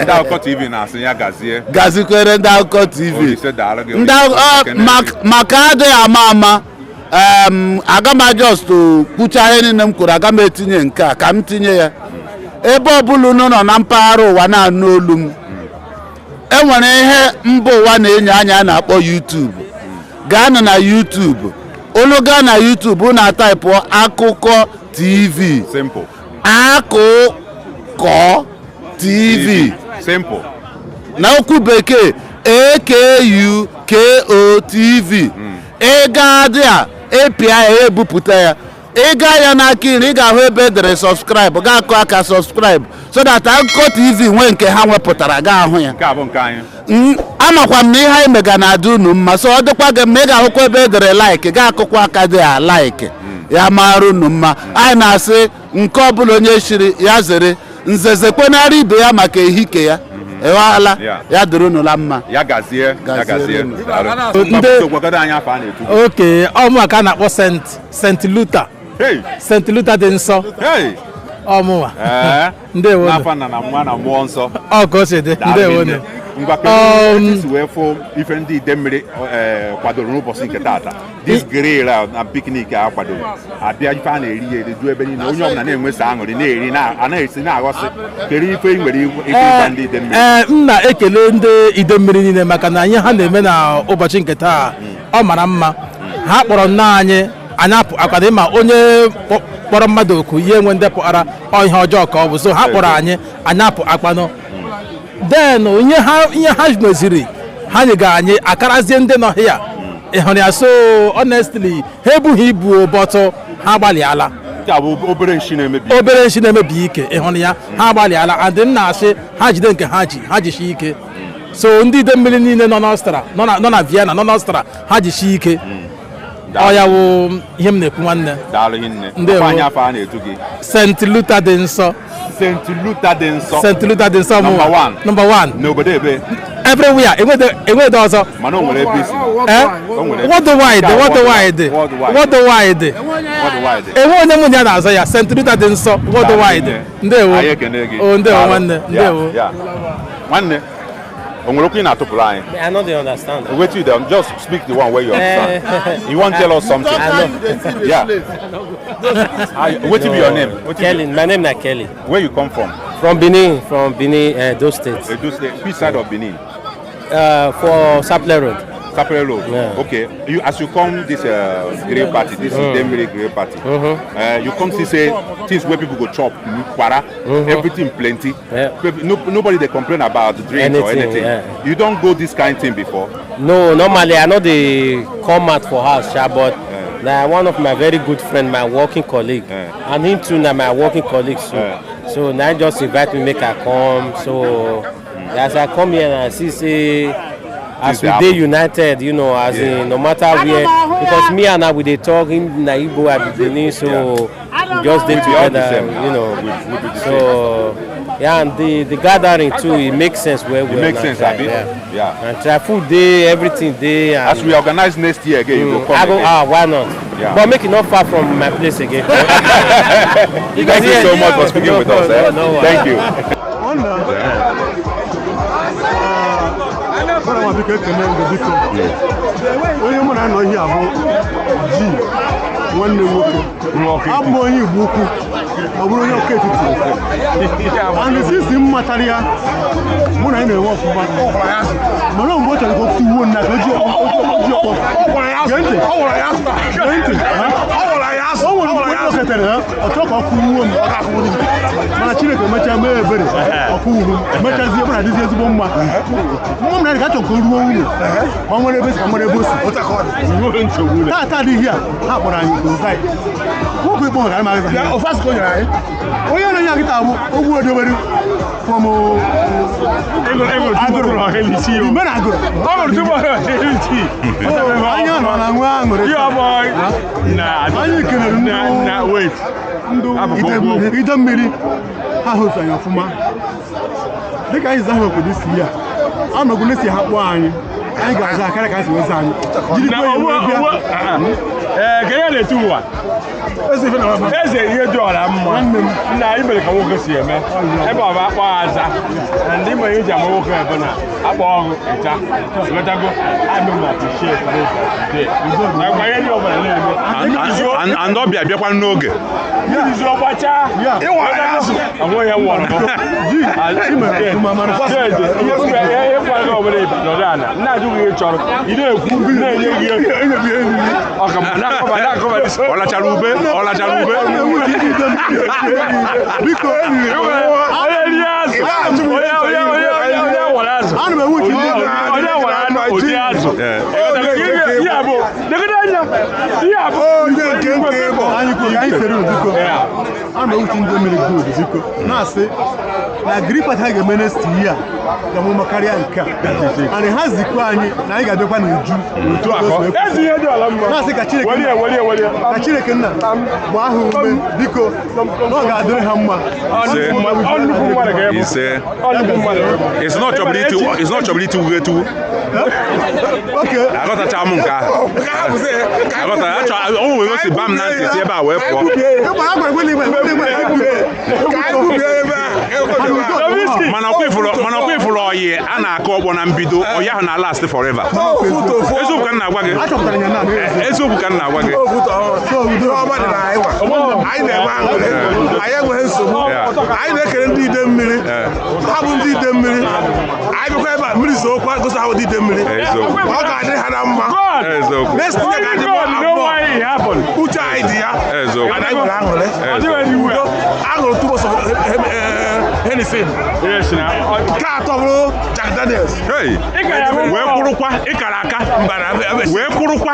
S1: Ndị akụkọ TV na-asị ya gazie.
S12: Gazikwere ndị akụkọ TV.
S1: Olise, daalụ gị.
S12: Ndị maka adịghị ama ama, aga m just kwucha ihe niile m kwuru. Aga m etinye nke a ka m tinye ya ebe ọbụla unu nọ na mpaghara ụwa na-anụ olu m. Enwere ihe mba ụwa na-enyo anya a na-akpọ YouTube. Gaanụ na YouTube. Unu gaa na YouTube, unu ataịpụọ Akụkọ TV.
S1: Simple.
S12: Akụkọ TV.
S1: Simple.
S12: Na okwu bekee, AKUKO TV. Ị gaa dị a, ịpịa ya, ebupụta ya. Ị gaa ya n'aka iri, ị ga-ahụ ebe edere subscribe. Ga-akụ aka subscribe so that Akụkọ TV nwee nke ha wepụtara, ga-ahụ ya.
S1: Nke a bụ nke anyị.
S12: Amakwa m na ihe anyị mega na-adị unu mma, so ọ dịkwa gị mma, ị ga-ahụkwa ebe edere like, ga-akụkwa aka dị a like. Ya mara unu mma. Anyị na-asị nke ọbụla onye shiri ya zere nzeze kwenara ibe ya maka ehike ya, ịghọala? Ya dịrị unu la mma.
S1: Ya gazie, ya
S12: Gaziere
S1: gazie.
S12: unu.
S1: Daalụ. Gwagoro anyị afọ a na-etu gị.
S16: Oke ọmụwa ka a na-akpọ St Luther. St Luther dị nsọ. Ọmụwa. Ndewo.
S1: N'afọ nna na nwa na mmụọ nsọ.
S16: Ọ ka o si dị.
S1: Daalụ.
S16: Ndewo.
S1: Nne. Ngwa, kedu etu isi wee fụ ife ndị ide mmiri kwadoro n'ụbọchị nke taata, this grill a na picnic a kwadoro, abịa ife a na-eri ya eri ju ebe niile, onye ọbụla na-enwesa aṅụrị, na-eri, a na-esi na-aghọsị? Kedu ife ị nwere ife ịgwa ndị ide mmiri?
S16: Ee, m na-ekele ndị ide mmiri niile maka na ihe ha na-eme na ụbọchị nke taa, ọ mara mma. Ha kpọrọ nna anyị, anyị apụ akwado ịma onye kpọrọ mmadụ oku ihe enwe ndị pụtara ọ ihe ọjọọ ka ọ bụ. So ha kpọrọ anyị, anyị apụ akpanụ. Then ihe ha meziri, ha nyega anyị akarazie ndị nọ hia, ị hụrụ ya? So honestly, ha ebughị ibu, but ha agbalịala.
S1: Nke a bụ obere nshi na-emebi.
S16: Obere nshi na-emebi ike, ị hụrụ ya? Ha agbalịala, and m na-asị ha jide nke ha ji, ha jisie ike. So ndị ide mmiri niile nọ n'Ọstra, nọ na Vienna, nọ n'Ọstra, ha jisie ike. Ọ ya wụ ihe m na-ekwu, nwanne.
S1: Daalụ hinne.
S16: Ndewo.
S1: Ọkwa anyị afọ a na-etu gị?
S16: St Luther dị nsọ.
S1: St Luther dị nsọ.
S16: St Luther dị nsọ.
S1: Number one.
S16: Number one.
S1: N'obodo ebe?
S16: Everywhere, enwede ọzọ.
S1: Mana o nwere ebe isi.
S16: Eh?
S1: O nwere ebe-
S16: Worldwide.
S1: Nke a
S16: Worldwide.
S1: Worldwide.
S16: Worldwide.
S1: Worldwide.
S16: Enwe onye mụ na ya na-azọ ya. St Luther dị nsọ worldwide. Ndewo.
S1: Anyị ekene gị.
S16: O, ndewo.
S1: Daalụ.
S16: Nwanne.
S1: Ya,
S16: Ndewo.
S1: ya. Nwanne, o nwere okwu ị na-atụpụrụ anyị?
S19: I no dey understand.
S1: Wait, you them. Just speak the one where you understand. You want tell us something?
S19: I know.
S1: Yeah. What be your name? Wetin
S19: Kelly. My name na Kelly.
S1: Where you come from?
S19: From Benin. From Benin, Edo State.
S1: Edo State. Which side of Benin?
S19: For Sapele Road.
S1: Sapele Road. Okay. You as you come this grill party, this Idemili grill party. You come see say things where people go chop, para, everything plenty. No, nobody they complain about drinks or
S19: Anything,
S1: anything.
S19: yeah.
S1: You don't go this kind thing before.
S19: No, normally I no dey come out for house sha, but na one of my very good friend, my working colleague, and him too na my working colleague so. So na him just invite me make I come. So as I come here and I see say as
S1: Things
S19: we
S1: dey
S19: dey
S1: happen.
S19: united, you know, as in no matter where, because me and her we dey talk, him na Igbo, I be Benin, so we just dey
S1: We be all the
S19: together,
S1: same.
S19: you know.
S1: We be the
S19: So yeah, and the gathering too, it makes sense well well.
S1: It makes
S19: and
S1: sense,
S19: try,
S1: abi?
S19: Yeah.
S1: Yeah.
S19: And try food dey, everything dey. And
S1: As we organize next year again, you go come
S19: I go,
S1: again.
S19: ah, why not?
S1: Yeah.
S19: But make it not far from my place again.
S1: Thank you so much for speaking with us. Eh?
S19: No, no,
S1: Thank you.
S15: Bana biko ekene m gị biko. Onye mụ na-anọ ihe a bụ ji nwanne m nwoke. Abụ m onye Igbo ukwu, ọ bụrụ onye ọka etiti. And since m matara ya, mụ na ya na-enwe ọfụma. Mana mgbe ọ chọrọ ka o tuwuo nna ka o ji ọkpọ. Gee ntị. Gee ntị. O nwere mgbe o ketere ha, ọ chọọ ka ọ kụwuo m. Mana Chineke mechaa mee ebere, ọ kụwuru m. Mechazie mụ na adịzi ezigbo mma. Mma m na ka achọ ka o ruo ụlọ, ka ọ nwere ebe si ka nwere ebe o si. Taata adịghị a, ha kpọrọ anyị kozai. Nwoke ikpọ gara amaghị onye na-enye akịta bụ ogwu odobere from agụrụ. Ime na agụrụ. Anya nọ na nwe aṅụrị. Anyị kelere ndị ide mmiri ha hụrụ anyị ọfụma. Dịka anyị zahụ obodo si ya, anọgụ na-esi ha kpọọ anyị, anyị ga-aza akara ka anyị si wee zaa anyị. Jirikwa ya wee bịa.
S5: Ka ya na-eti ụwa eze ihe dị ọra mma nna anyị mere ka nwoke si eme ebe ọ bụ akpọ aza na ndị mere eji ama nwoke ebe na akpọ ọrụ ịcha ịghọtago amị ma appreciate today nakwa ihe ndị ọbụla na-eme
S1: And ọbịa bịakwa n'oge.
S5: izu ọgbachaa onwe ya nwụrụ ihe kwara gị ọbụla nọdụ ala nna ajụ gị chọrọ ị na-ekwu na-enye gị
S1: Ọ lachara ube, ọ lachara ube.
S15: Biko,
S5: onye rie azụ onye onye onye onye nwere azụ
S15: Ana m enwe uche ndị
S5: onye nwere anụ ụdị azụ ihe a bụ legide anya ihe a bụ
S15: anyị kwuru ka anyị sere unu biko. Ana m ewuchi ndị mmiri good biko na-asị na grip party ha ga-eme next year ga-amụma karịa nke a. And ha zikwa anyị na anyị ga-abịakwa n'uju.
S5: Ezi ihe dị ọla mma.
S15: Na-asị ka Chineke
S5: Welie, welie, welie.
S15: ka Chineke nna gbaa ha ume biko na ọ ga-adịrị ha mma.
S5: Ọ nnukwu mmadụ ka ị bụ.
S1: Ise.
S5: Ọ nnukwu mmadụ ka ị bụ.
S1: It's not chọbụrụ it's not chọbụrụ itiwu gị etiwu. Aghọtacha m nke ahụ. Aghọta achọ o nwere o si ba m na ntị si ebe a wee pụọ. Mana ọkwa ifuru ọyị a na-akọ ọgbọ na mbido ọyị ahụ na last forever. Eziokwu ka m na-agwa gị. Eziokwu ka m na-agwa gị.
S9: Anyị na-enwe aṅụrị, anyị enweghị nsogbu. Anyị na-ekele ndị ide mmiri, ha bụ ndị ide mmiri. Anyị bịakwa ebe a mmiri zookwa gosi ha bụ ndị ide mmiri. Ọ ga-adị ha na mma. Next year ga-adị mma abụọ. Uche anyị dị ya. Mana anyị nwere aṅụrị. Udo aṅụrụ two bottles of Hennessy. Nke atọ bụrụ Jack Daniels.
S1: Wee kwụrụkwa ịkara aka. Wee kwụrụkwa.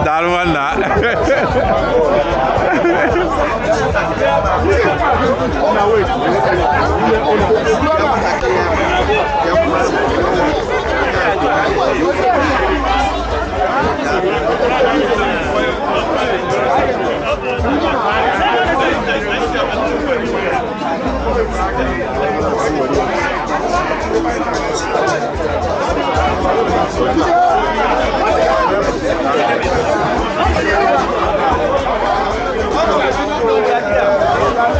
S1: Daalụ nwanna.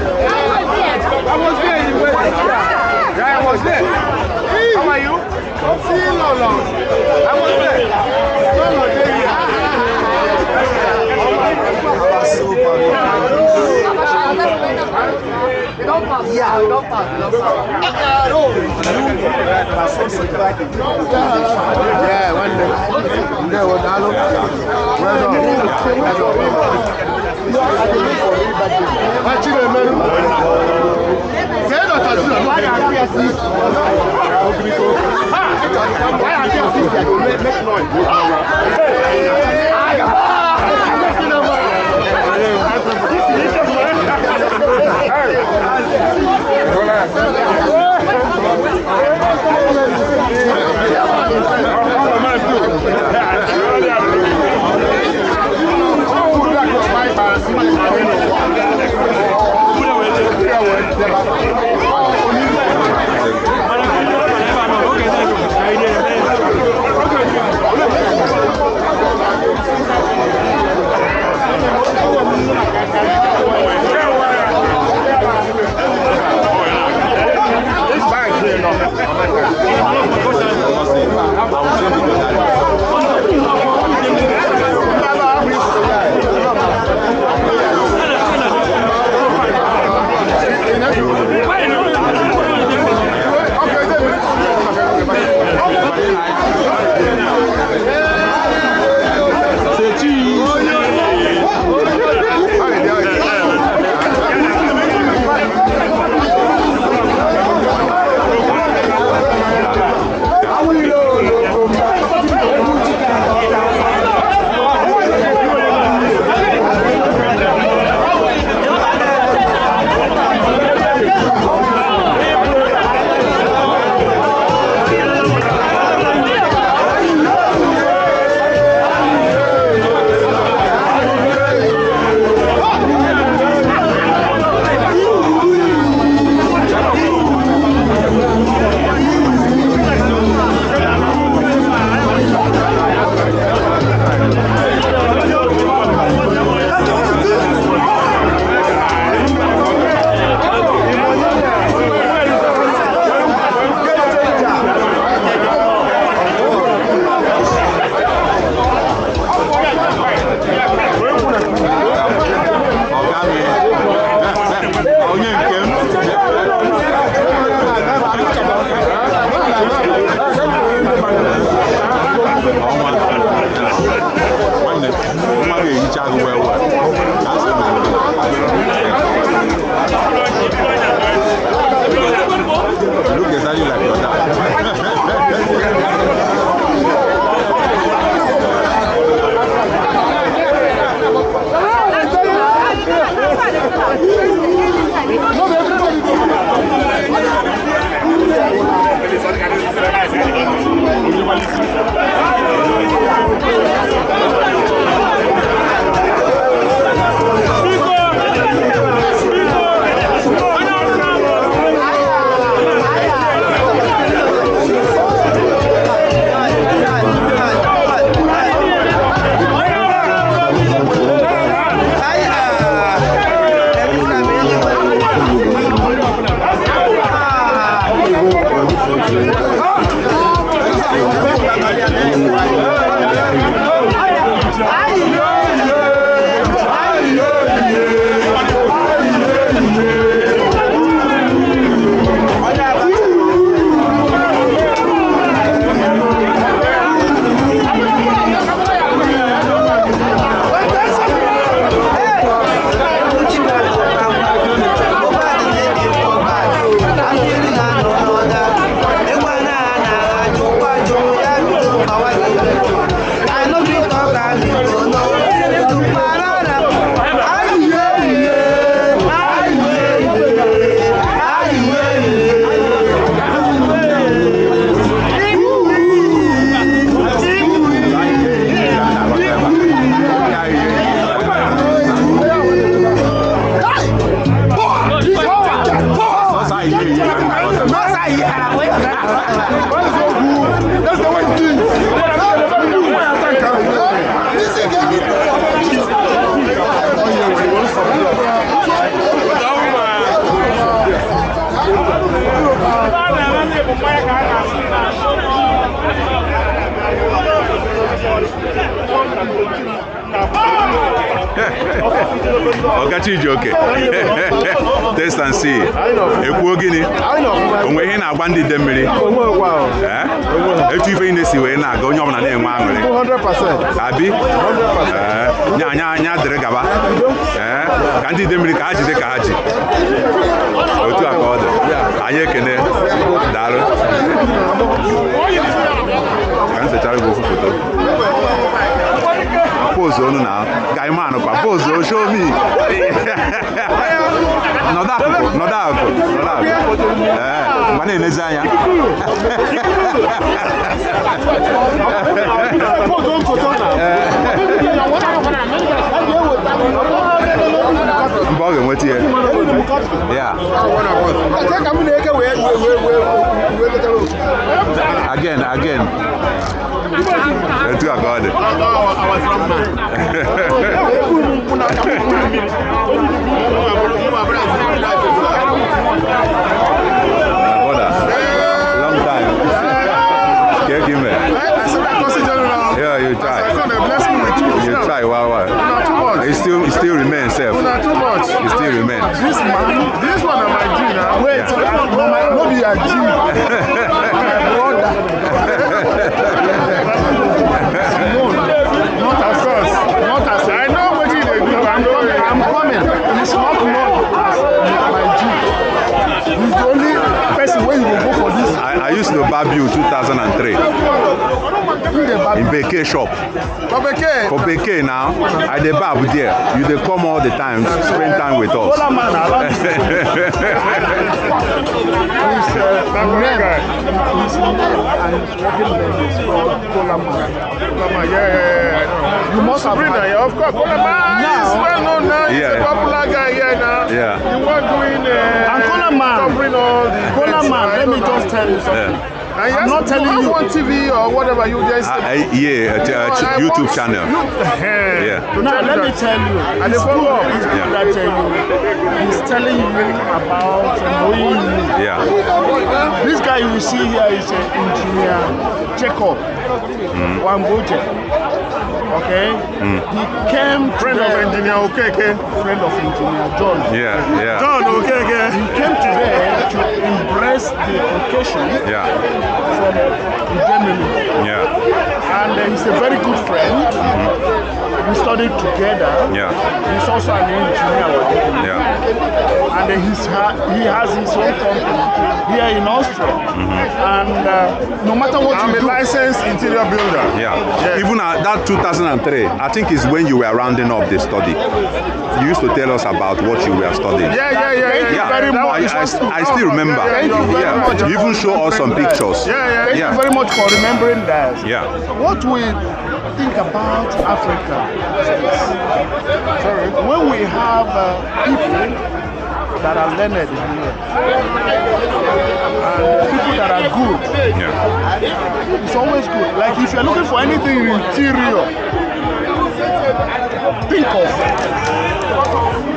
S4: I was there. Yeah, I was there. How are you? See Lolo. I was there. Lolo, there.
S8: Yeah, we don't pass.
S14: Yeah, one day. Ndewo, daalụ. Well done. Well done. Nwa Chinemelu. Kee dọta si na
S2: Look exactly like your
S5: dad.
S1: Oga Chijioke, taste and see. Ekwuo gịnị? Onwe ihe na-agwa ndị Idemmiri? Etu ife ị na-esi wee na-aga onye ọbụla na-enwe aṅụrị.
S20: 100%.
S1: Abi? Nya nya nya dịrị gaba. Ka ndị Idemmiri ka ha jide ka ha ji. Otu a ka ọ dị. Anyị ekene. Daalụ. Ka m sechara gị ofu foto. Pose onu na guy man kwa pose o show me. Nọdụ akụkụ, nọdụ akụkụ, nọdụ akụkụ. Ee, mgbe na-enezi anya. Mba ọ ga-enweta ihe. Yeah. Again, again. Etu a ka ọ dị. My brother, long time. Keke ime. Yeah, you try. You try, wow, wow. It still remains safe.
S20: Too much.
S1: It still remains.
S20: This man, this one na my G now. Wait, no, my, no be your G. My brother. No, not as us. Not as I know what you dey do. I'm coming. I'm coming. He's not known as my G. He's the only person wey you go go for this.
S1: I used to barb you 2003 in Beke shop.
S20: For Beke?
S1: For Beke now. I dey barb there. You dey come all the time, spend time with us.
S14: His name and his working name is called Kolaman.
S20: Kolaman, yeah, I know.
S14: You must have
S20: heard. Yeah, of course. Kolaman is well known now. He's a popular guy here now.
S1: Yeah.
S20: He was doing
S14: and Kolaman,
S20: covering all the
S14: Kolaman, let me just tell you something.
S1: Yeah.
S20: And
S14: I'm not telling you.
S20: On TV or whatever you just.
S1: YouTube channel. Yeah.
S14: Now let me tell you.
S20: And the follow up.
S14: It's good that he's telling you about knowing you.
S1: Yeah.
S14: This guy you see here is an engineer, Jacob Wamboje. Okay. He came
S20: friend of engineer Okeke.
S14: Friend of engineer John.
S1: Yeah, yeah.
S20: John Okeke.
S14: He came today to embrace the occasion.
S1: Yeah.
S14: From Germany.
S1: Yeah.
S14: And he's a very good friend. We studied together.
S1: Yeah.
S14: He's also an engineer.
S1: Yeah.
S14: And he has his own company here in Austria. And no matter what
S20: I'm
S14: you
S20: a
S14: do,
S20: licensed interior builder.
S1: Yeah.
S20: Yes.
S1: Even at that 2003, I think is when you were rounding up the study. You used to tell us about what you were studying.
S20: Yeah.
S14: Thank you very much.
S1: I still remember.
S14: Thank you very much.
S1: You even show us some pictures.
S20: Yeah.
S14: Thank you very much for remembering that.
S1: Yeah.
S14: What we think about Africa is this. When we have people that are learned here and people that are good, it's always good. Like if you're looking for anything interior, think of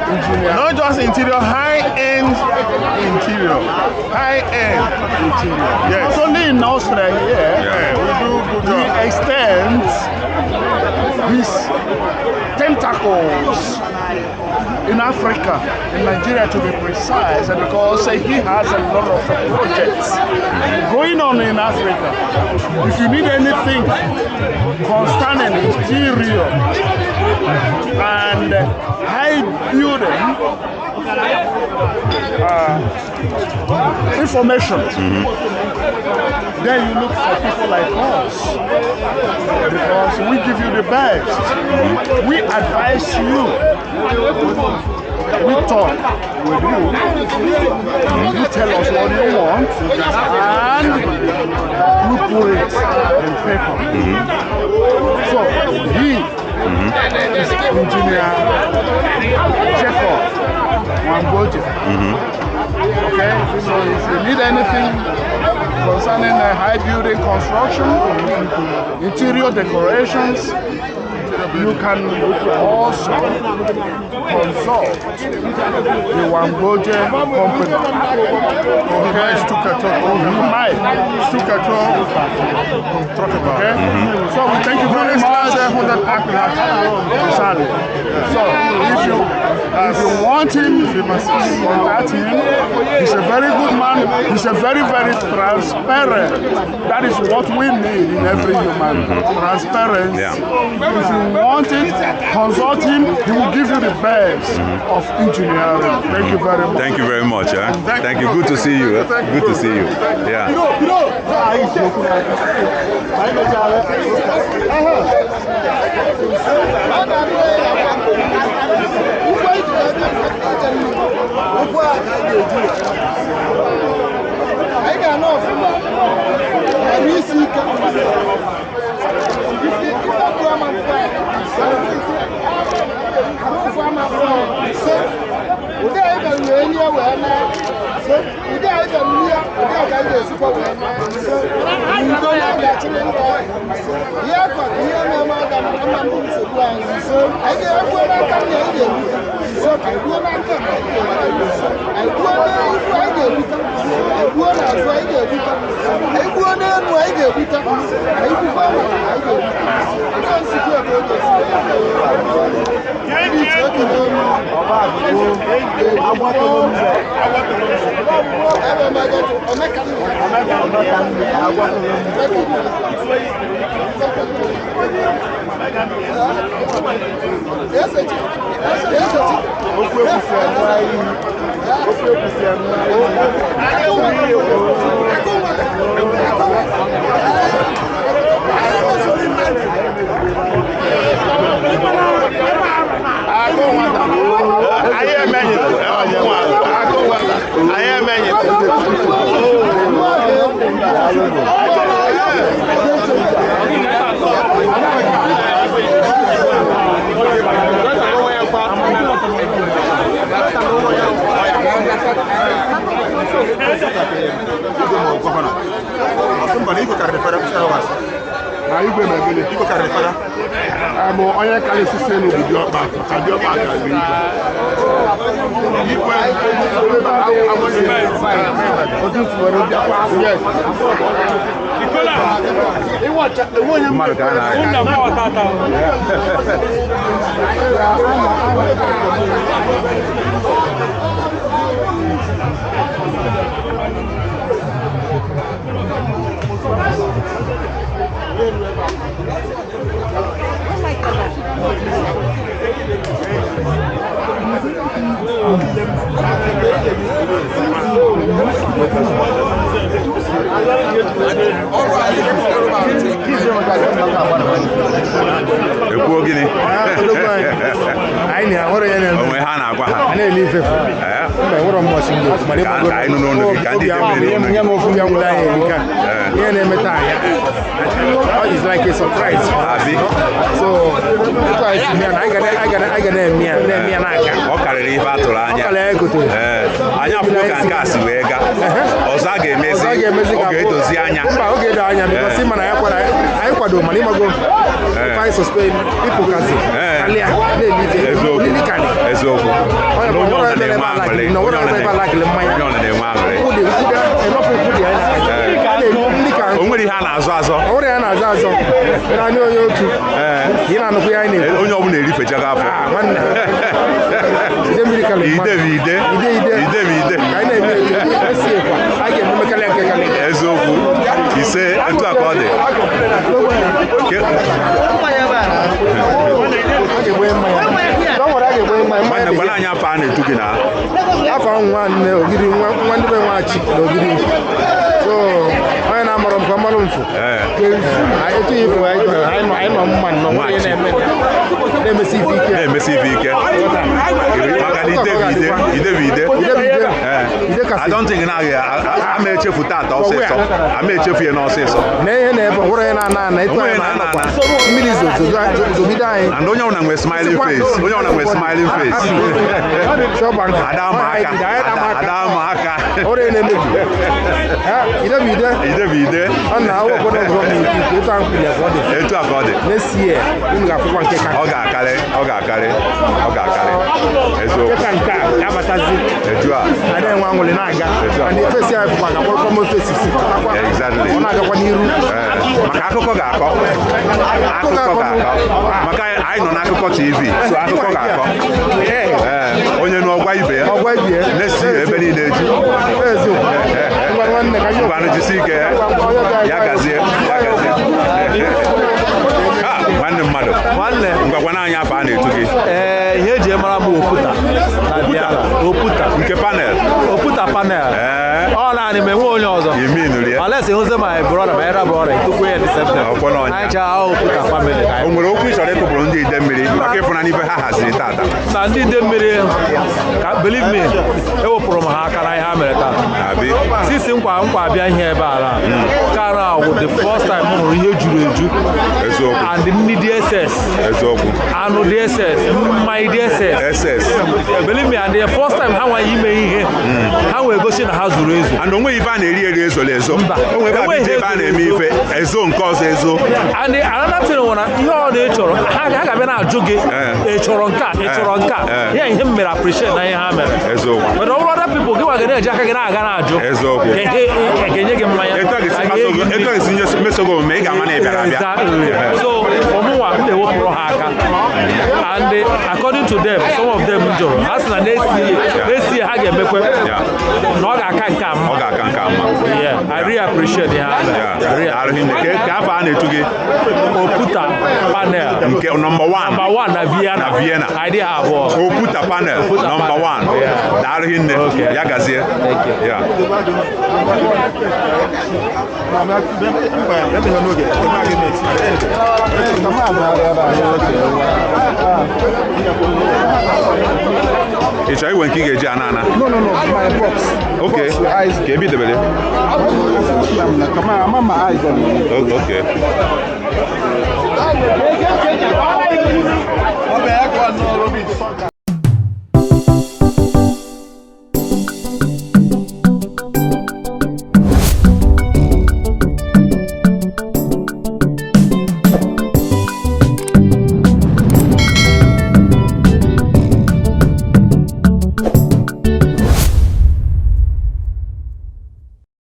S14: engineer.
S20: Not just interior, high-end interior. High-end
S14: interior.
S20: Yes.
S14: Not only in Austria here,
S20: we do good job.
S14: He extends his tentacles in Africa, in Nigeria to be precise, and because he has a lot of projects going on in Africa. If you need anything concerning interior and high building information, then you look for people like us, because we give you the best. We advise you. We talk with you. You tell us what you want, and we put it in paper. So he is engineer Jacob Wamboje. Okay, so if you need anything concerning high building construction, interior decorations,
S20: You can also consult the Wangboje company. Okay, okay? So we thank you very much. So if you want him, contact him. He's a very good man. He's a very, very transparent. That is what we need in every human. Transparency.
S1: Yeah.
S20: If you want it, consult him. He will give you the best of engineering. Thank you very much.
S1: Thank you very much. Eh? Thank you. Good to see you. Eh? Good to see you. Yeah.
S20: Onye karịsịsị elu bụ diọkpa ka diọkpa karịrị igwe.
S1: Mmadụ ka a na-aga. Ekwuo gịnị? Onwe ha na-agwa ha. Ka anyị nụ n'ọnụ gị ka ndị Idemmili nụ n'ọnụ gị.
S7: Ihe na-emeta anya is like a surprise.
S1: Abi.
S7: So etu anyị si mee na anyị ga na-eme ya na-eme ya n'aka.
S1: Ọ karịrị ife a tụrụ anya.
S7: Ọ karịrị anyị gotere.
S1: Anyị afụgo ka nke a si wee gaa. Ọzọ a ga-emezi ọ ga-edozi anya.
S7: Mba, ọ ga-edo anya because ịma na anyị kwado mana ịmago anyị suspend ịpụkazi kalịa na-elite olili kalị.
S1: Eziokwu. Na onye ọbụla na-enwe aṅụrị.
S7: Na onye ọbụla ebe alakịrị mmanya.
S1: Onye ọbụla na-enwe aṅụrị.
S7: Nkwụdị enọfụ nkwụdị anyị na-aka.
S1: O nwere ihe a na-azọ azọ.
S7: O nwere ihe a na-azọ azọ. Naanị onye otu. Ị na-anụkwu ya anyị na-ekwu.
S1: Onye ọbụla erifechago afọ.
S7: Nwanne. Ide mmiri kalị mmadụ.
S1: Ide bụ ide.
S7: Ide ide.
S1: Ide bụ ide.
S7: Ka anyị na-eme esi ekwa. Anyị ga-ememekarị nke kalị.
S1: Eziokwu. Ise etu a ka ọ dị. Nwanne gwara anyị afọ a na-etu gị na.
S7: Afọ nwanne Ogidi nwa ndị be nwachi na Ogidi. So onye na-amụrụ m ka ọ mara mfu. Etu ifu anyị nọ mma nnọọ nwere na-eme na-emesi ife ike.
S1: Na-emesi ife ike. Maka na ide bụ ide, ide bụ ide. I don't think na ama echefu tata ọsịsọ. Ama echefu ya n'ọsịsọ.
S7: Na ihe na-ebe nwere onye na-ana ana etu anyị na-anọkwa. Mmiri zozogide anyị.
S1: And onye ọbụla nwere smiling face. Onye ọbụla nwere smiling face. Ada ama aka. Ada ama aka.
S7: Ọrịa na-emebi. Ide bụ ide.
S1: Ide bụ ide.
S7: Ọ na
S21: Awụkwọ na gọọmenti etu ahụ kwuru ya ka ọ dị.
S1: Etu a ka ọ dị.
S21: Next year, unu ga-afụkwa nke ka
S1: Ọ ga-akarị, ọ ga-akarị, ọ ga-akarị. Eziokwu.
S21: Nke ka nke a ga-abatazi.
S1: Etu a.
S21: A na-enwe aṅụrị na-aga.
S1: Etu a.
S21: And face ya bụkwa ga-akpọrọ common faces pụtakwa.
S1: Exactly.
S21: Ọ na-agakwa n'iru.
S1: Ee, maka akụkọ ga-akọ. Akụkọ ga-akọ. Maka anyị nọ n'akụkọ TV, so akụkọ ga-akọ. Ee, onye nụ ọgwa ibe ya.
S21: Ọgwa ibe ya.
S1: Next year, ebe niile eju.
S21: Eziokwu. Ngwa nwanne ka anyị
S1: Ngwanụ, jisi ike. Ya gazie, ya gazie. Ha, nwanne mmadụ.
S22: Nwanne.
S1: Ngwakwana anyị afọ a na-etu gị.
S22: Ee, ihe eji mara m bụ Oputa na Biala. Oputa.
S1: Nke panel.
S22: Oputa panel. Ọ naanị m, enwe onye ọzọ.
S1: Imi nụrụ ya.
S22: Unless ịhụzie my brother, my elder brother, itukwu ya the same thing.
S1: Ọkwọ n'ọnya.
S22: Anyị chaa Oputa family.
S1: O nwere okwu ị chọrọ ịtụpụrụ ndị Idemmiri maka ịfụnanya ife ha haziri tata?
S22: Na ndị Idemmiri, ka believe me, ewepụrụ m ha aka na ihe ha mere taa.
S1: Abi.
S22: Sisi nkwa nkwa abịa ihe ebe a na. Kara wụ the first time m hụrụ ihe juru eju.
S1: Eziokwu.
S22: And nni DSS.
S1: Eziokwu.
S22: Anụ DSS, mmanya DSS.
S1: SS.
S22: Believe me, and the first time ha nwa ime ihe, ha wee gosi na ha zuru ezu.
S1: And onweghị ife a na-eri eri ezola ezo. O nwere ebe a bụ ebe a na-eme ife ezo nke ọzọ ezo.
S22: And another thing nwere ihe ọ na ị chọrọ, ha ga-abịa na-ajụ gị, ị chọrọ nke a, ị chọrọ nke a. Ya ihe m mere appreciate na ihe ha mere.
S1: Eziokwu.
S22: But ọ bụrụ other people, gị nwa ga na-eji aka gị na-aga na-ajụ.
S1: Eziokwu.
S22: Ka ihe ga-enye gị mmanya.
S1: Etu a ga-esi etu a ga-esi meso gị omume, ị ga-ama na ị bịara abịa.
S22: Exactly. So ọmụnwa m na-ewepụrụ ha aka. And according to them, some of them jụrụ. Ha sị na next year ha ga-emekwe na ọ ga-aka nke a mma.
S1: Ọ ga-aka nke a mma.
S22: Yeah, I really appreciate ihe ha mere.
S1: Yeah. Daalụ hinne. Ka afọ a na-etu gị?
S22: Oputa panel.
S1: Nke nọmba 1.
S22: Nọmba 1 na Vienna.
S1: Na Vienna.
S22: Anyị ha abụọ.
S1: Oputa panel
S22: Oputa
S1: nọmba
S22: panel.
S1: 1. Daalụ hinne. Ya gazie. Yeah. Ị chọrọ iwe nke ị ga-eji ana ana?
S20: No, my box.
S1: Okay.
S20: Box with eyes.
S1: Ka ebe i debere?
S20: Come on, I'm on my eyes on it.
S1: Okay.
S20: Okay.